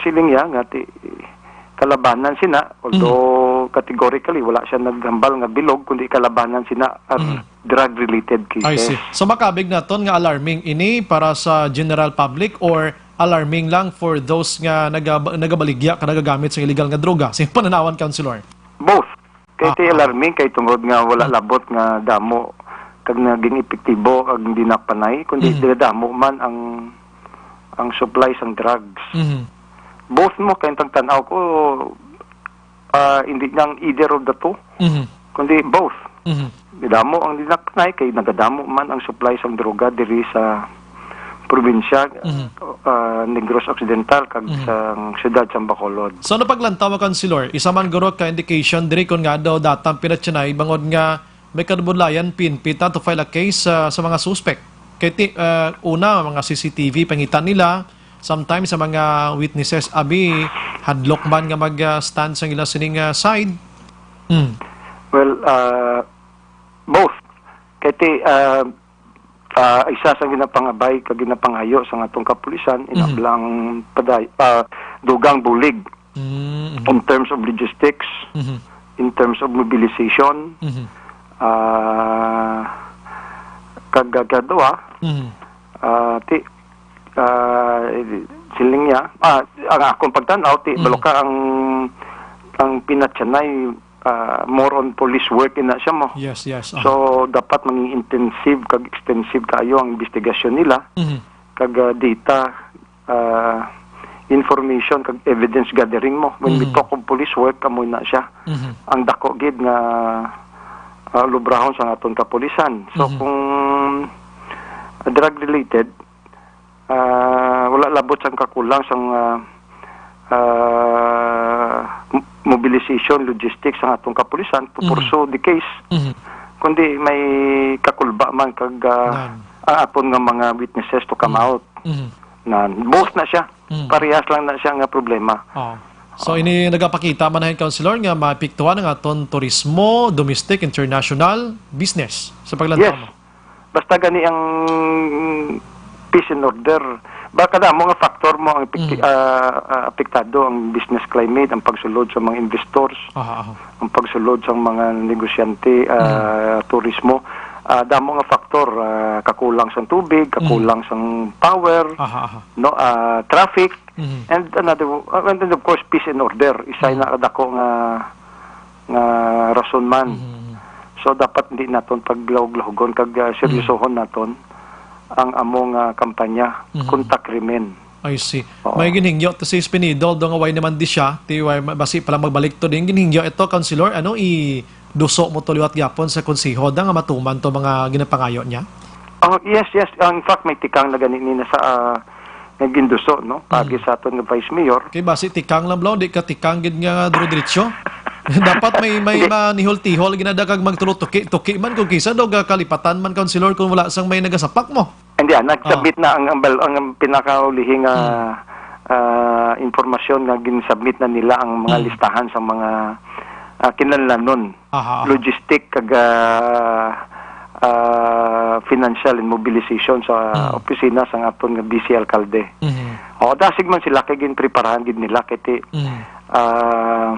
siling niya nga ti, kalabanan sina, although Mhm. categorically wala siya naghambal nga bilog, kundi kalabanan sina ang Mhm. drug-related I cases. see. So, makabig naton nga alarming ini para sa general public or alarming lang for those nga nagab-, nagabaligya ka nagagamit sa illegal nga droga? Sa pananawan, Councilor? Both. Kay Ah, ti ah. alarming kay tungod nga wala Mm. labot nga damo kag naging epektibo ang dinakpanay, kundi Mm. dinadamo man ang, ang supply sang drugs. Mhm. Both mo, kay ang tagtan-aw ko, ah, hindi lang either of the two, Mhm. kundi both. Mhm. Damo ang dinakpanay kay nagadamo man ang supply sang droga diri sa probinsya, Mhm. ah, Negros Occidental kag Mhm. sa siyudad sang Bacolod. So, ano paglantaw mo, Councilor? Isa man guro ka indication diri kon nga daw datang pinatyanay bangod nga may kadubudlayan pinpita to file a case, ah, sa mga suspect. Kay ti-, ah, una, mga C C T V pangita nila, sometimes sa mga witnesses abi hadlok man nga mag, ah, stand sa ila sining, ah, side. Hmm. Well, ah, both. Kay ti, ah, ah, isa sa ginapangabay kag ginapangayo sa atong kapulisan, ina Mhm. lang paday-, ah, dugang bulig Mm, mhm. in terms of logistics, Mhm. in terms of mobilization, Mhm. ah, kag, kag duha, Mhm. ah, ti, ah, siling niya, ah, ang akong pagtan-aw, ti, Mm. balo ka ang, ang pinatyanay, ah, more on police work ina siya mo. Yes, yes, ah. So, dapat maging intensive kag extensive kaayo ang investigasyon nila. Mhm. Kag, ah, data, ah, information kag evidence gathering mo. When we Mhm. talk of police work, amo na siya. Mhm. Ang dako gid nga, ah, lubrahon sa aton kapulisan. So, Mhm. kung drug related, ah, wala labot sang kakulang sang, ah, ah, m-, mobilization, logistics sang atong kapulisan to Mhm. pursue the case. Mhm. Kundi may kakulba man kag, ah, Nan. ang aton nga mga witnesses to come Mm. out. Mhm. Nan, both na siya. Mm. Parehas lang na siya nga problema. Oo. So, Oo. ini nagapakita man na, Councilor, nga maapektuhan ang aton turismo, domestic, international, business sa paglantaw Yes. mo? Basta gani ang peace and order. Baka damo nga factor mo ang epekti-, Mm. ah, ah, apektado ang business climate, ang pagsulod sa mga investors, Aha, aha. ang pagsulod sa mga negosyante, ah, Mm. turismo. Ah, damo nga factor, ah, kakulang sang tubig, Mm. kakulang sang power, Aha, aha. no, ah, traffic, Mhm. and another, ah, and then of course, peace and order. Isa Mm. na kadako nga nga rason man. Mhm. So, dapat hindi naton paglahog-lahogon kag, ah, seryosohon naton ang among, ah, kampanya Mhm. kontra krimen. I see. Oo. May ginhingyo to si Espinido, do nga way naman di siya, ti way ma-, basi pala magbalik to din. Ginhingyo ito, Councilor, ano, i-, duso mo to liwat gyapon sa konseho, da nga matuman to mga ginapangayo niya? Oh, yes, yes. In fact, may tikang na gani ni na sa, ah, nga ginduso, no? Pagi Mm. sa aton nga Vice Mayor. Kay basi tikang lang, bro, di ka tikang gid nga duro-diretso. Dapat may, may Hindi. manihol-tihol, ginada kag magtulo tuki-tuki man kung kisa daw ga kalipatan man, Councilor, kung wala sang may nagasapak mo. Hindi, ah, nag-submit Ah. na ang, ang bal-, ang pinakaulihing, ah, Hmm. ah, impormasyon nga gin-submit na nila ang mga Hmm. listahan sa mga, ah, kinahanglanon, Aha, aha. logistic kag, ah, ah, financial and mobilization sa Hmm. opisina sang aton nga vice alkalde. Mhm. O, dasig man sila kay ginpreparahan gid nila kay ti, Hmm. ah,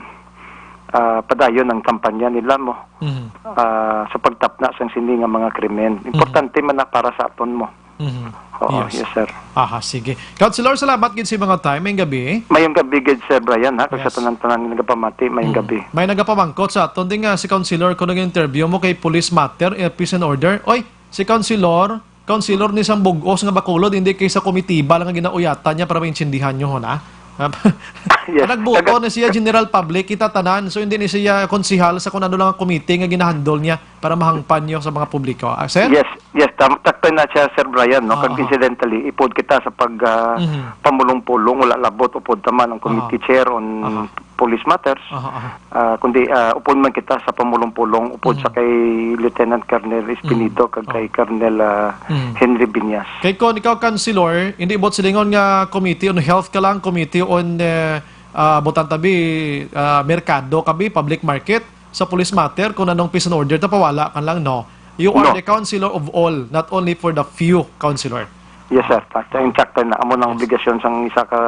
ah, padayon ang kampanya nila mo, Mhm. ah, sa pagtapna sang sini nga mga krimen. Mhm. Importante man na para sa aton mo. Mhm. Oo, Yes. yes, sir. Aha, sige. Councilor, salamat gid sa mga time. Mayong gabi. Mayong gabi gid, Sir Brian, ha, kag sa Yes. tanan-tanan nga nagapamati, mayong Mm. gabi. May nagapamangkot sa aton din nga si Councilor, kung nag-interview mo kay police matter, eh, peace and order. Oy, si Councilor, Councilor ni sang bug-os nga Bacolod, hindi kay sa komitiba lang nga ginauyatan niya para maintindihan nyo, ho, na? Yes. Nagbuto Taga- na siya, general public, kita tanan. So, hindi ni siya konsihal sa kung ano lang ang komite nga ginahandle niya para mahangpan niyo sa mga publiko. Ah, sir? Yes, yes, tam-, takto na siya, Sir Brian, no? Ah, Kag aha. incidentally, ipod kita sa pag, ah, Mhm. pamulong-pulong, wala labot, upod taman ang committee Aha. chair on Aha. police matters. Aha, aha. Ah, kundi, ah, upod man kita sa pamulong-pulong, upod Mhm. sa kay Lieutenant Colonel Espinido, Mhm. kag Oh. kay Colonel, ah, Mhm. Henry Binyas. Kay kon ikaw, Councilor, hindi buot silingon nga committee on health ka lang, committee on, eh, ah, butang tabi, ah, merkado kabi, public market, sa police matter, kung anong peace and order, tapawala ka lang, no? You are No. the counselor of all, not only for the few, counselor. Yes, sir. Sakto, insakto na. Amo nang Yes. obligasyon sang isa ka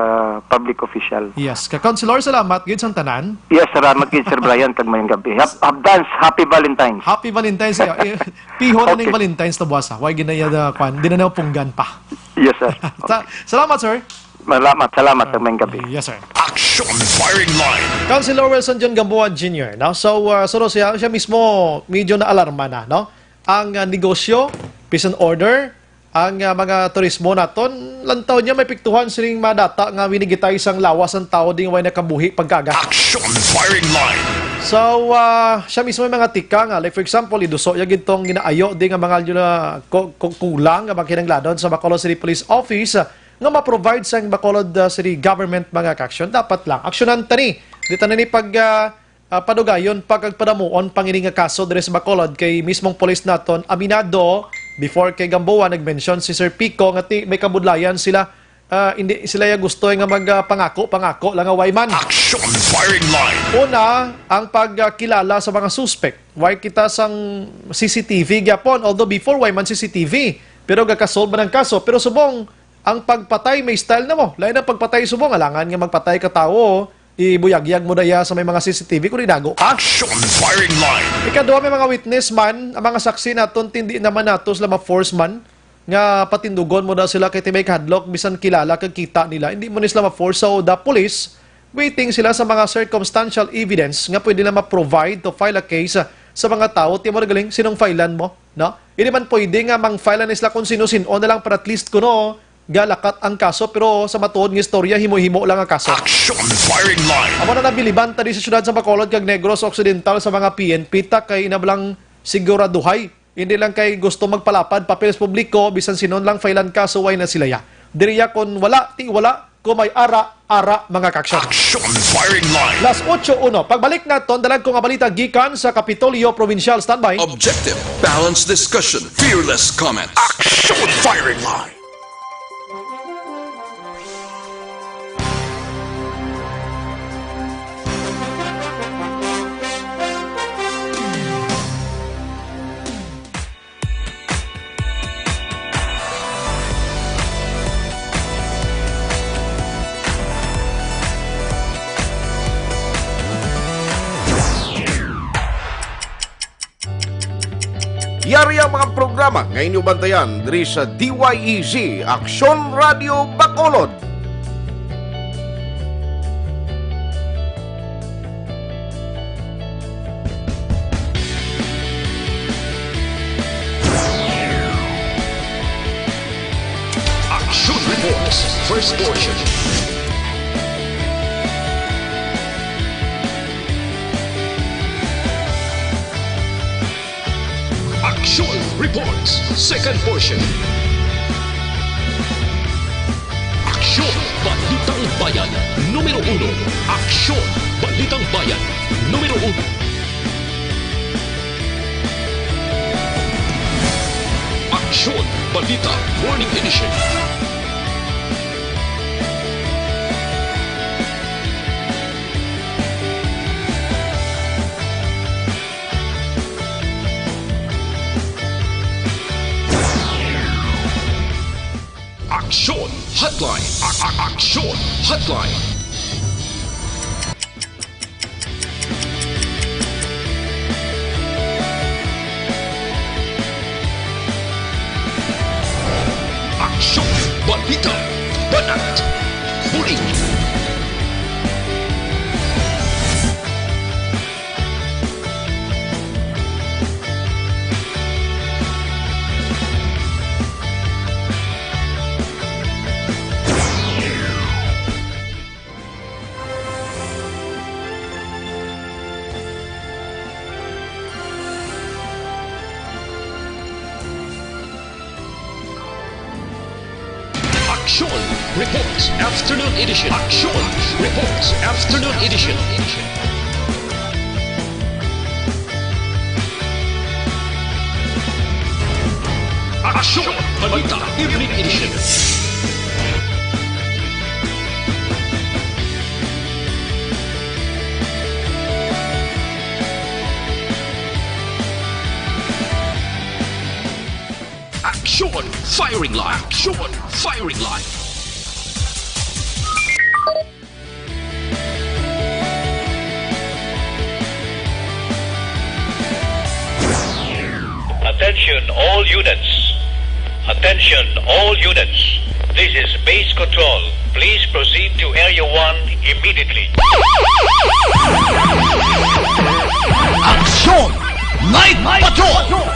public official. Yes. Ka Counselor, salamat gid sang tanan. Yes, salamat gid, Sir Brian, kag mayong gabi. Hap-, advance, happy Valentine's. Happy Valentine's sa'yo. Eh, piho na ning Okay. Valentine's to buwas, ha. Why ginaya da, kwan? Di na na punggan pa. Yes, sir. Sa-, salamat, sir. Salamat, salamat, Ah, mayong gabi. Yes, sir. Action Firing Line. Councilor Wilson John Gamboa Junior, no? So, ah, so siya, siya mismo medyo naalarma na, no? Ang, ah, negosyo, peace and order, ang, ah, mga turismo naton, lantaw niya may piktuhan sining mga data nga winigitay sang lawas sang tawo di nga way nakabuhi pagkaaga. Action Firing Line. So, ah, siya mismo may mga tikang, ah, like for example, iduso ya gid tong ginaayo di nga mga, ah, ku-, ku-, kulang nga mga kinahanglanon sa Bacolod City Police Office, ah, nga ma-provide sang Bacolod, ah, City Government mga ka-action. Dapat lang aksyonan ta ni. Di ta na ni pag, ah, ah, padugayon pa kag padamuon pa ngini nga kaso diri sa Bacolod kay mismong pulis naton aminado before kay Gamboa nag-mention si Sir Pico nga ti may kabudlayan sila, ah, hindi sila ya gusto nga mag, ah, pangako, pangako lang nga way man. Action Firing Line. Una, ang pagkilala sa mga suspect. Way kita sang C C T V gyapon, although before way man C C T V, pero gakasolve man ang kaso. Pero subong, ang pagpatay may style na mo. Lain ang pagpatay subong, alangan nga magpatay ka tawo, ibuyagyag mo daya sa may mga C C T V kung inago ka. Action Firing Line. Ikaduha, may mga witness man, ang mga saksi naton, tindi naman nato sila ma-force man nga patindugon mo daw sila kay ti may kahadlok, bisan kilala kag kita nila, hindi mo ni sila ma-force. So, the police, waiting sila sa mga circumstantial evidence nga pwede na ma-provide to file a case, ah, sa mga tawo. Ti mo galing, sinong filean mo, no? Hindi man pwede nga mang-file na sila kung sino-sino na lang para at least kuno galakat ang kaso, pero sa matuod nga istorya, himo-himo lang ang kaso. Action Firing Line. Amo na nabiliban ta di sa siyudad sa Bacolod kag Negros Occidental sa mga P N P ta kay inablang siguraduhay. Hindi lang kay gusto magpalapad papel sa publiko, bisan sinon lang failan kaso, way na sila ya. Diri ya, kon wala, ti wala, kung may ara, ara, mga ka-action. Action Firing Line. Las ocho uno. Pagbalik naton, dalag ko nga balita gikan sa Kapitolyo Provincial. Standby. Objective, balanced discussion, fearless comments. Action Firing Line. Yari ang mga programa nga inyo bantayan diri sa D Y E Z, Aksyon Radio Bacolod. First portion. Aksyon Reports, second portion. Aksyon, Balitang Bayan, numero uno. Aksyon, Balitang Bayan, numero uno. Aksyon, Balita, Morning Edition. Aksyon Hotline. A- a- Aksyon Hotline. Aksyon, balita, banat, bulig. Aksyon Reports Afternoon Edition. Aksyon Reports Afternoon Edition. Aksyon Balita Evening Edition. Aksyon Firing Line. Aksyon Firing Line. Attention all units. Attention all units. This is base control. Please proceed to Area one immediately. Aksyon! Night Patrol!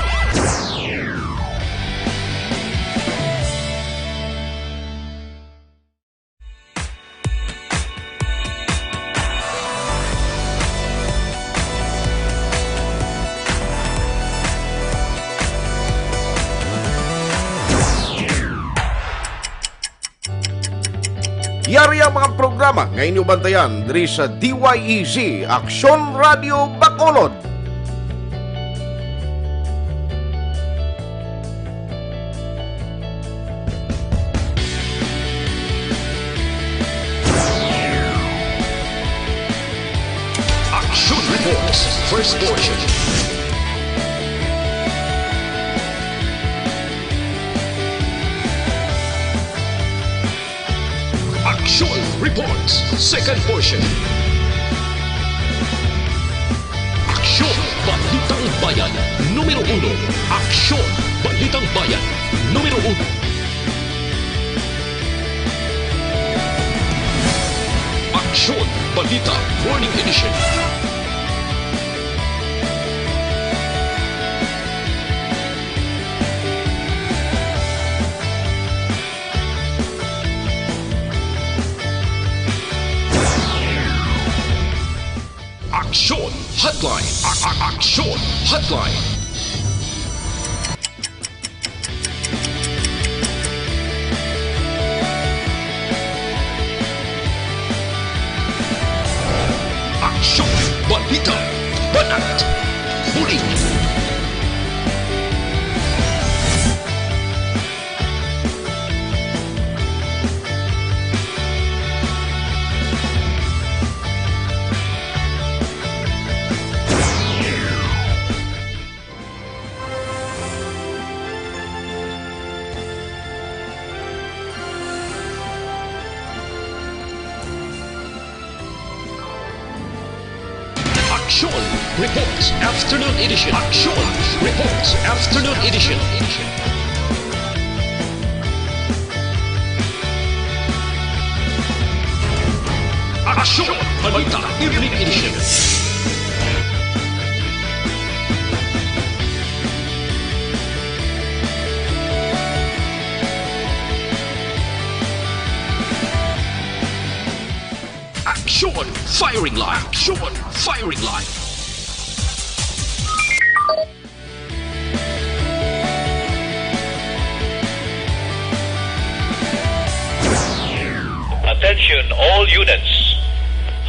Yari ang mga programa nga inyo bantayan diri sa D Y E Z, Aksyon Radio Bacolod. Action Reports, first portion. Action Reports, second portion. Aksyon, Balitang Bayan, numero uno. Aksyon, Balitang Bayan, numero uno. Aksyon, Balita, Morning Edition. Aksyon Hotline. A- a- Aksyon Hotline. Aksyon, balita, banat, bulig. Action Reports Afternoon Edition. Action Reports Afternoon Edition. Action Balita Evening Edition. Firing line. Action! Firing line. Attention all units.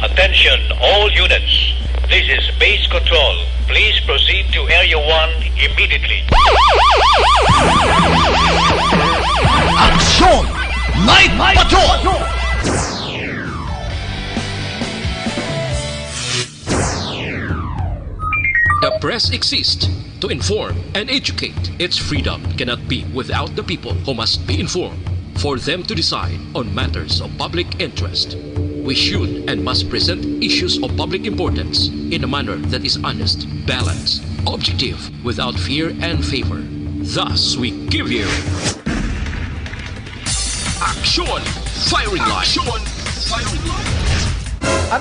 Attention all units. This is base control. Please proceed to area one immediately. Action! Night Patrol! The press exists to inform and educate. Its freedom cannot be without the people who must be informed for them to decide on matters of public interest. We should and must present issues of public importance in a manner that is honest, balanced, objective, without fear and favor. Thus, we give you Action! Firing line! Action! Firing line!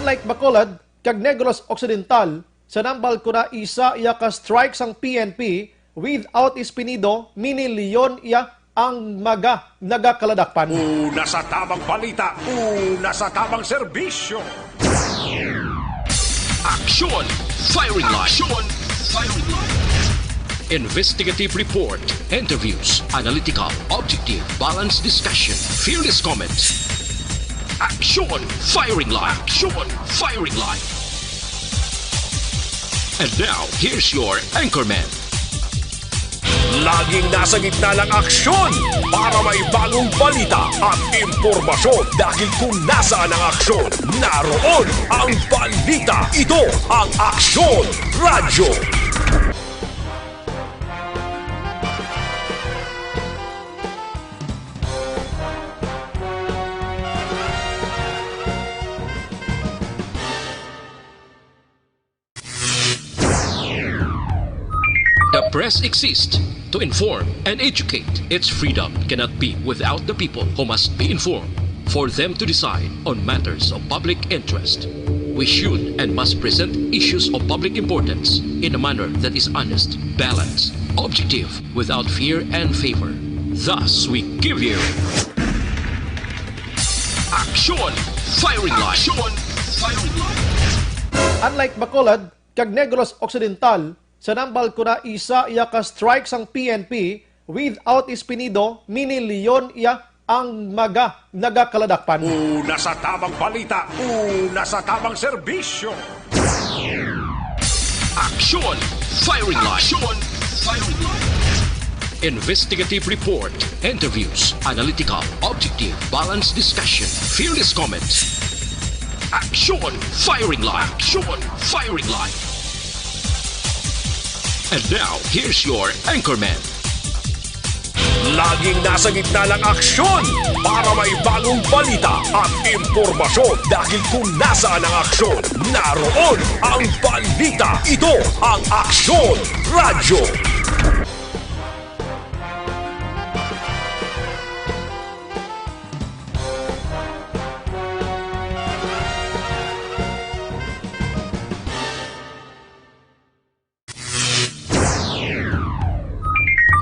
Unlike Bacolod kag Negros Occidental, sa Nambal Kuna isa iya ka strike sang P N P, without Espinido, mini Leon iya ang mga nagakaladakpan. Una sa tamang balita, una sa tamang serbisyo. Action! Firing line! Action! Firing line! Investigative report, interviews, analytical, objective, balanced discussion, fearless comments. Action! Firing line! Action! Firing line! And now, here's your anchorman. Laging nasa gitna ng aksyon para may bagong balita at impormasyon, dahil kung nasaan ang aksyon, naroon ang balita. Ito ang Aksyon Radyo. The press exists to inform and educate. Its freedom cannot be without the people who must be informed for them to decide on matters of public interest. We should and must present issues of public importance in a manner that is honest, balanced, objective, without fear and favor. Thus, we give you Action! Firing line! Action! Firing line! Unlike Bacolod kag Negros Occidental, sa Nambal Kuna isa iya ka strike sang P N P, without Espinido, mini Leon iya ang mga nagakaladakpan. Una sa tamang balita, una sa tamang serbisyo. Action! Firing line! Action! Firing line! Investigative report, interviews, analytical, objective, balanced discussion, fearless comments. Action! Firing line! Action! Firing line! And now, here's your anchorman. Laging nasa gitna ng aksyon para may bagong balita at impormasyon, dahil kung nasaan ang aksyon, naroon ang balita. Ito ang Aksyon Radyo.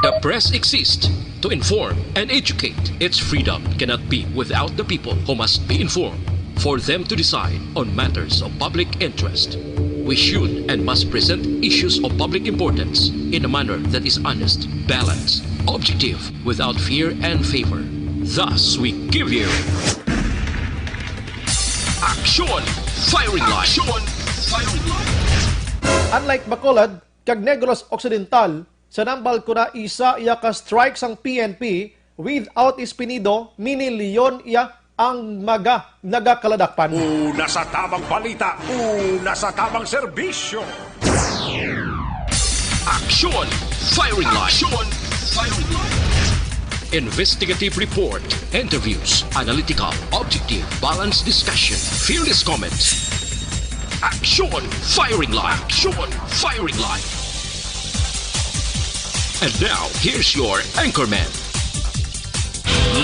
The press exists to inform and educate. Its freedom cannot be without the people who must be informed for them to decide on matters of public interest. We should and must present issues of public importance in a manner that is honest, balanced, objective, without fear and favor. Thus, we give you Action! Firing line! Action! Firing line! Unlike Bacolod kag Negros Occidental, sa Nambal Kuna isa iya ka strike sang P N P, without Espinido, mini Leon iya ang mga nagakaladakpan. Una sa tamang balita, una sa tamang serbisyo. Action! Firing line! Action! Firing line! Investigative report, interviews, analytical, objective, balanced discussion, fearless comments. Action! Firing line! Action! Firing line! And now, here's your anchorman.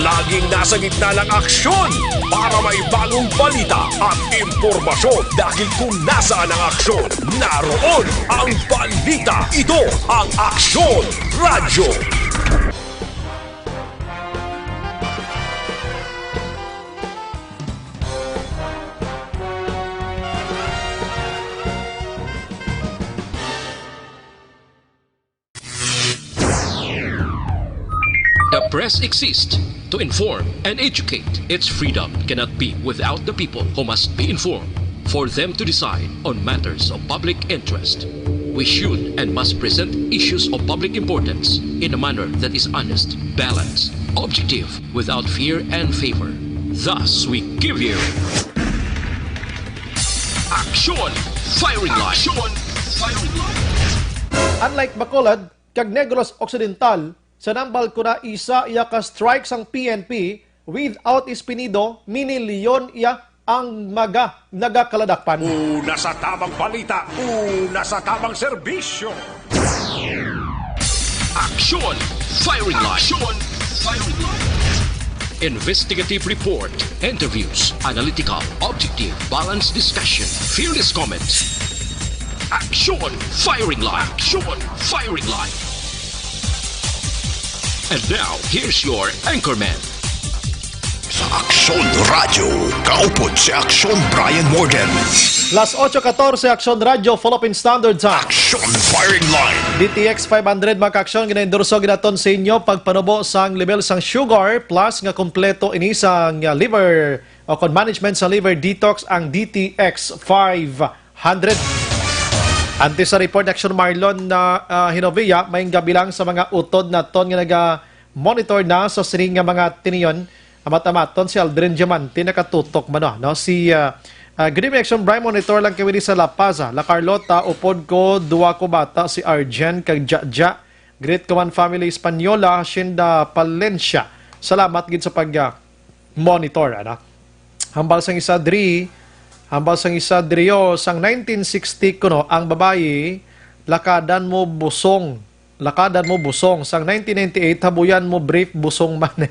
Laging nasa gitna ng aksyon para may bagong balita at impormasyon, dahil kung nasaan ang aksyon, naroon ang balita. Ito ang Aksyon Radyo. Press exists to inform and educate. Its freedom cannot be without the people who must be informed for them to decide on matters of public interest. We should and must present issues of public importance in a manner that is honest, balanced, objective, without fear and favor. Thus, we give you Action Firing Line. Action Firing Line. Unlike Bacolod kag Negros Occidental, sa Nambal Kuna isa iya ka strike sang P N P, without Espinido, mini Leon iya ang maga nagakaladakpan. Una sa tamang balita, una sa tamang serbisyo. Action Firing Line. Action Firing Line. Investigative report, interviews, analytical, objective, balanced discussion, fearless comments. Action Firing Line. Action Firing Line. And now, here's your anchorman. Sa Aksyon Radyo, kaupod si Aksyon Brian Morgan. Las ocho katorse, Aksyon Radyo, Philippine Standard Time. Aksyon Firing Line. D T X five hundred, mga kaaksyon, ginaendorso ginaton sa inyo pagpanubo sang level sang sugar plus nga kompleto ini sang, uh, liver o kon management sa liver detox ang D T X five hundred. Antes sa report, Aksyon Marlon na, uh, Hinovia, may gabi lang sa mga utod naton nga naga-monitor na sa sining nga mga tiniyon. Amat-amaton si Aldrin Diamante nakatutok man, no? Si, uh, uh, Good evening, Aksyon Brian, monitor lang kami sa La Paz, ah. La Carlota, upod ko, duwa ko bata, si Arjen kag Jaja. Greet ko man family Española, Hacienda Palencia. Salamat gid sa pag, ah, monitor, ana. Hambal sang isa diri, hambal sang isa diri, oh, sang nineteen sixty kuno ang babayi, lakadan mo busong, lakadan mo busong. Sang nineteen ninety-eight, habuyan mo brief, busong man.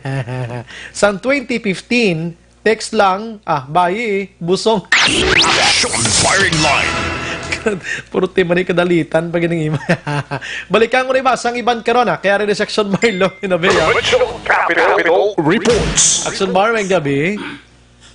Sang twenty fifteen, text lang, ah, bayi, busong. Action Firing Line. Puro ti man ni kadalitan pag ining iba. Balikan ko na iba sang iban karon, ah. Kaya rin sa Action Marlon, Hinovia. Provincial Capital Reports. Action Bar, may gabi.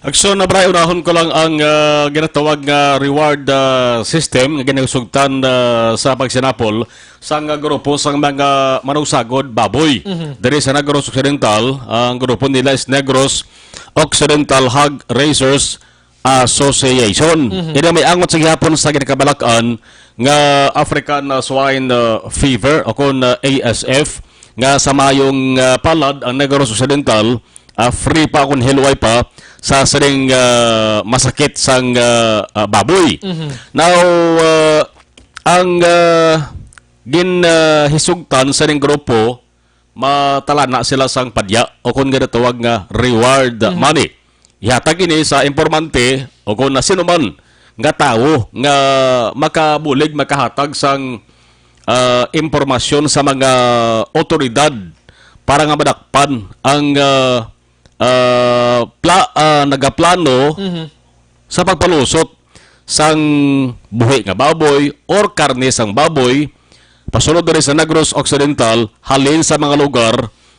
Aksyon na, Bray, unahon ko lang ang, ah, ginatawag nga reward, ah, system nga ginasugtan, ah, sa pagsinapol sang, ah, grupo sang mga manugsagod baboy diri sa Negros Occidental. Ang grupo nila is Negros Occidental Hog Raisers Association. Ini may angot sa gihapon sa ginakabalak-an nga African, ah, Swine, ah, Fever o kon, ah, A S F, nga sa mayong, ah, palad ang Negros Occidental, ah, free pa kon hilway pa sa sining, ah, masakit sang, ah, ah, baboy. Now, ah, ang, ah, gin, ah, hisugtan sa ning grupo, matalana sila sang padya o kon ginatawag nga reward money. Ihatag ini sa impormante o kon na sino man nga tawo nga makabulig, makahatag sang, ah, impormasyon sa mga otoridad para nga madakpan ang, ah, ah, pla-, ah, nagaplano sa pagpalusot sang buhi nga baboy or karne sang baboy pasulod diri sa Negros Occidental halin sa mga lugar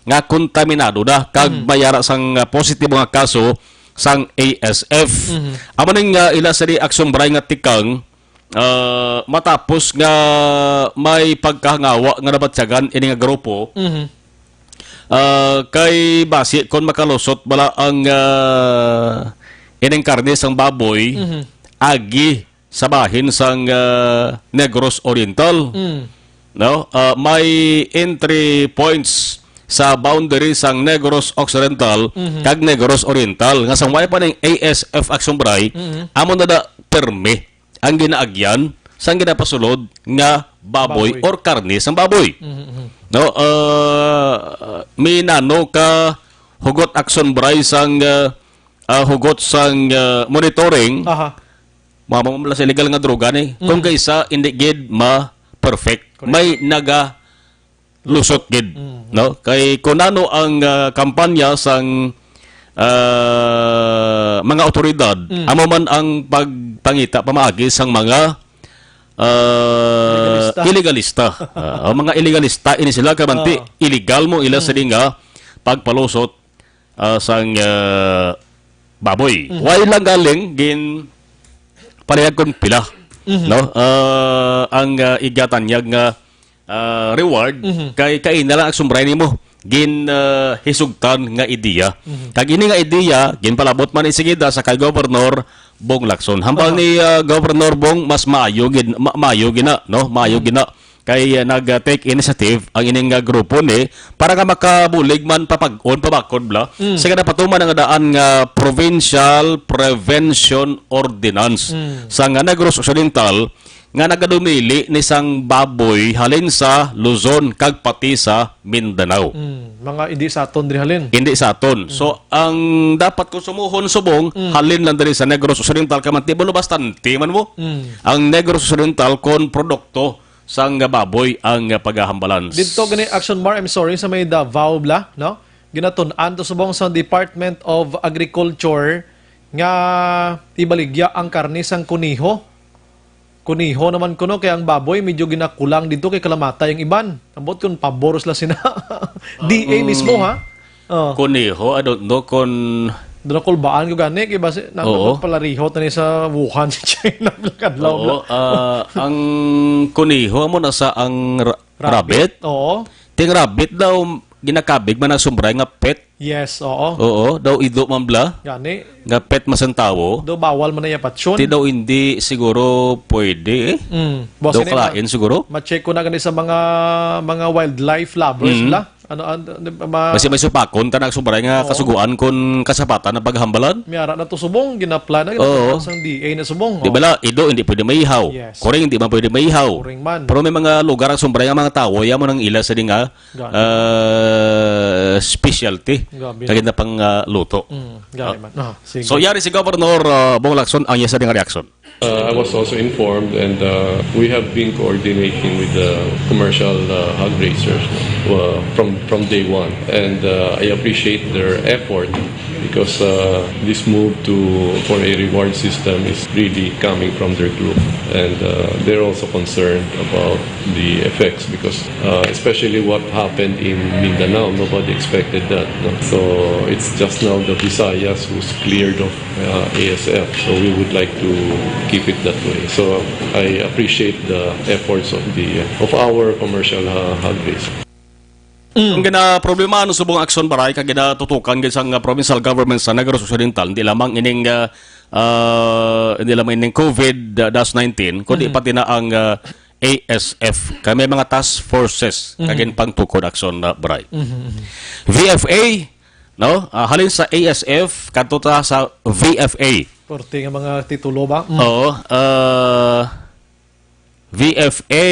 nga kontaminado na kag may ara sang, ah, positibo nga kaso sang A S F. Amo ning, ah, ila sa di aksyon, Bray, nga tikang, ah, matapos nga may pagkahangawa nga nabatyagan ini nga grupo. Ah, kay basi kon makalusot bala ang, ah, ining karne sang baboy agi sa bahin sang, ah, Negros Oriental. No? Ah, may entry points sa boundary sang Negros Occidental kag Negros Oriental nga sang way pa ning A S F aksyon, Bray, amo na da permi ang ginaagyan sang ginapasulod nga baboy Baboy. Or karne sang baboy. No, ah, minano ka hugot aksyon, Bray, sang, ah, ah, hugot sang, ah, monitoring, Aha. mama mo sa illegal nga droga ni. Kung kaysa hindi gid ma-perfect, may naga lusot gid, no? Kay kung ano ang, ah, kampanya sang, ah, mga otoridad, amo man ang pagpangita pamaagi sang mga, ah, Ilegalista. Ilegalista. Ah, ang mga ilegalista ini sila, kamanti, Ah. Illegal mo ila sa nga pagpalusot, ah, sang, ah, baboy. Way lang galing gin parehag kon pila, no? Ah, ang, ah, igatanyag nga, ah, reward kay kaina lang aksyon, Bray, nimo. gin, ah, hisugtan nga ideya. Mhm. Kag ini nga ideya, ginpalabot man ni sigida sa kay Governor Bong Lacson. Hambal Aha. ni, ah, Governor Bong, mas maayo gid, ma-, maayo gina, no? Maayo Mm. gina. Kay, ah, nag, ah, take initiative ang ining, ah, grupo ni para nga makabulig man papag-on, pabakod bla. Mm. Sa napatuman nga daan nga Provincial Prevention Ordinance Mm. sa nga Negros Occidental nga nagadumili ni sang baboy halin sa Luzon kag pati sa Mindanao. Mm, mga hindi sa aton diri halin. Hindi sa aton. Mm. So, ang dapat konsumohon subong, Mm. halin lang diri sa Negros Occidental, kay manti, balo bastante man mo. Mm. Ang Negros Occidental kon produkto sang baboy ang paghahambalan. Dito gani, Action Mar, I'm sorry, sa may Davao bla, no? Ginatun-an to subong sa Department of Agriculture nga ibaligya ang karne sang kuniho. Kuniho naman kuno, kay ang baboy medyo ginakulang dito kay kalamatay ang iban. Ambot kung pabor sila sina D A Mm. mismo, ha? Oh. Kuniho, I don't know kung Doon ako kulbaan ko gani, kay basi, nang Oo. palarihot na ni sa Wuhan, sa China, kadlaw Oo, na. ah, ang kuniho mo na sa ang ra-, Rabbit? rabbit? Oo. Ting rabbit daw, ginakabig man ang sumbray nga pet. Yes, oo. Oo, daw ido man bla. Gani. Nga pet man sang tawo. Do bawal man na iya patyon. Ti daw hindi siguro pwede eh. Mm. Boss, Daw ini ma-, kalain siguro. ma-check ko na gani sa mga, mga wildlife lovers Mm. bla. Ano, ano, ano, ma- Basi may supakon ka na sumbray nga Oo. kasuguan kon kasapatan ang paghambalan. May ara na to subong, ginapla na, Oo. ginapla sang D A na subong. Di Oh. ba la, ido hindi pwede maihaw. Yes. Kuring hindi man pwede maihaw. Kuring man. Pero may mga lugar ang sumbray nga mga tawo, ya mo nang ila sa di nga Grabe. ah, specialty Grabe. na ginapang, ah, luto. Mm, grabe Ah. man. Ah, sige. So, yari si Governor, ah, Bong Lacson, ang iya sa nga reaksyon. Uh, I was also informed, and, uh, we have been coordinating with the commercial, uh, hog raisers, uh, from, from day one. And, uh, I appreciate their effort because, uh, this move to, for a reward system is really coming from their group. And, uh, they're also concerned about the effects because, uh, especially what happened in Mindanao, nobody expected that, no? So it's just now the Visayas who's cleared of, uh, A S F. So we would like to keep it that way. So I appreciate the efforts of the, of our commercial, uh, hog raisers. Mm. Ang ginaproblemahan subong aksyon, Baray, kag ginatutukan gid sang, uh, provincial government sa Negros Occidental, hindi lamang ining, uh, uh, hindi lamang ining COVID, uh, dash nineteen, kundi Mhm. pati na ang, uh, A S F. Kay may mga task forces Mhm. kag ginpangtukod aksyon na, Bray. Mhm, mhm. V F A, no? Ah, halin sa A S F, kadto ta sa V F A. Korte nga mga titulo ba? Mm. Oo, ah, V F A,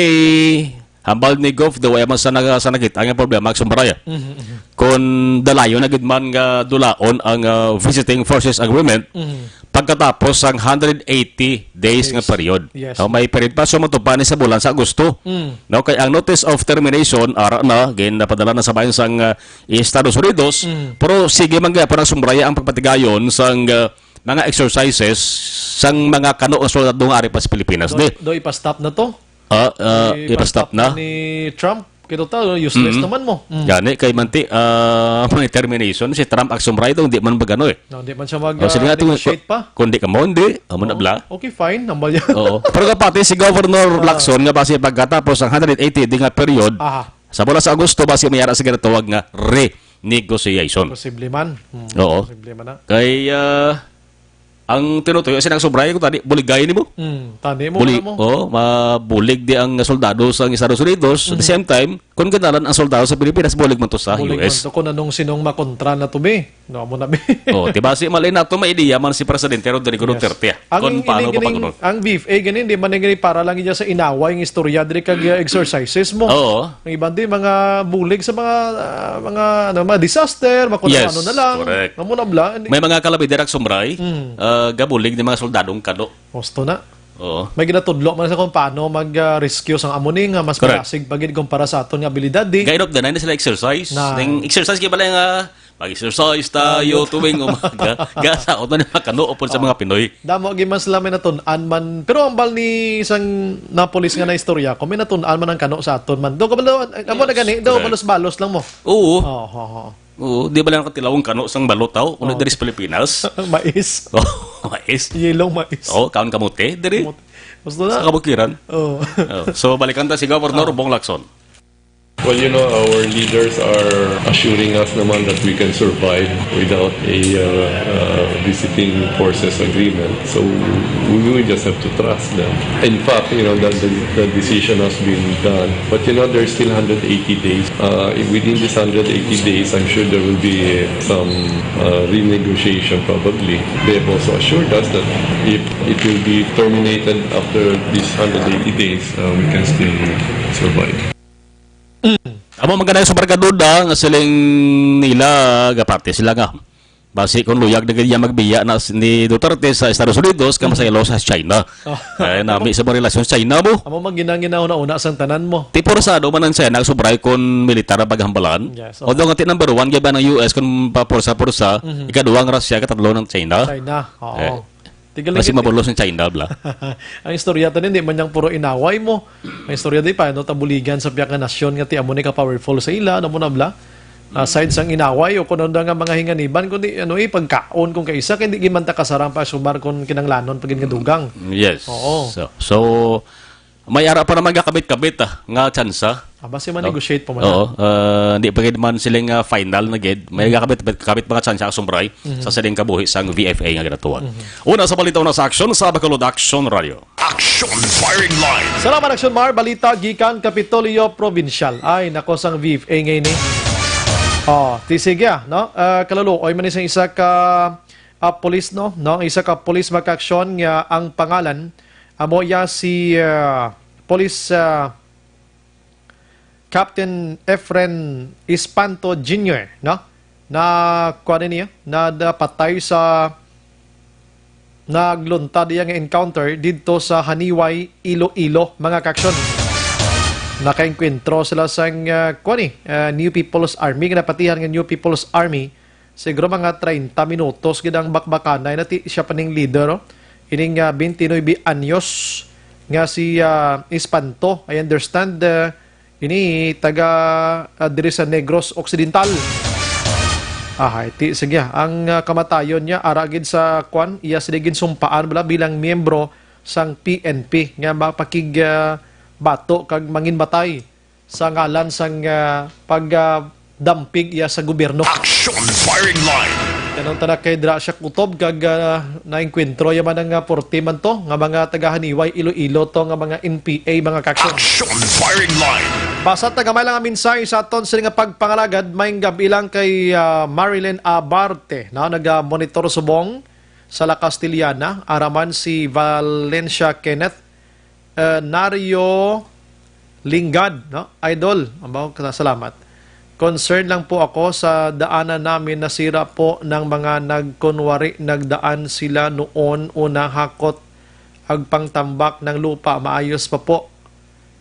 hambal ni Gov, daw wala man sa naga-, sa nakita ang problema, aksyon, Bray. Mhm, mhm. Kung dalayon na gid man nga dulaon ang, ah, Visiting Forces Agreement, Mhm. pagkatapos sang hundred eighty days nga Yes. period. Yes. Oh, may period pa. So, matupa ni sa bulan sa Agosto. Mm. No, kay ang notice of termination, ara na, ginapadala na sa bayan sang, ah, Estados Unidos, Mm. pero sige man gaya pa ang sumbraya ang pagpatigayon sang, ah, mga exercises sang mga kano nga soldado nga ari pa sa Pilipinas, Do, di? do ipastop na to? Ah, ah, Ipastop ipastop na? na ni Trump. Kay total, useless Mm. naman mo. Mm. Gani, kay manti, ah, may termination, si Trump aksyon right, hindi man magano eh. No, hindi man siya mag, O, sige ah, nga, ito, negotiate pa. Kung di ka mo, hindi. Amo na Oo. bla. Okay, fine. Nambal yan. Oo. Pero kapati si Governor Ah. Lacson nga basi pagkatapos ang hundred eighty di nga period, Aha. sa bola sa Agosto, basi may ara sa ginatawag nga renegotiation. Posible man. Hmm, Oo. posible man na. Kay, ah, ang tinutuyo, sinang sobra ko tani, buligay nimo. Hmm, tani mo Buli-, na mo. Oo, mabulig di ang soldado sa Estados Unidos. At the Mhm. same time, kung ganalan ang soldado sa Pilipinas, bulig man to sa Bulig U S. man to kung anong sinong makontra na to, be. No, amo na, be. Oh, di ba si malay nato may ideya man si Presidente Rodrigo Yes. Duterte, ah, Ang kung in-, paano ini ganing, papagunon. ang V F A ganin, di man gani para lang iya sa inaway ang istorya diri kag, uh, exercises mo. Oo. Ang iban di mga bulig sa mga, ah, mga, ano, mga disaster, mga kung Yes, ano na lang. correct. Amo na bla. May mga kalabider ak sumray, Mm. ah, gabulig ni mga soldadong kado. Gusto na. Oo. May ginatudlo man sa kung paano mag, ah, rescue sang amo ni nga mas Correct. Masig pa gid kumpara sa aton nga abilidad di. Gainop na, na sila exercise. Na. Ning exercise kay bala nga mag-exercise tayo Ah, tuwing umaga. Gasaot man yung mga kano upod sa Oh. mga Pinoy. Damo gid man sila may natun-an man. Pero ang bal ni isang napulis nga na istorya ko, may natun-an man ang kano sa aton man. Do kabalo, amo na Yes, gani, do correct. balos-balos lang mo. Oo. Oo, oo, oo. Oo, di ba lang katilawang kano sang balo tao? Kung Oo. diri sa Pilipinas? Mais. Oh, mais. Yellow mais. Oh, kaon kamote, diri. Kamote. Gusto na. Sa kabukiran. Oo. Oh, so, balikan ta si Governor Oo. Bong Lacson. Well, you know, our leaders are assuring us naman that we can survive without a uh, uh, visiting forces agreement. So we will just have to trust them. In fact, you know, that the, the decision has been done. But you know, there's still one hundred eighty days. Uh, within this one hundred eighty days, I'm sure there will be some uh, renegotiation probably. They have also assured us that if it will be terminated after these one hundred eighty days, uh, we can still survive. Amo man ganay sa barkaduda nga siling nila, gapati sila nga basi kung luyag na gid niya magbiya na s- ni Duterte sa Estados Unidos, kamo sa ilo sa China. Oh. Ay, nami sa mga relasyon sa China mo. Amo man ginangin na una-una sang tanan mo. Ti porsado man ang China, subray kon militar ang paghambalan. Yes, Although nga ti number one, kaya ba ng U S kung papursa-pursa, ikaduha ang Russia, katatlo ng China. China. Oo. Eh. Tigal Kasi lagi- mabulos ng China, bla. Ang istorya to, hindi man niyang puro inaway mo. Ang istorya di pa, ano, tabuligan sa piyak nga nasyon nga ti amo ni ka-powerful sa ila, ano mo na bla? Aside sang inaway o kung ano nga mga hinganiban, kundi ano eh, pagkaon kung kaisa, kay di man ta kasarang pa subar kung kinanglanon pagin nga dugang. Yes. Oo. So, so may ara pa naman gakabit-kabit ah, nga tsansa. Ah, basi ma-negotiate pa man. Oo. Ah, di pa gid man sila nga final na gid. May gakabit-kabit mga tsansa kasumbray sa siling kabuhi sang V F A nga ginatuan. Una sa balita, una sa aksyon sa Bacolod Action Radio. Action Firing Line. Salamat, Action Mar. Balita gikan Kapitolyo Provincial. Ay, nako sang V F A ngayon eh. Oh, ti sige ah, no? Uh, kaluluoy man isang isa ka ah, pulis, no? No, ang isa ka pulis makaaksyon nga ang pangalan amo ya si ah, Police ah, Captain Efren Espanto Junior, no? Na kuan niya, na napatay sa nagluntad iya nga encounter didto sa Haniway, Iloilo, mga kaaksyon. Nakaengkwentro sila sang uh, kuan ni, uh, New People's Army, nga napatihan nga New People's Army. Siguro mga treinta minutos gid ang bakbakanay na ti siya pa ning leader, oh. Ining uh, twenty-nine anyos nga si uh, Espanto. I understand uh, ini taga uh, diri sa Negros Occidental. Ah, ti sige, ang uh, kamatayon niya ara gid sa kwan, iya sila ginsumpaan bala bilang miyembro sang P N P nga mapakig uh, bato kag manginmatay sa ngalan sang uh, pag uh, dampig iya sa gobyerno. Action Firing Line. Kanang tanak kay dira siya kutob kag uh, naengkwentro ya man nga porte man to nga mga taga Haniway, Iloilo to nga mga N P A, mga kaaksyon. Action Firing Line. Basa ta gamay lang ang mensahe sa aton sini nga pagpangalagad. May gabi lang kay uh, Marilyn Abarte, no? Naga-monitor subong sa La Castellana, araman si Valencia Kenneth uh, Nario Lingad, no? Idol, ambaw ka salamat. Concern lang po ako sa daanan namin, nasira po ng mga nagkunwari nagdaan sila noon una, hakot agpang tambak ng lupa, maayos pa po.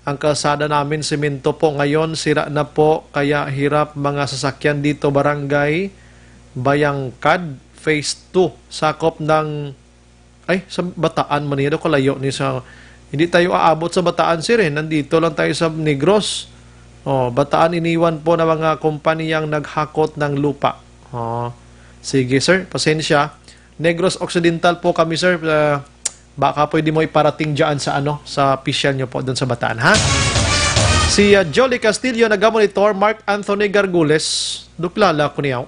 Ang kalsada namin semento po, ngayon sira na po, kaya hirap mga sasakyan dito. Barangay Bayangkad, Phase two, sakop ng ay, sa Bataan man niya daw, kalayo ni sa, hindi tayo aabot sa Bataan, sir, eh. Nandito lang tayo sa Negros. Oh, Bataan iniwan po ng mga kompaniyang naghakot ng lupa. Oh, sige, sir, pasensya. Negros Occidental po kami, sir. Ah, baka pwede mo iparating dyan sa, ano, sa official nyo po doon sa Bataan, ha? Si ah, Jolly Castillo, nagamonitor. Mark Anthony Gargules, duklala ko niya.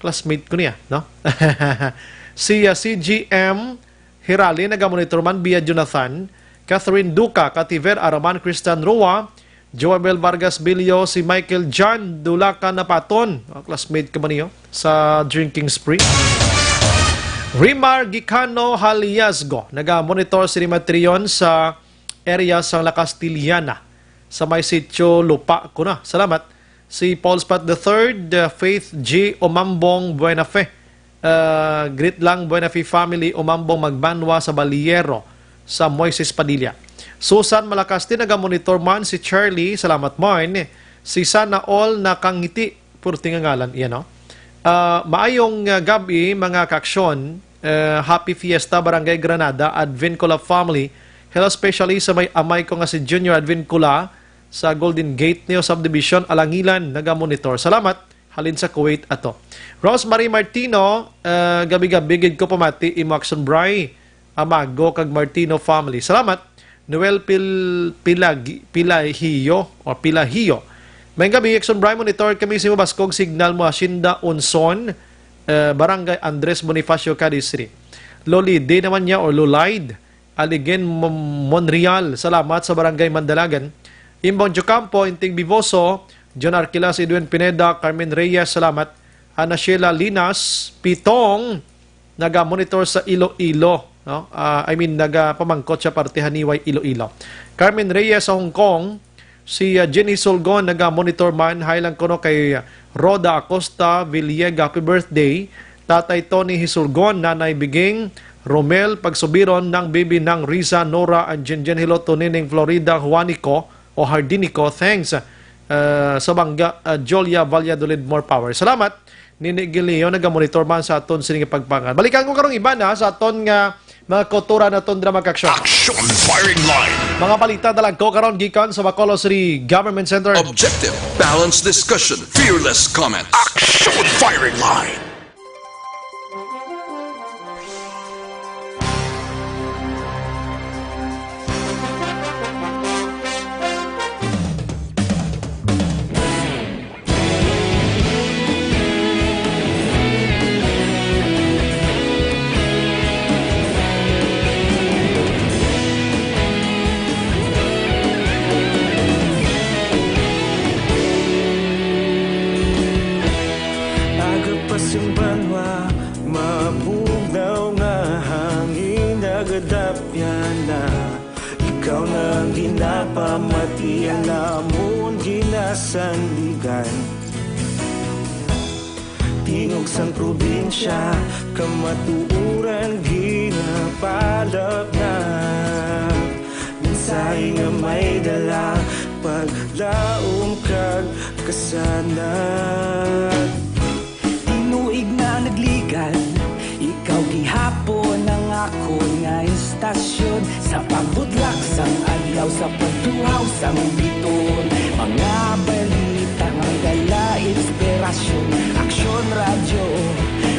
Classmate ko niya, no? Si ah, C G M Hirali, nagamonitor man via Jonathan. Catherine Duca, Kativer, Araman, Christian Roa, Joabel Vargas Bilyo, si Michael John Dulacan Napaton. Oh, classmate ka ba niyo sa drinking spree? Rimar Gicano Haliasgo, nagamonitor si Rimatrion sa area sa La Castellana, sa may sitio Lupa ko na. Salamat. Si Paul Spat the third, uh, Faith G. Omambong Buenafe. Uh, greet lang Buenafe family, Omambong Magbanwa sa Baliero, sa Moises Padilla. Susan Malacaste, nagamonitor man. Si Charlie, salamat man. Si Sana All Nakangiti, purti nga ngalan, iyan, no? Uh, maayong uh, gabi, mga kaaksyon. Uh, happy Fiesta, Barangay Granada, Advincula family. Hello, especially sa may amay ko nga si Junior Advincula sa Golden Gate Neo Subdivision, Alangilan, nagamonitor. Salamat. Halin sa Kuwait ato. Rosemary Martino, uh, gabi-gabi gid ko pamati imo action Bry, Amago kag Martino family. Salamat. Noel Pil Pilagi, Pilahiyo o Pilahiyo. May gabi, Exxon Brian, monitor kami sa imo baskog signal mo, Hacienda Unson, eh, Barangay Andres Bonifacio, Cadiz City. Lolide naman niya or Lolaid, Aligen Mon-, Monreal, salamat sa Barangay Mandalagan. Imbong Jocampo, Inting Bivoso, John Arquilas, Edwin Pineda, Carmen Reyes, salamat. Ana Sheila Linas, Pitong, naga-monitor sa Iloilo, no? Ah, I mean, nagapamangkot siya parte Haniway, Iloilo. Carmen Reyes sa Hong Kong, si, ah, Jenny Sulgon, naga-monitor man. Hi lang kuno kay Rhoda Acosta Villega, happy birthday. Tatay Tony Hisulgon, Nanay Biging, Romel Pagsubiron, Nang Bibi, Nang Riza, Nora, and Jenjen Hiloto, Nining Florida, Juanico o Hardinico, thanks. Ah, sa Bangga, ah, Jolia Valladolid, more power. Salamat. Nini Gilio, naga-monitor man sa aton sining pagpangan. Balikan ko karong iban, ha, sa aton nga mga kultura naton dira, mga ka-aksyon. Action Firing Line. Mga balita dalag ko karon gikan sa Bacolod City Government Center. Objective, balanced discussion, fearless comment. Action Firing Line. Aga pa sing banwa, mabugnaw nga hangin nagadapyan na. Ikaw na ang ginapamatian namon ginasandigan. Tingog sang probinsya, kamatuoran ginapalapnag. Mensahe nga may dala, paglaom kag kasanag. Tinuig na nagligan, ikaw gihapon ang akon nga istasyon. Sa pagbutlak sang adlaw, sa pagtuhaw sang biton, mga balita nga may dala inspirasyon. Aksyon Radyo,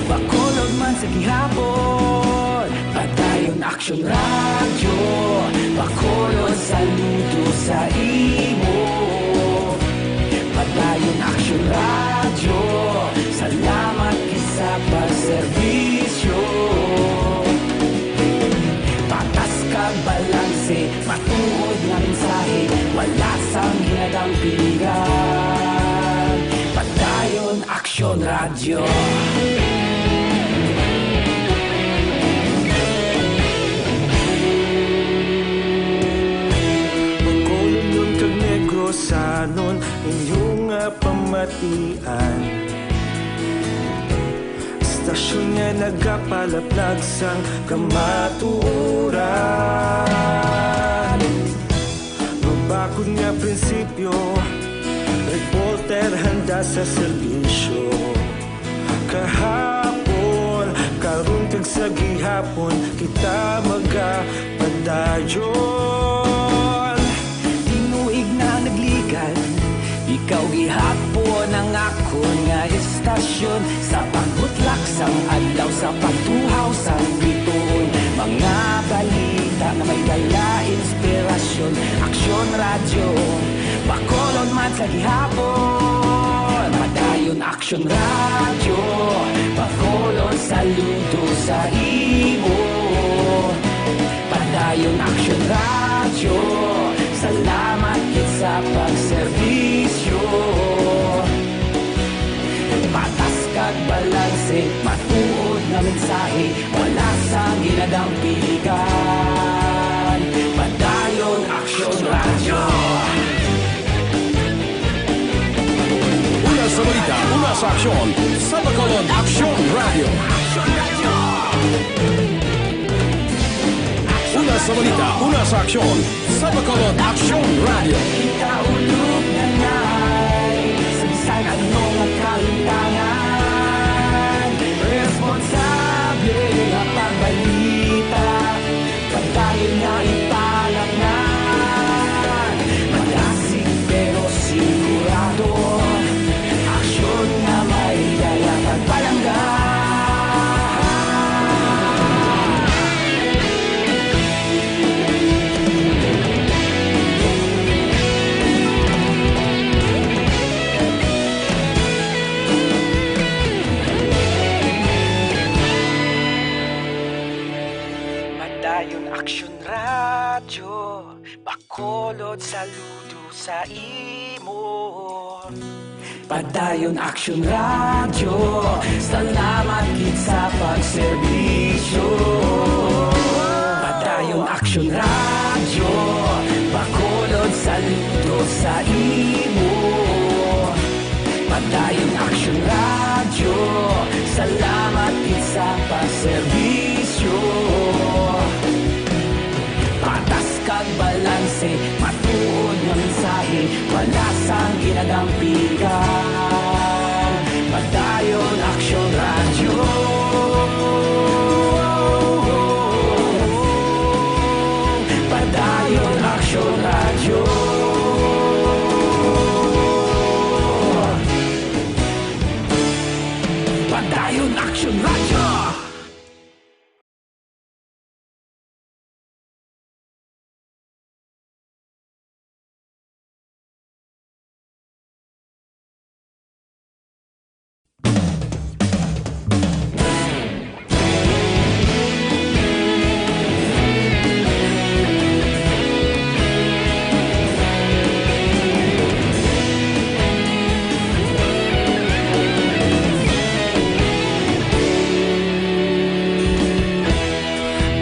Bacolod man sa gihapon. Padayon Aksyon Radyo, Bacolod, saludo sa imo. Padayon Aksyon Radyo, salamat gid sa pagserbisyo. Patas kag balanse, matuod nga mensahe, wala sang ginadampigan. Padayon Aksyon Radyo. Bacolodnon kag Negrosanon, inyo nga pamatian. Istasyon nga nagapalaplag sang kamatuoran. Mabakod nga prinsipyo, reporter handa sa serbisyo. Kahapon, karon kag sa gihapon, kita magapadayon. Tinuig na nagligan, ikaw gihapon ang akon nga istasyon. Sa pagbutlak sang adlaw, sa pagtuhaw sang bituon, mga balita nga may dala inspirasyon. Aksyon Radyo, Bacolod man sa gihapon. Padayon Aksyon Radyo, Bacolod, saludo sa imo. Padayon Aksyon Radyo, salamat gid sa pagserbisyo. Patas kag balanse, matuod nga mensahe, wala sang ginadampigan. Padayon Aksyon Radyo. Una sa balita, una sa aksyon, sa Bacolod Aksyon Radyo. Una sa balita, una sa aksyon, sa Bacolod Aksyon Radyo. Kita ulog na nay, sa bisan ano nga kalimtangan, responsable nga pagbalita. Padayon nga ipalangnan, malasig pero sigurado, aksyon nga may dala kag palangga. Saludo sa imo. Padayon Action Radio, salamat gid sa pagserbisyo. Padayon Action Radio, Bacolod, saludo sa imo. Padayon Action Radio, salamat gid sa pagserbisyo. Patas kag balanse, matuod nga mensahe, wala sang ginadampigan. Padayon Action Radio. Padayon Action Radio. Padayon Action Radio.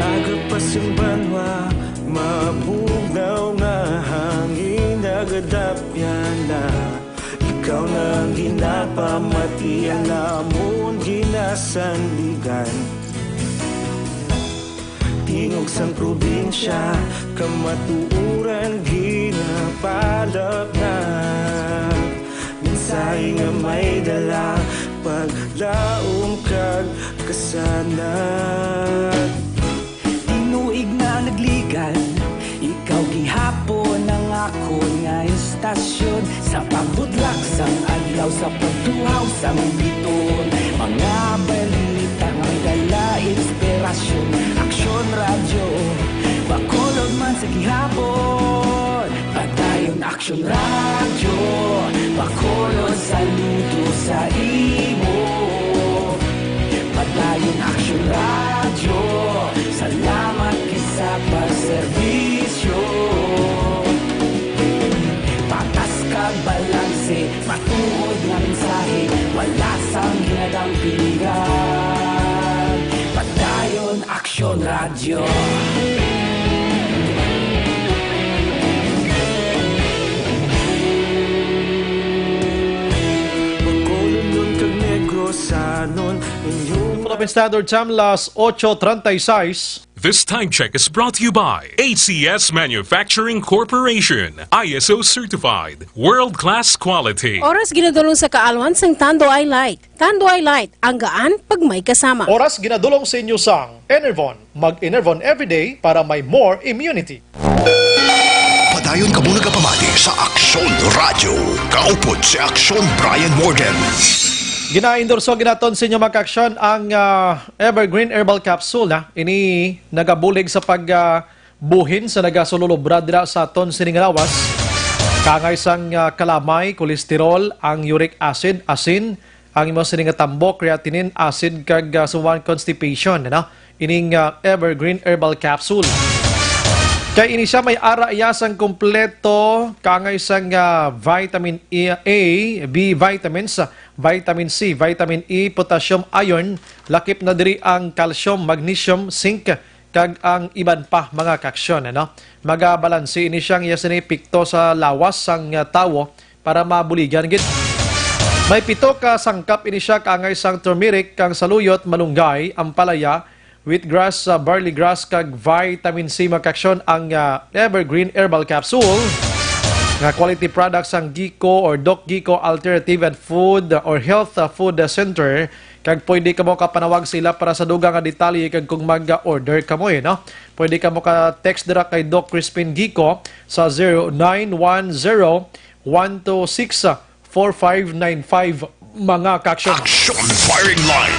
Aga pa sing banwa, mabugnaw nga hangin nagadapyan na. Ikaw na ang ginapamati, ang amon ginasandigan. Tingog sang probinsya, kamatuoran ginapalapnag. Mensahe nga may dala, paglaom kag kasanag. Tinuig na nagligan, ikaw gihapon ang akon nga istasyon. Sa pagbudlak sang adlaw, sa pagtuhaw sang biton, mga balita nga may dala inspirasyon. Aksyon Radyo, Bacolod man sa gihapon. Padayon Aksyon Radyo, Bacolod, saludo sa imo. Padayon Aksyon Radyo, salamat gid sa pagserbisyo. Patas kag balanse, matuod nga mensahe, wala sang ginadampigan. Padayon Aksyon Radyo. Bacolod kag Negrosanon, inyong Philippine Standard Time, las ocho treinta y seis. This time check is brought to you by A C S Manufacturing Corporation, I S O certified, world-class quality. Oras ginadulong sa kaalwan sang Tanduay Light. Tanduay Light, ang gaan pag may kasama. Oras ginadulong sa inyo sang Enervon. Mag-Enervon everyday para may more immunity. Padayon kamo nagapamati sa Aksyon Radyo. Kaupod si Aksyon Brian Morgan. Ginaendorso ginaton sa inyo, mga kaaksyon, ang, ah, Evergreen Herbal Capsule, ha. Ini nagabulig sa pag, ah, buhin sa nagasululobra dira sa aton sining lawas. Kaangay sang, ah, kalamay, kolesterol, ang uric acid, asin, ang imo sini nga tambok, creatinine, acid, kag, ah, sumang constipation, no? Ining, ah, Evergreen Herbal Capsule. Kay ini siya may ara iya sang kompleto, kaangay sang, ah, vitamin A, A, B vitamins, vitamin C, vitamin E, potassium, iron, lakip na diri ang calcium, magnesium, zinc, kag ang iban pa, mga kaaksyon, ano? Magabalanse ini siya ang iya sini epekto sa lawas sang, ah, tawo para mabuligan gid. May pito ka sangkap ini siya, kaangay sang turmeric, kang saluyot, malunggay, ampalaya, wheatgrass, ah, barley grass, kag vitamin C, mga kaaksyon, ang, ah, Evergreen Herbal Capsule nga quality products sang Gico or Doc Gico Alternative and Food or Health, ah, Food Center. Kag pwede kamo kapanawag sa ila para sa dugang nga detalye kag kung mag-order kamo, eh, no? Pwede kamo ka-text dira kay Doc Crispin Gico sa zero nine one zero, one two six, four five nine five, mga kaaksyon. Action Firing Line.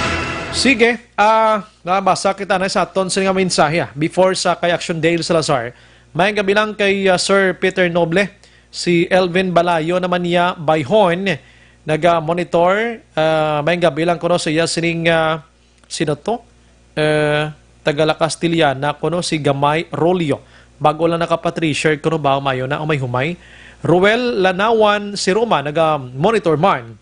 Sige, ah, nabasa kita na sa aton sa nga mensahe, ah, before sa kay Action Dale Salazar. May gabi lang kay, ah, Sir Peter Noble, si Elvin Balayo naman niya, Bayhon, naga-monitor. Ah, may gabi lang kuno sa iya sining, ah, sino to? Eh, taga La Castellana kuno, si Gamay Rolio. Bago lang nakapatri-share ko no ba, mayo na, umay-humay. Ruel Lanawan, si Roma, naga-monitor man.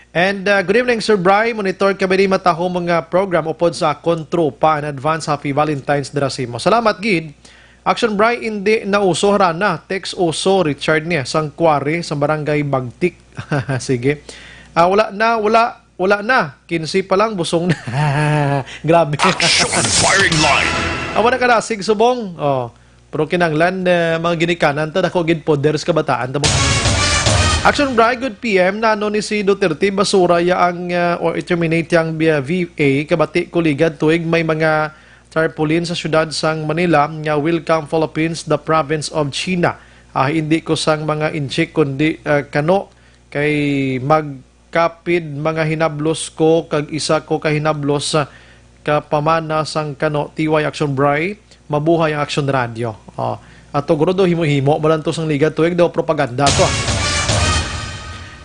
And, uh, good evening, Sir Bry. Monitor kami ni mataho mga program upod sa akon tropa. In advance, happy Valentine's dira sa imo. Salamat gid. Action Bry, hindi na uso harana. Text uso, Richard niya, sang quarry, sa barangay Bagtik. Sige. Ah, wala na, wala, wala na. Kinsi pa lang, busong na. Grabe. Action firing line. Amo na kadasig subong. Oh. Pero kinahanglan, eh, mga ginikanan ta, dako gid poder sa kabataan ta mo. Action Bry, good P M, nano ni si Duterte, basura ya ang, ah, or i-terminate yang V A, kabati ko ligad tuig may mga tarpaulin sa siyudad sang Manila nga "Welcome Philippines, the province of China." Ah, hindi ko sang mga inchik, kundi, ah, kano kay mag kapid mga hinablos ko, kag isa ko ka hinablos sa kapamana sang kano. T Y Action Bry, mabuhay ang Action Radio. Oh, ato guro do himo-himo, balantos ang liga tuig daw propaganda to.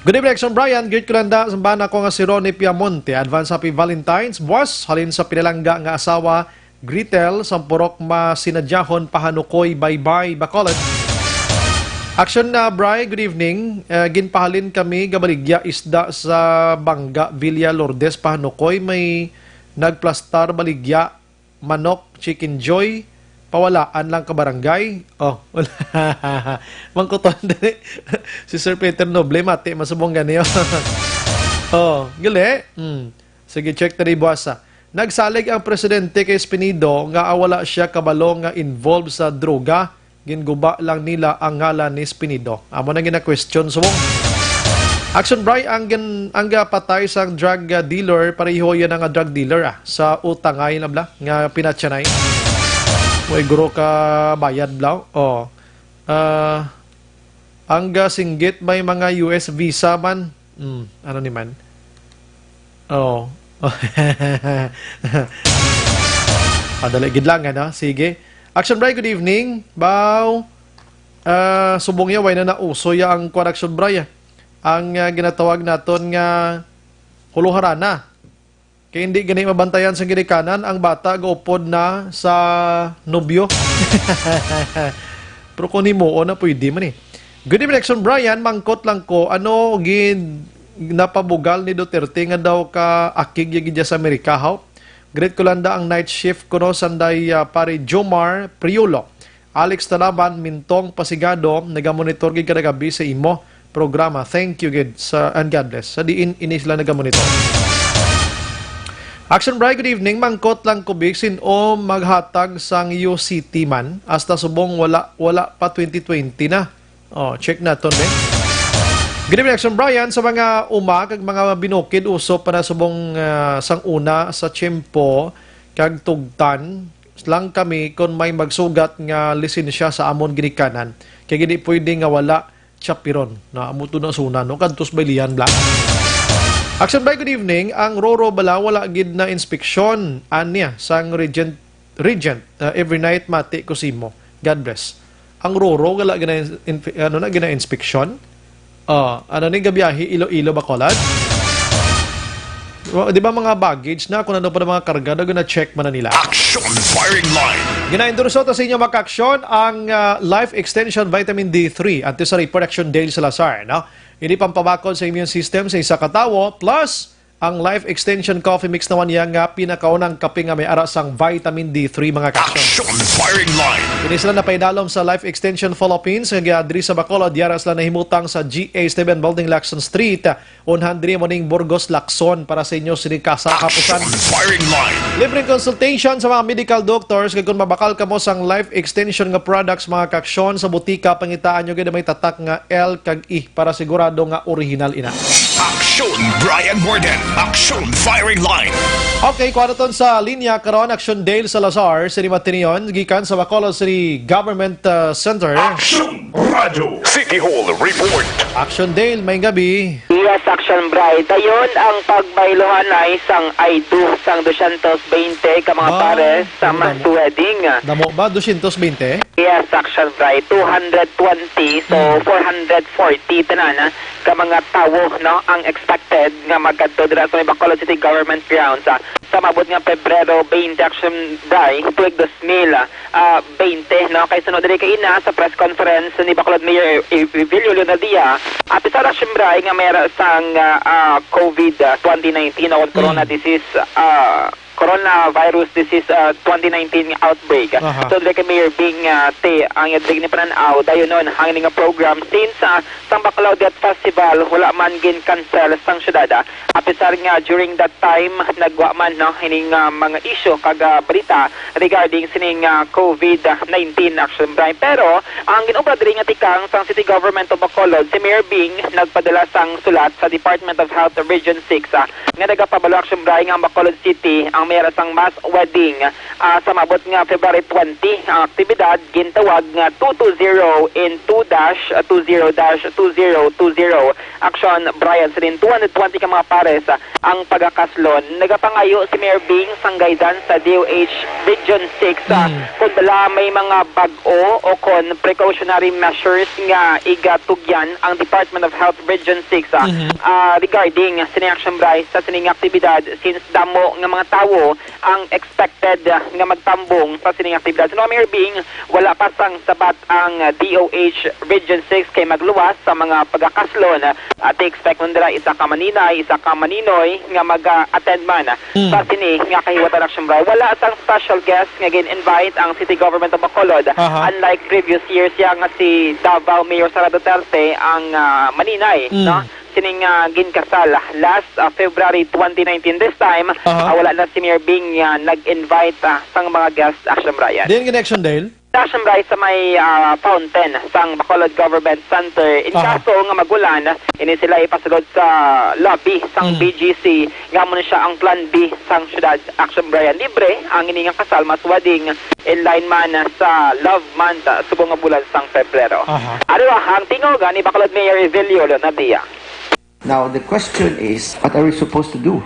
Good evening, Action Brian. Greet ko lang da, sa bana ko nga si Ronnie Piamonte. Advance happy Valentine's, boss. Halin sa pinalangga nga asawa, Gretel, sang purok masinadyahon, Pahanukoy, Baybay, Bacolod. Action na, Bry, good evening. Eh, ginpahalin kami gabaligya isda sa Bangga, Villa Lourdes, Pahanukoy. May nagplastar baligya, manok, Chicken Joy, pawalaan lang ka barangay. Oh, wala. Mangkuton dali. Si Sir Peter Noble, mati, masubong gani, oh. Oh, gali. Hmm. Sige, check tadi, buwas, ah. Nagsalig ang presidente kay Espinido nga wala siya kabalo nga involved sa droga. Ginguba lang nila ang ngalan ni Espinido. Amo na gina-question subong. Action Bry, ang gin-, ang gapatay sang drug, ah, dealer, pareho yan nga drug dealer, ah, sa utangay na bla, nga pinatyanay. Way guro ka bayad bla. Oh. Ah, ang gasinggit may mga U S visa man. Hmm, ano ni man? Oh. Padali gid lang, ano? Sige. Action Bry, good evening. Baw, ah, subong ya, way na nauso ya ang kwan, Action Bry, ah. Ang, ah, ginatawag naton nga huluharana. Kay hindi gani mabantayan sa ginikanan ang bata gaupod na sa nobyo. Pero kung himuon na, pwede man eh. Good evening, Action Brian. Mangkot lang ko, ano gid napabugal ni Duterte nga daw ka akig ya gid sa Amerika, haw? Greet ko lang da ang night shift kuno sanday, ah, pare Jomar Priulo. Alex Talaban, Mintong Pasigado, nagamonitor gid kada gabi sa imo programa. Thank you gid sa, and God bless. Sa diin ini sila nagamonitor. Action Bry, good evening. Mangkot lang ko, Big, sin-o maghatag sang U C T man? Hasta subong wala, wala pa twenty twenty na. Oh, check naton, be. Good evening, Action Brian. Sa mga uma kag mga binukid, uso pa na subong, ah, sang una sa tiyempo kag tugtan lang kami kon may magsugat nga lisensya sa amon ginikanan, kay gidi pwede nga wala chapiron. Na amo to na suna, no? Kadtos baylihan, bla. Action Bry, good evening. Ang Roro bala wala gid na inspeksyon, anya, sang Regent, Regent, uh, every night mati ko simo. God bless. Ang Roro wala gina-, inf-, ano na, gina-inspeksyon? Oh, ano ni gabiyahe, Iloilo, Bacolod? Wa-, di ba mga baggage na, kung ano pa na mga karga, na gina-check man na nila? Action firing line. Gina-endorso ta sa inyo, mga ka-aksyon, ang, ah, Life Extension Vitamin D three. Antes sa report, Action Dale Salazar, no? Ini pampabakod sa immune system sa isa ka tawo, plus ang Life Extension Coffee Mix naman niya nga pinakaunang kape nga may ara sang vitamin D three, mga ka-aksyon. Action firing line. Kini sila napaidalom sa Life Extension Philippines, nga diri sa Bacolod, diara sila nahimutang sa G A Esteban Building, Lacson Street. Unhan diri mo ning Burgos, Lacson, para sa inyo sini ka sa kapusan. Action firing line. Libreng consultation sa mga medical doctors, kag kung mabakal kamo sang Life Extension nga products, mga ka-aksyon, sa butika, pangitaan nyo gid may tatak nga L kag E para sigurado nga original ina. Action Brian Morden. Action firing line. Okay, kuha naton sa linya karon, Action Dale Salazar, City Matinion, gikan sa Bacolod City Government, uh, Center. Action Radio City Hall Report. Action Dale, may gabi. Yes, Action Bri. Dayon ang pagbayluhan ay sang I D O sang dosyentos bente ka mga pares sa mass wedding. Damo ba? Dosyentos bente? Yes, Action Bri. Two hundred twenty, so four hundred forty tanan, ah, ka mga tawo, no, ang expected nga magkadto dira sa may Bacolod City Government Grounds, ah, sa maabot nga Pebrero twenty, Action Bri, tuig dos mil, ah, ah, twenty, no? Kay sunod diri kaina sa press conference ni Bacolod Mayor E-, E-, Evelio Leonardia, apisar, Action Bri, nga may ra sang, ah, ah, COVID, ah, twenty nineteen o corona disease, ah, coronavirus disease, ah, twenty nineteen nga outbreak. So, diri kay Mayor Bing, ah, Te, ang iya diri ginapanan-aw, dayon nun, hangin nga program, since, ah, sang Baclaodet Festival, wala man gin-cancel sang syudad, ah. Apisar nga during that time, nagwa man, no, ining, ah, mga isyu kag, ah, balita regarding sining, ah, COVID nineteen, Action Bri. Pero ang gin-obra diri nga tikang sang City Government of Bacolod, si Mayor Bing nagpadala sang sulat sa Department of Health Region six, ah, nga nagapabalo, Action Bri, nga ang Bacolod City ang may ra sang mass wedding, ah, sa maabot nga February twenty. Ang aktibidad gintawag nga two two zero in two dash two zero dash two zero two zero. Action Bri, sinin two hundred twenty ka mga pares, ah, ang pagakaslon. Nagapangayo si Mayor Bing sang guidance sa D O H Region six, ah, kung bala may mga bag-o o kon precautionary measures nga igatugyan ang Department of Health Region six, ah, ah, regarding sini, Action Bri, sa sining aktibidad, since damo nga mga tawo ang expected, ah, nga magtambong sa sining aktibidad. So, Mayor Bing, wala pa sang sabat ang, ah, D O H Region six kay magluwas sa mga pagakaslon. At i-expect mo dira isa ka maninay, isa ka maninoy nga mag-attend man sa sini nga kahiwatan, Action Bri. Wala sang special guest nga gin-invite ang City Government of Bacolod. Unlike previous years, ya nga si Davao Mayor Sara Duterte ang, ah, maninay, no? Sining, ah, ginkasal last, ah, February twenty nineteen. This time, ah, wala na si Mayor Bing, ah, nag-invite, ah, sang mga guest, Action Bri. Diin gid ni, Action Dale? Action Bri, sa may, ah, fountain sang Bacolod Government Center. In kaso nga magulan, ini sila ipasulod sa lobby sang B G C, nga amo na siya ang plan B sang syudad, Action Bri. Libre ang ini nga kasal, mass wedding, in line man sa Love Month, ah, subong nga bulan sang Pebrero. Ari ang tingog ni Bacolod Mayor Evelio Leonardia. Now, the question is, what are we supposed to do?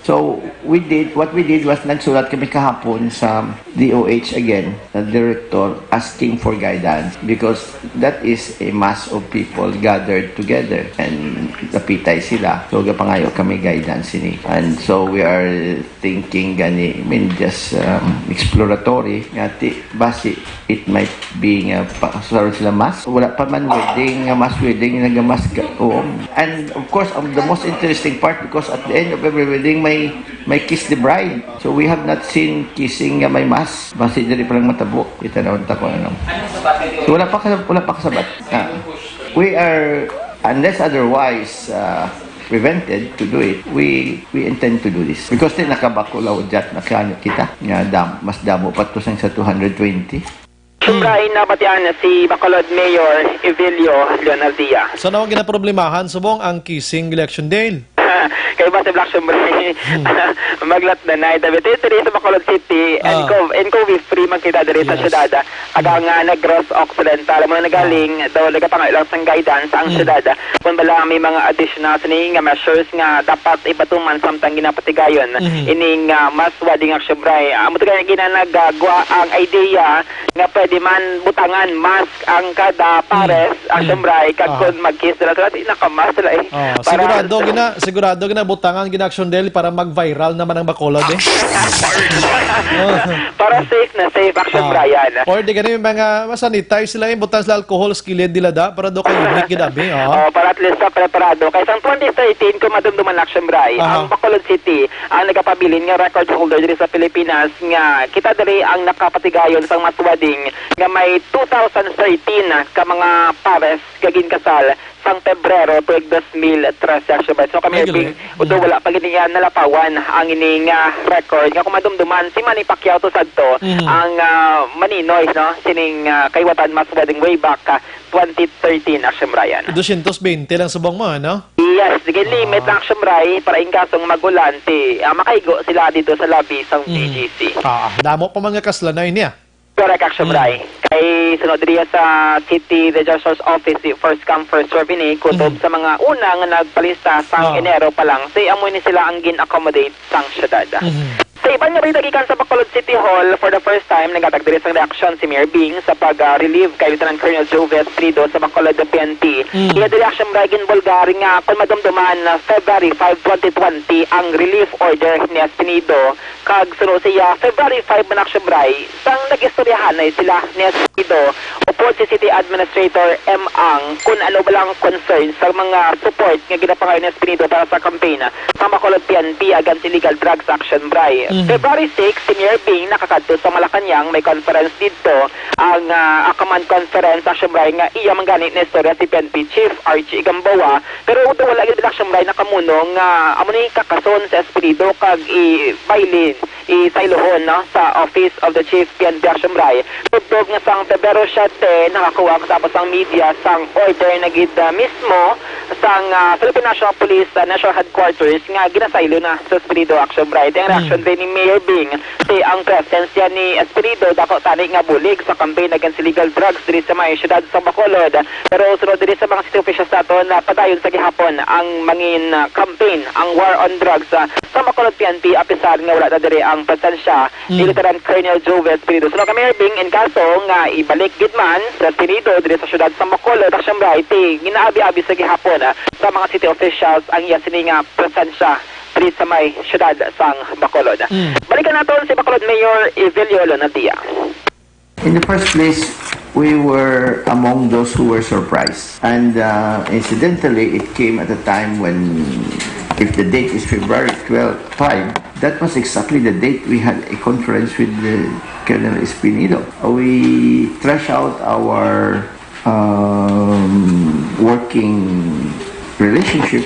So, we did, what we did was nagsulat kami kahapon sa D O H again, the director, asking for guidance because that is a mass of people gathered together and napitay sila. So, gapangayo kami guidance ini. And so, we are thinking gani, I mean, just, um, exploratory. Nga ti, basi, it might be nga pa, sa sila mass. Wala pa man wedding, nga mass wedding, nagamask ka. Oo. And of course, ang the most interesting part, because at the end of every wedding, may, may kiss the bride. So we have not seen kissing nga may mask. Basi diri pa lang matabo. Kita na unta ko ano. So wala pa ka, wala pa kasabat. Ah. We are, unless otherwise, uh, prevented to do it, we, we intend to do this. Because ti nakabakulaw jat na kaya kita, nga dam, mas damo pa to sang sa two hundred twenty. Siyempre, nabatian na si Bacolod Mayor Evelio Leonardia. So, ano ang ginaproblemahan, subong ang kissing election day? Kay ba sa Black Sumbre, maglat na na. David, diri sa Bacolod City, and Ah. co-, and COVID free man kita diri sa Yes. syudad, ah. Kag ang, ah, Negros Occidental, amo na nagaling, daw nagapangayo lang sang guidance ang Mm. syudad, ah. Kung bala may mga additional sini nga measures nga dapat ipatuman samtang ginapatigayon Mhm. ining, ah, mass wedding, Action Bri. Ah, amo to kaya gina-, nagagwa ang idea nga pwede man butangan mask ang kada pares, Mm. Action Mm. Bri, kag Ah. kung mag-kiss sila, sila, di naka-mask sila eh. Oh, Para sigurado gina-, sigurado gina butangan gina, Action Del, para mag-viral naman ang Bacolod eh. Oh. Para safe na safe, Action Ah. Brian. Or di gani, mga masanitize sila, eh, butang sila alcohol sa kilid nila da, para do kay unique gid abi, oh. Oh, para at least sa preparado. Kay sang twenty thirteen, kung madumduman, Action Bri, Aha. ang Bacolod City ang nagapabilin nga record holder diri sa Pilipinas, nga kita diri ang nakapatigayon sang mass wedding nga may two thousand thirteen ka mga pares nga ginkasal sang Pebrero tuig dos mil trese, Action Bri. So, kami, Ay, galing. Bing, although Mm. wala pa gid niya nalapawan ang ini nga record, nga kung madumduman, si Manny Pacquiao to sadto Mhm. ang, ah, maninoy, no, sining, ah, kahiwatan mass wedding way back, ah, twenty thirteen, Action Brian. Dosyentos bente lang subong mo, ano? Yes, sige, limit Ah. lang, Action Bri, para in kasong mag-ulan, ti, ah, makaigo sila dito sa lobby sang Mm. B G C. Ah, damo pa man nga kasla na ini, ah. Correct, Action Bray. Kay sunod diri sa City Registrar's Office, di first come, first serve ini, kutob sa mga una nga nagpalista sang Enero pa lang. So, amo ni sila ang gin-accommodate sang syudad. Sa iban nga balita gikan sa Bacolod City Hall, for the first time, naghatag diri sang reaksyon si Mayor Bing sa pag-relieve kay Lieutenant Colonel Jove Espinido sa Bacolod P N P. Iya diri, Action Bray, ginbulgar nga kon madumduman na February five, twenty twenty ang relief order ni Espinido, kag suno siya, February five man, Action Bray, sang nagistoryahanay sila ni Espinido upod si City Administrator M. Ang kung ano ba lang concern sa mga support nga ginapangayo ni Espinido para sa campaign sa Bacolod P N P against illegal drugs, Action Bray. February six, si Mayor Bing nakakadto sa Malacañang, may conference didto, ang, ah, Akaman Conference, Action Bray, nga iya man gani na istorya si P N P Chief Archie Gamboa, pero daw wala gid, Action Bray, nakamuno nga amo ni kakason sa Espinido kag i-file, isaylohon, no, sa Office of the Chief P N P, Action Bray. Tubtob nga sang Pebrero siyete, nakakuha ang sa sang media sang order na gid, ah, mismo sang, ah, Philippine National Police, ah, National Headquarters nga ginasaylo na sa Espinido, Action Bray. Ang reaction din ni Mayor Bing, si ang presensya ni Espinido, dato tani nga bulig sa campaign against illegal drugs diri sa may siyudad sa Bacolod. Pero sunod diri sa mga city officials naton, na padayon sa gihapon ang mangin, ah, campaign, ang war on drugs, ah, sa Bacolod P N P, apisar nga wala na diri ang presensya ni Lieutenant Colonel Jove Espiritu. So, kami, Mayor Bing, in kaso nga ibalik gid man sa Espiritu diri sa siyudad sa Bacolod, Action Bray, ti ginaabi-abi sa gihapon, ah, sa mga city officials ang iya sini nga presensya diri sa may siyudad sang Bacolod. Balikan naton si Bacolod Mayor Evelio Lonaldia. In the first place, we were among those who were surprised. And, uh, incidentally, it came at a time when, if the date is February twelve, five, that was exactly the date we had a conference with the Colonel Espinido. We trash out our, um, working relationship.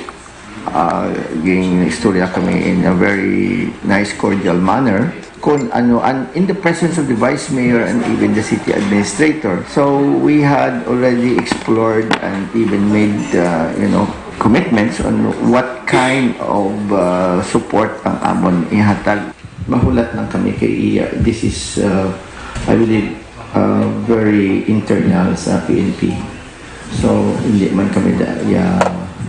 Uh, ging-istorya kami in a very nice, cordial manner. Kung ano, and in the presence of the vice mayor and even the city administrator. So we had already explored and even made, uh, you know, commitments on what kind of, uh, support ang amon ihatag. Mahulat lang kami kay iya. This is, uh, I believe, uh, very internal sa P N P. So, hindi man kami da-, ya,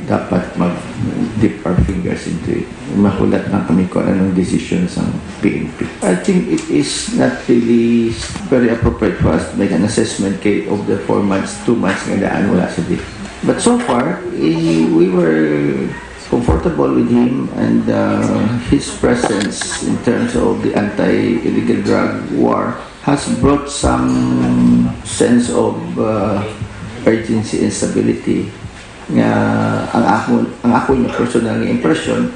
dapat mag-dip our fingers into it. Mahulat lang kami kung anong desisyon sa P N P. I think it is not really very appropriate for us to make an assessment kay of the four months, two months nga daan wala sa dip. But so far, eh, we were comfortable with him and, uh, his presence in terms of the anti-illegal drug war has brought some sense of, uh, urgency and stability nga ang ako, ang ako nga personal nga impression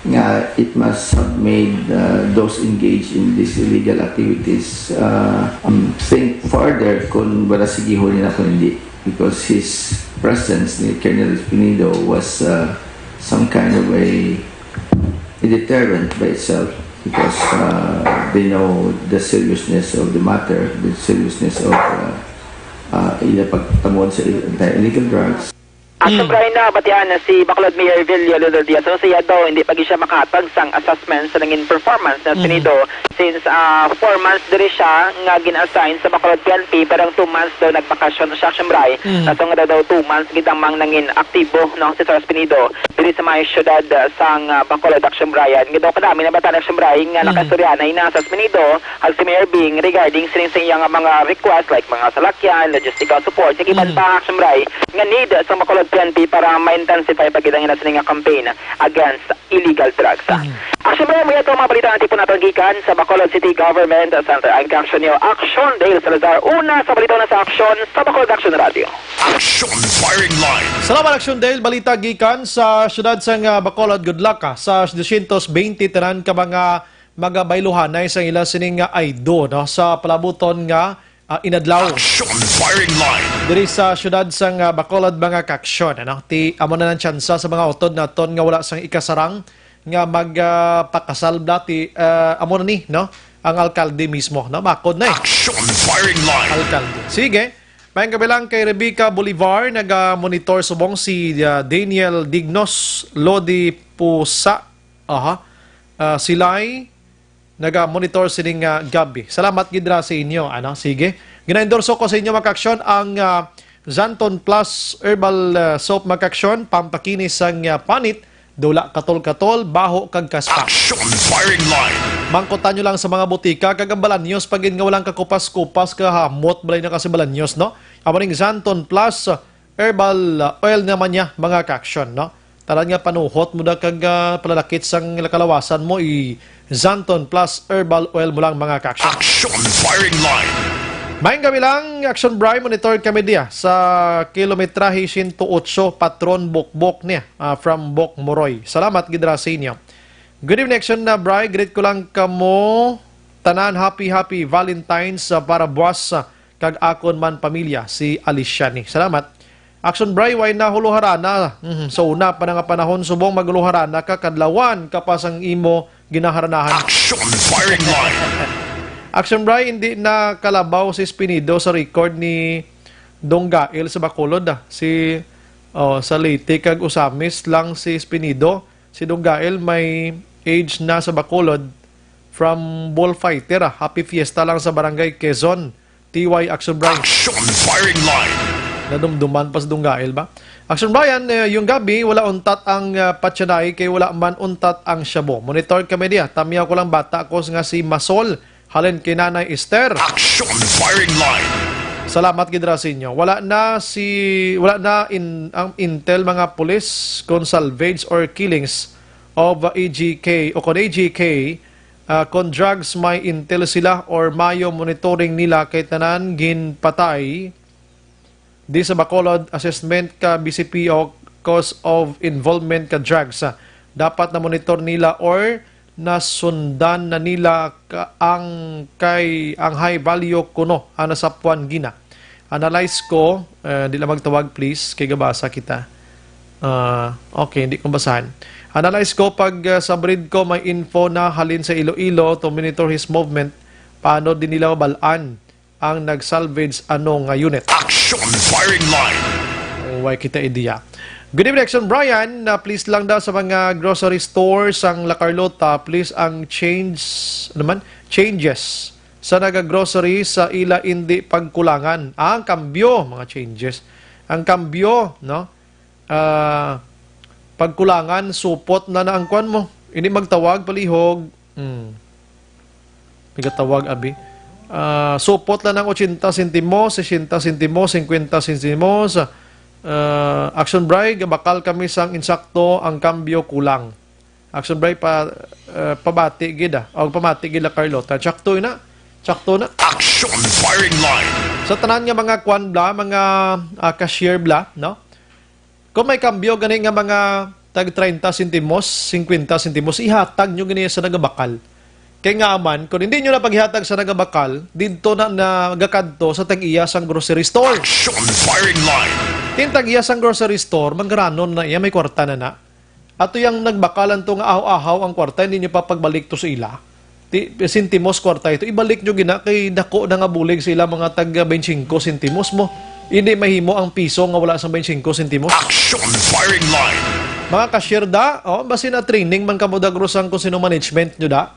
nga it must have made, uh, those engaged in these illegal activities, uh, um, think further kung wala sigihon nila kung hindi, because his presence ni Colonel Espinido was, uh, some kind of a, a deterrent by itself, because, uh, they know the seriousness of the matter, the seriousness of, uh, uh, ila pagtamod sa il-, anti-illegal drugs. Action Bray, na batian na si Bacolod Mayor Vilio Lodel Diaz. So, siya daw, hindi pa gid siya makahatag sang assessment sa nangin performance na Espinido. Since, ah, four months diri siya nga gin-assign sa Bacolod P N P, pero ang two months daw nagbakasyon siya, Action Bray. Na so nga daw, daw two months gid ang mang nangin aktibo, no, si Sir Espinido diri sa may siyudad, ah, sang, ah, Bacolod, Action Bray. Nga daw kadami na bata na, Action Bray, nga nakaistoryahanay na sa Espinido, ag si Mayor Bing regarding sining sa iya nga mga request like mga salakyan, logistical support, kag iban pa, Action Bray, nga need sa Bacolod P N P para ma-intensify pa gid ang ila sini nga campaign against illegal drugs. Action Bray, amo to ang mga balita nga tipon naton gikan sa Bacolod City Government Center. Ang kaaksyon niyo, Action Dale Salazar, una sa balita na sa Action sa Bacolod Action Radio. Action Firing Line. Salamat, Action Dale. Balita gikan sa siyudad sang, ah, Bacolod. Good luck, ah, sa dosyentos bente tanan ka mga magabayluhanay sang ila sining nga I D O, no, sa palabuton nga, ah, inadlaw. Action Firing Line. Diri sa siyudad sang, ah, Bacolod, mga kaaksyon, ano, ti amo na ang tsansa sa mga utod naton nga wala sang ikasarang nga mag, ah, pakasal bala ti, ah, amo na ni, no, ang alkalde mismo, no, makod na, eh. Action Firing Line. Alkalde. Sige. Mayong kabilang kay Rebecca Bolivar, naga-monitor subong si, ah, Daniel Dignos, Lodi Pusa, aha, ah, Silay, naga-monitor sining, ah, gabi. Salamat gid ra sa inyo, ano? Sige. Gina-endorso ko sa inyo, mga kaaksyon, ang, ah, Xanthone Plus Herbal, ah, Soap, mga kaaksyon, pampakinis sang, ah, panit, dula, katol-katol, baho, kag kaspa. Action firing line. Mangkutan nyo lang sa mga butika, kag ang Balanyos, pag nga walang kakupas-kupas, kahamot, balay na kasi Balanyos, no? Amo ning Xanthone Plus, herbal, uh, oil naman niya, mga kaaksyon, no? Tanan nga panuhot mo da kag, uh, palalakit sang kalawasan mo, i Xanthone Plus Herbal Oil mo lang, mga kaaksyon. Action firing line. Maayong gabi lang, Action Bri, monitor kami diya sa kilometrahe siyento otso, Patron Bokbok niya, uh, from Bok Moroy. Salamat gid ra sa inyo. Good evening, Action na Bri. Greet ko lang kamo tanan, happy, happy Valentine's, uh, para buwas, uh, kag akon man pamilya, si Aliciani. Salamat. Action Bri, way na huluharana. Mhm. So, una pa na nga panahon, subong maghuluharana ka, kadlawan ka pa sang imo ginaharanahan. Action firing line. Action Bri, hindi na kalabaw si Espinido sa record ni Dong Gael sa Bacolod, ah. Si, oh, sa Leyte kag Ozamiz lang si Espinido. Si Dong Gael may age na sa Bacolod. From Bullfighter, ah. Happy Fiesta lang sa Barangay Quezon. T Y Action Bri. Action firing line. Nadumduman pa sa Dong Gael ba? Action Brian, eh, yung gabi, wala untat ang, ah, patsanay kay wala man untat ang shabu. Monitor kami diya. Tamyaw ko lang bata ko nga si Masol. Halin kay Nanay Esther. Action firing line. Salamat gid ra sa inyo. Wala na si, wala na in, ang intel, mga pulis, kung salvage or killings of A G K o kon A G K, ah, kon drugs, may intel sila or mayo monitoring nila kay tanan ginpatay. Di sa Bacolod, assessment ka B C P O cause of involvement ka drugs, ah, dapat na monitor nila or nasundan na nila ka, ang kay ang high value kuno ang nasapwan gina. Analyze ko, eh, di lang magtawag, please, kay gabasa kita. Ah, okay, hindi ko basahan. Analyze ko pag, ah, sa breed ko may info na halin sa Iloilo to monitor his movement. Paano din nila mabalaan ang nag-salvage ano nga unit? Action firing line. Oh, way kita idea. Good evening, Action Brian. Na please lang daw sa mga grocery stores ang La Carlota, please ang change, ano man, changes sa naga-grocery sa ila indi pagkulangan. Ah, ang kambyo, mga changes. Ang kambyo, no? Ah, pagkulangan, supot na na ang kwan mo. Hindi magtawag, palihog. Hmm. Pigatawag, abi. Ah, supot na ng ochenta sentimos, sesenta sentimos, singkwenta sentimos. Ah, Action Bri, gabakal kami sang insakto ang kambyo kulang. Action Bri, pa, ah, pabati gid, ah. Og pamati gid la Carlota. Tsakto na. Tsakto na. Action firing line. Sa tanan nga mga kwan bla, mga, ah, cashier bla, no? Kung may kambyo gani nga mga tag treinta sentimos, singkwenta sentimos, ihatag nyo gani sa nagabakal. Kay nga man, kung hindi nyo na paghihatag sa nagabakal, didto na nagakadto sa tag-iya sang grocery store. Action firing line. Tin tag-iya sang grocery store, manggaranon na iya, may kwarta na na. Ato yang nagbakal anto nga ahaw-ahaw ang kwarta, hindi nyo pa pagbalik to sa ila. Ti, sentimos kwarta ito. Ibalik nyo gina kay dako na nga bulig sa ila mga tag twenty-five sentimos mo. Hindi mahimo ang piso nga wala sa twenty-five sentimos. Action firing line. Mga cashier da, oh, basi na training man kamo da, Grosang, kung sino management nyo da.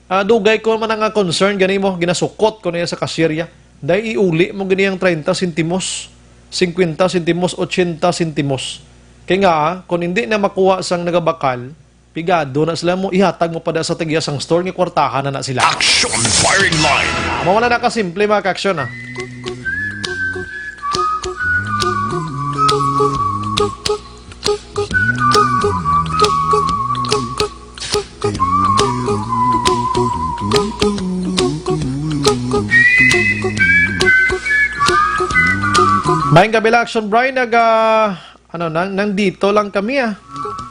Ah, dugay ko man nga concern gani mo, ginasukot ko na iya sa cashier ya. Dai iuli mo gani ang treinta sentimos, singkwenta sentimos, ochenta sentimos. Kay nga, ah, kung hindi na makuha sang nagabakal, pigado na sila mo, ihatag mo pa da sa tag-iya sang store nga kwartahan na na sila. Action firing line. Mawala na ka simple, mga ka-action, ah. Maayong gabi lang, Action Brian. Naga, ano, nang, nandito lang kami, ah.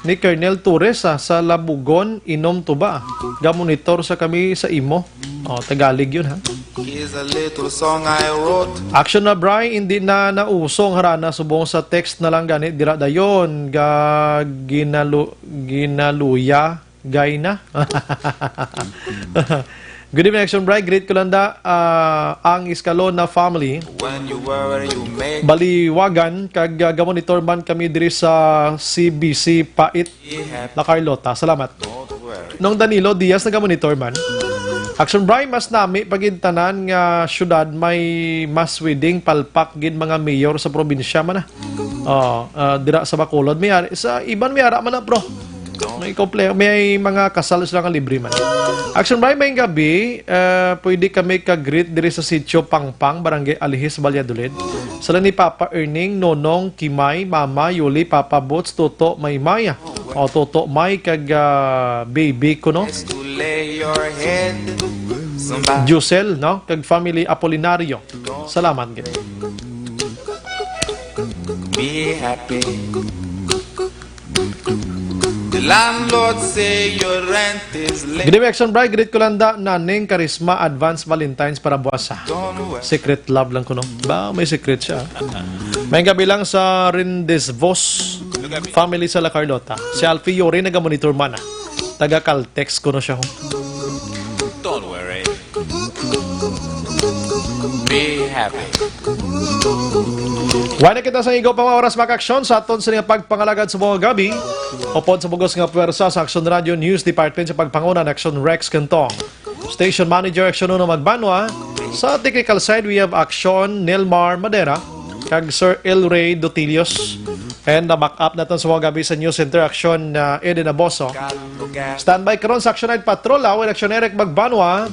Ni Colonel Torres, ah, sa Labugon, Inom Tuba. Gamonitor sa kami sa imo. Oh, Tagalog yun, ha? Here's a little song I wrote. Action na, Bri, hindi na nauso ang harana, subong sa text na lang gani, dira dayon, ga-, ginalu-, ginaluya, gay na. Good evening, Action Bri. Greet ko lang da, ah, ang Escalona family. When you were, you make Baliwagan, kag, ah, gamonitor man kami diri sa C B C Pait, La Carlota. Salamat. Don't worry. Nong Danilo Diaz, nagamonitor man. Action Bri, mas nami pa gid tanan nga syudad may mas wedding palpak gid mga mayor sa probinsya man, ah. Oh, ah, dira sa Bacolod may ari, sa iban may ara man na, bro. May komple-, may mga kasal sila nga libre man. Action Bri, may gabi, ah, pwede kami ka-greet diri sa Sitio Pangpang, Barangay Alihis, Valladolid. Sila ni Papa Erning, Nonong, Kimay, Mama, Yuli, Papa Boots, Toto, Maymay. O, Toto, May, kag, ah, baby ko, no? Jusel, no? Kag family Apolinario. Salamat gid. Be happy. The landlord say your rent is late. Good evening, Action Bri. Greet ko lang da, Naning Karisma, advance Valentine's para buwas, ah. Secret love lang kuno. Ba, may secret siya. May gabi lang sa Rindesvos family sa La Carlota. Si Alfie Yori nagamonitor man, ah. Taga Caltex kuno siya, ho. Don't worry. Be happy. Wala kita sa igo pa mga oras, mga aksyon, sa aton sa nga pagpangalagad sa mga gabi. Upod sa bugos nga pwersa sa Action Radio News Department sa pagpanguna ni Action Rex Cantong. Station Manager, Action Uno Magbanwa. Sa technical side, we have Action Nelmar Madera kag Sir El Rey Dotilios. And na-back up naton sa mga gabi sa News Center, Action, uh, Eden Aboso. Standby karon sa Action Night Patrol, ah, with Action Eric Magbanwa.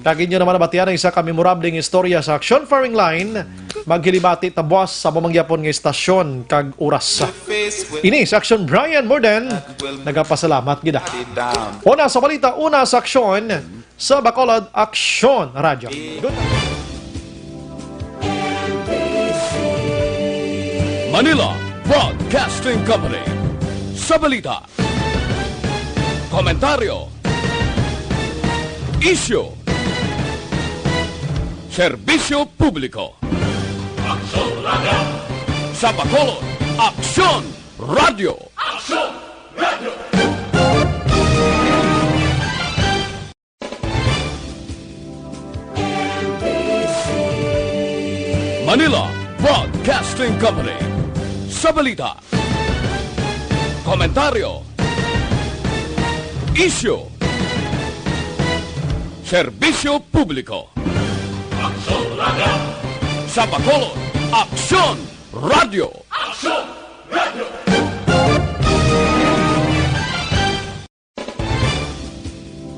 Kag inyo naman nabatian ang isa ka memorable nga istorya sa Action Firing Line. Maghilibati ta buwas sa mamangyapon nga istasyon kag oras. Ini sa Action Brian Morden. Nagapasalamat gid, ah. Una sa balita, una sa aksyon sa Bacolod Action Radio. Good. Manila Broadcasting Company. Sa balita, komentaryo, isyu, serbisyo publiko. Aksyon Radio. Sa Bacolod, Aksyon Radio. Aksyon Radio. Manila Broadcasting Company. Sa balita, komentaryo, isyu, serbisyo publiko. Aksyon Radio. Sa Bacolod, Aksyon Radio. Aksyon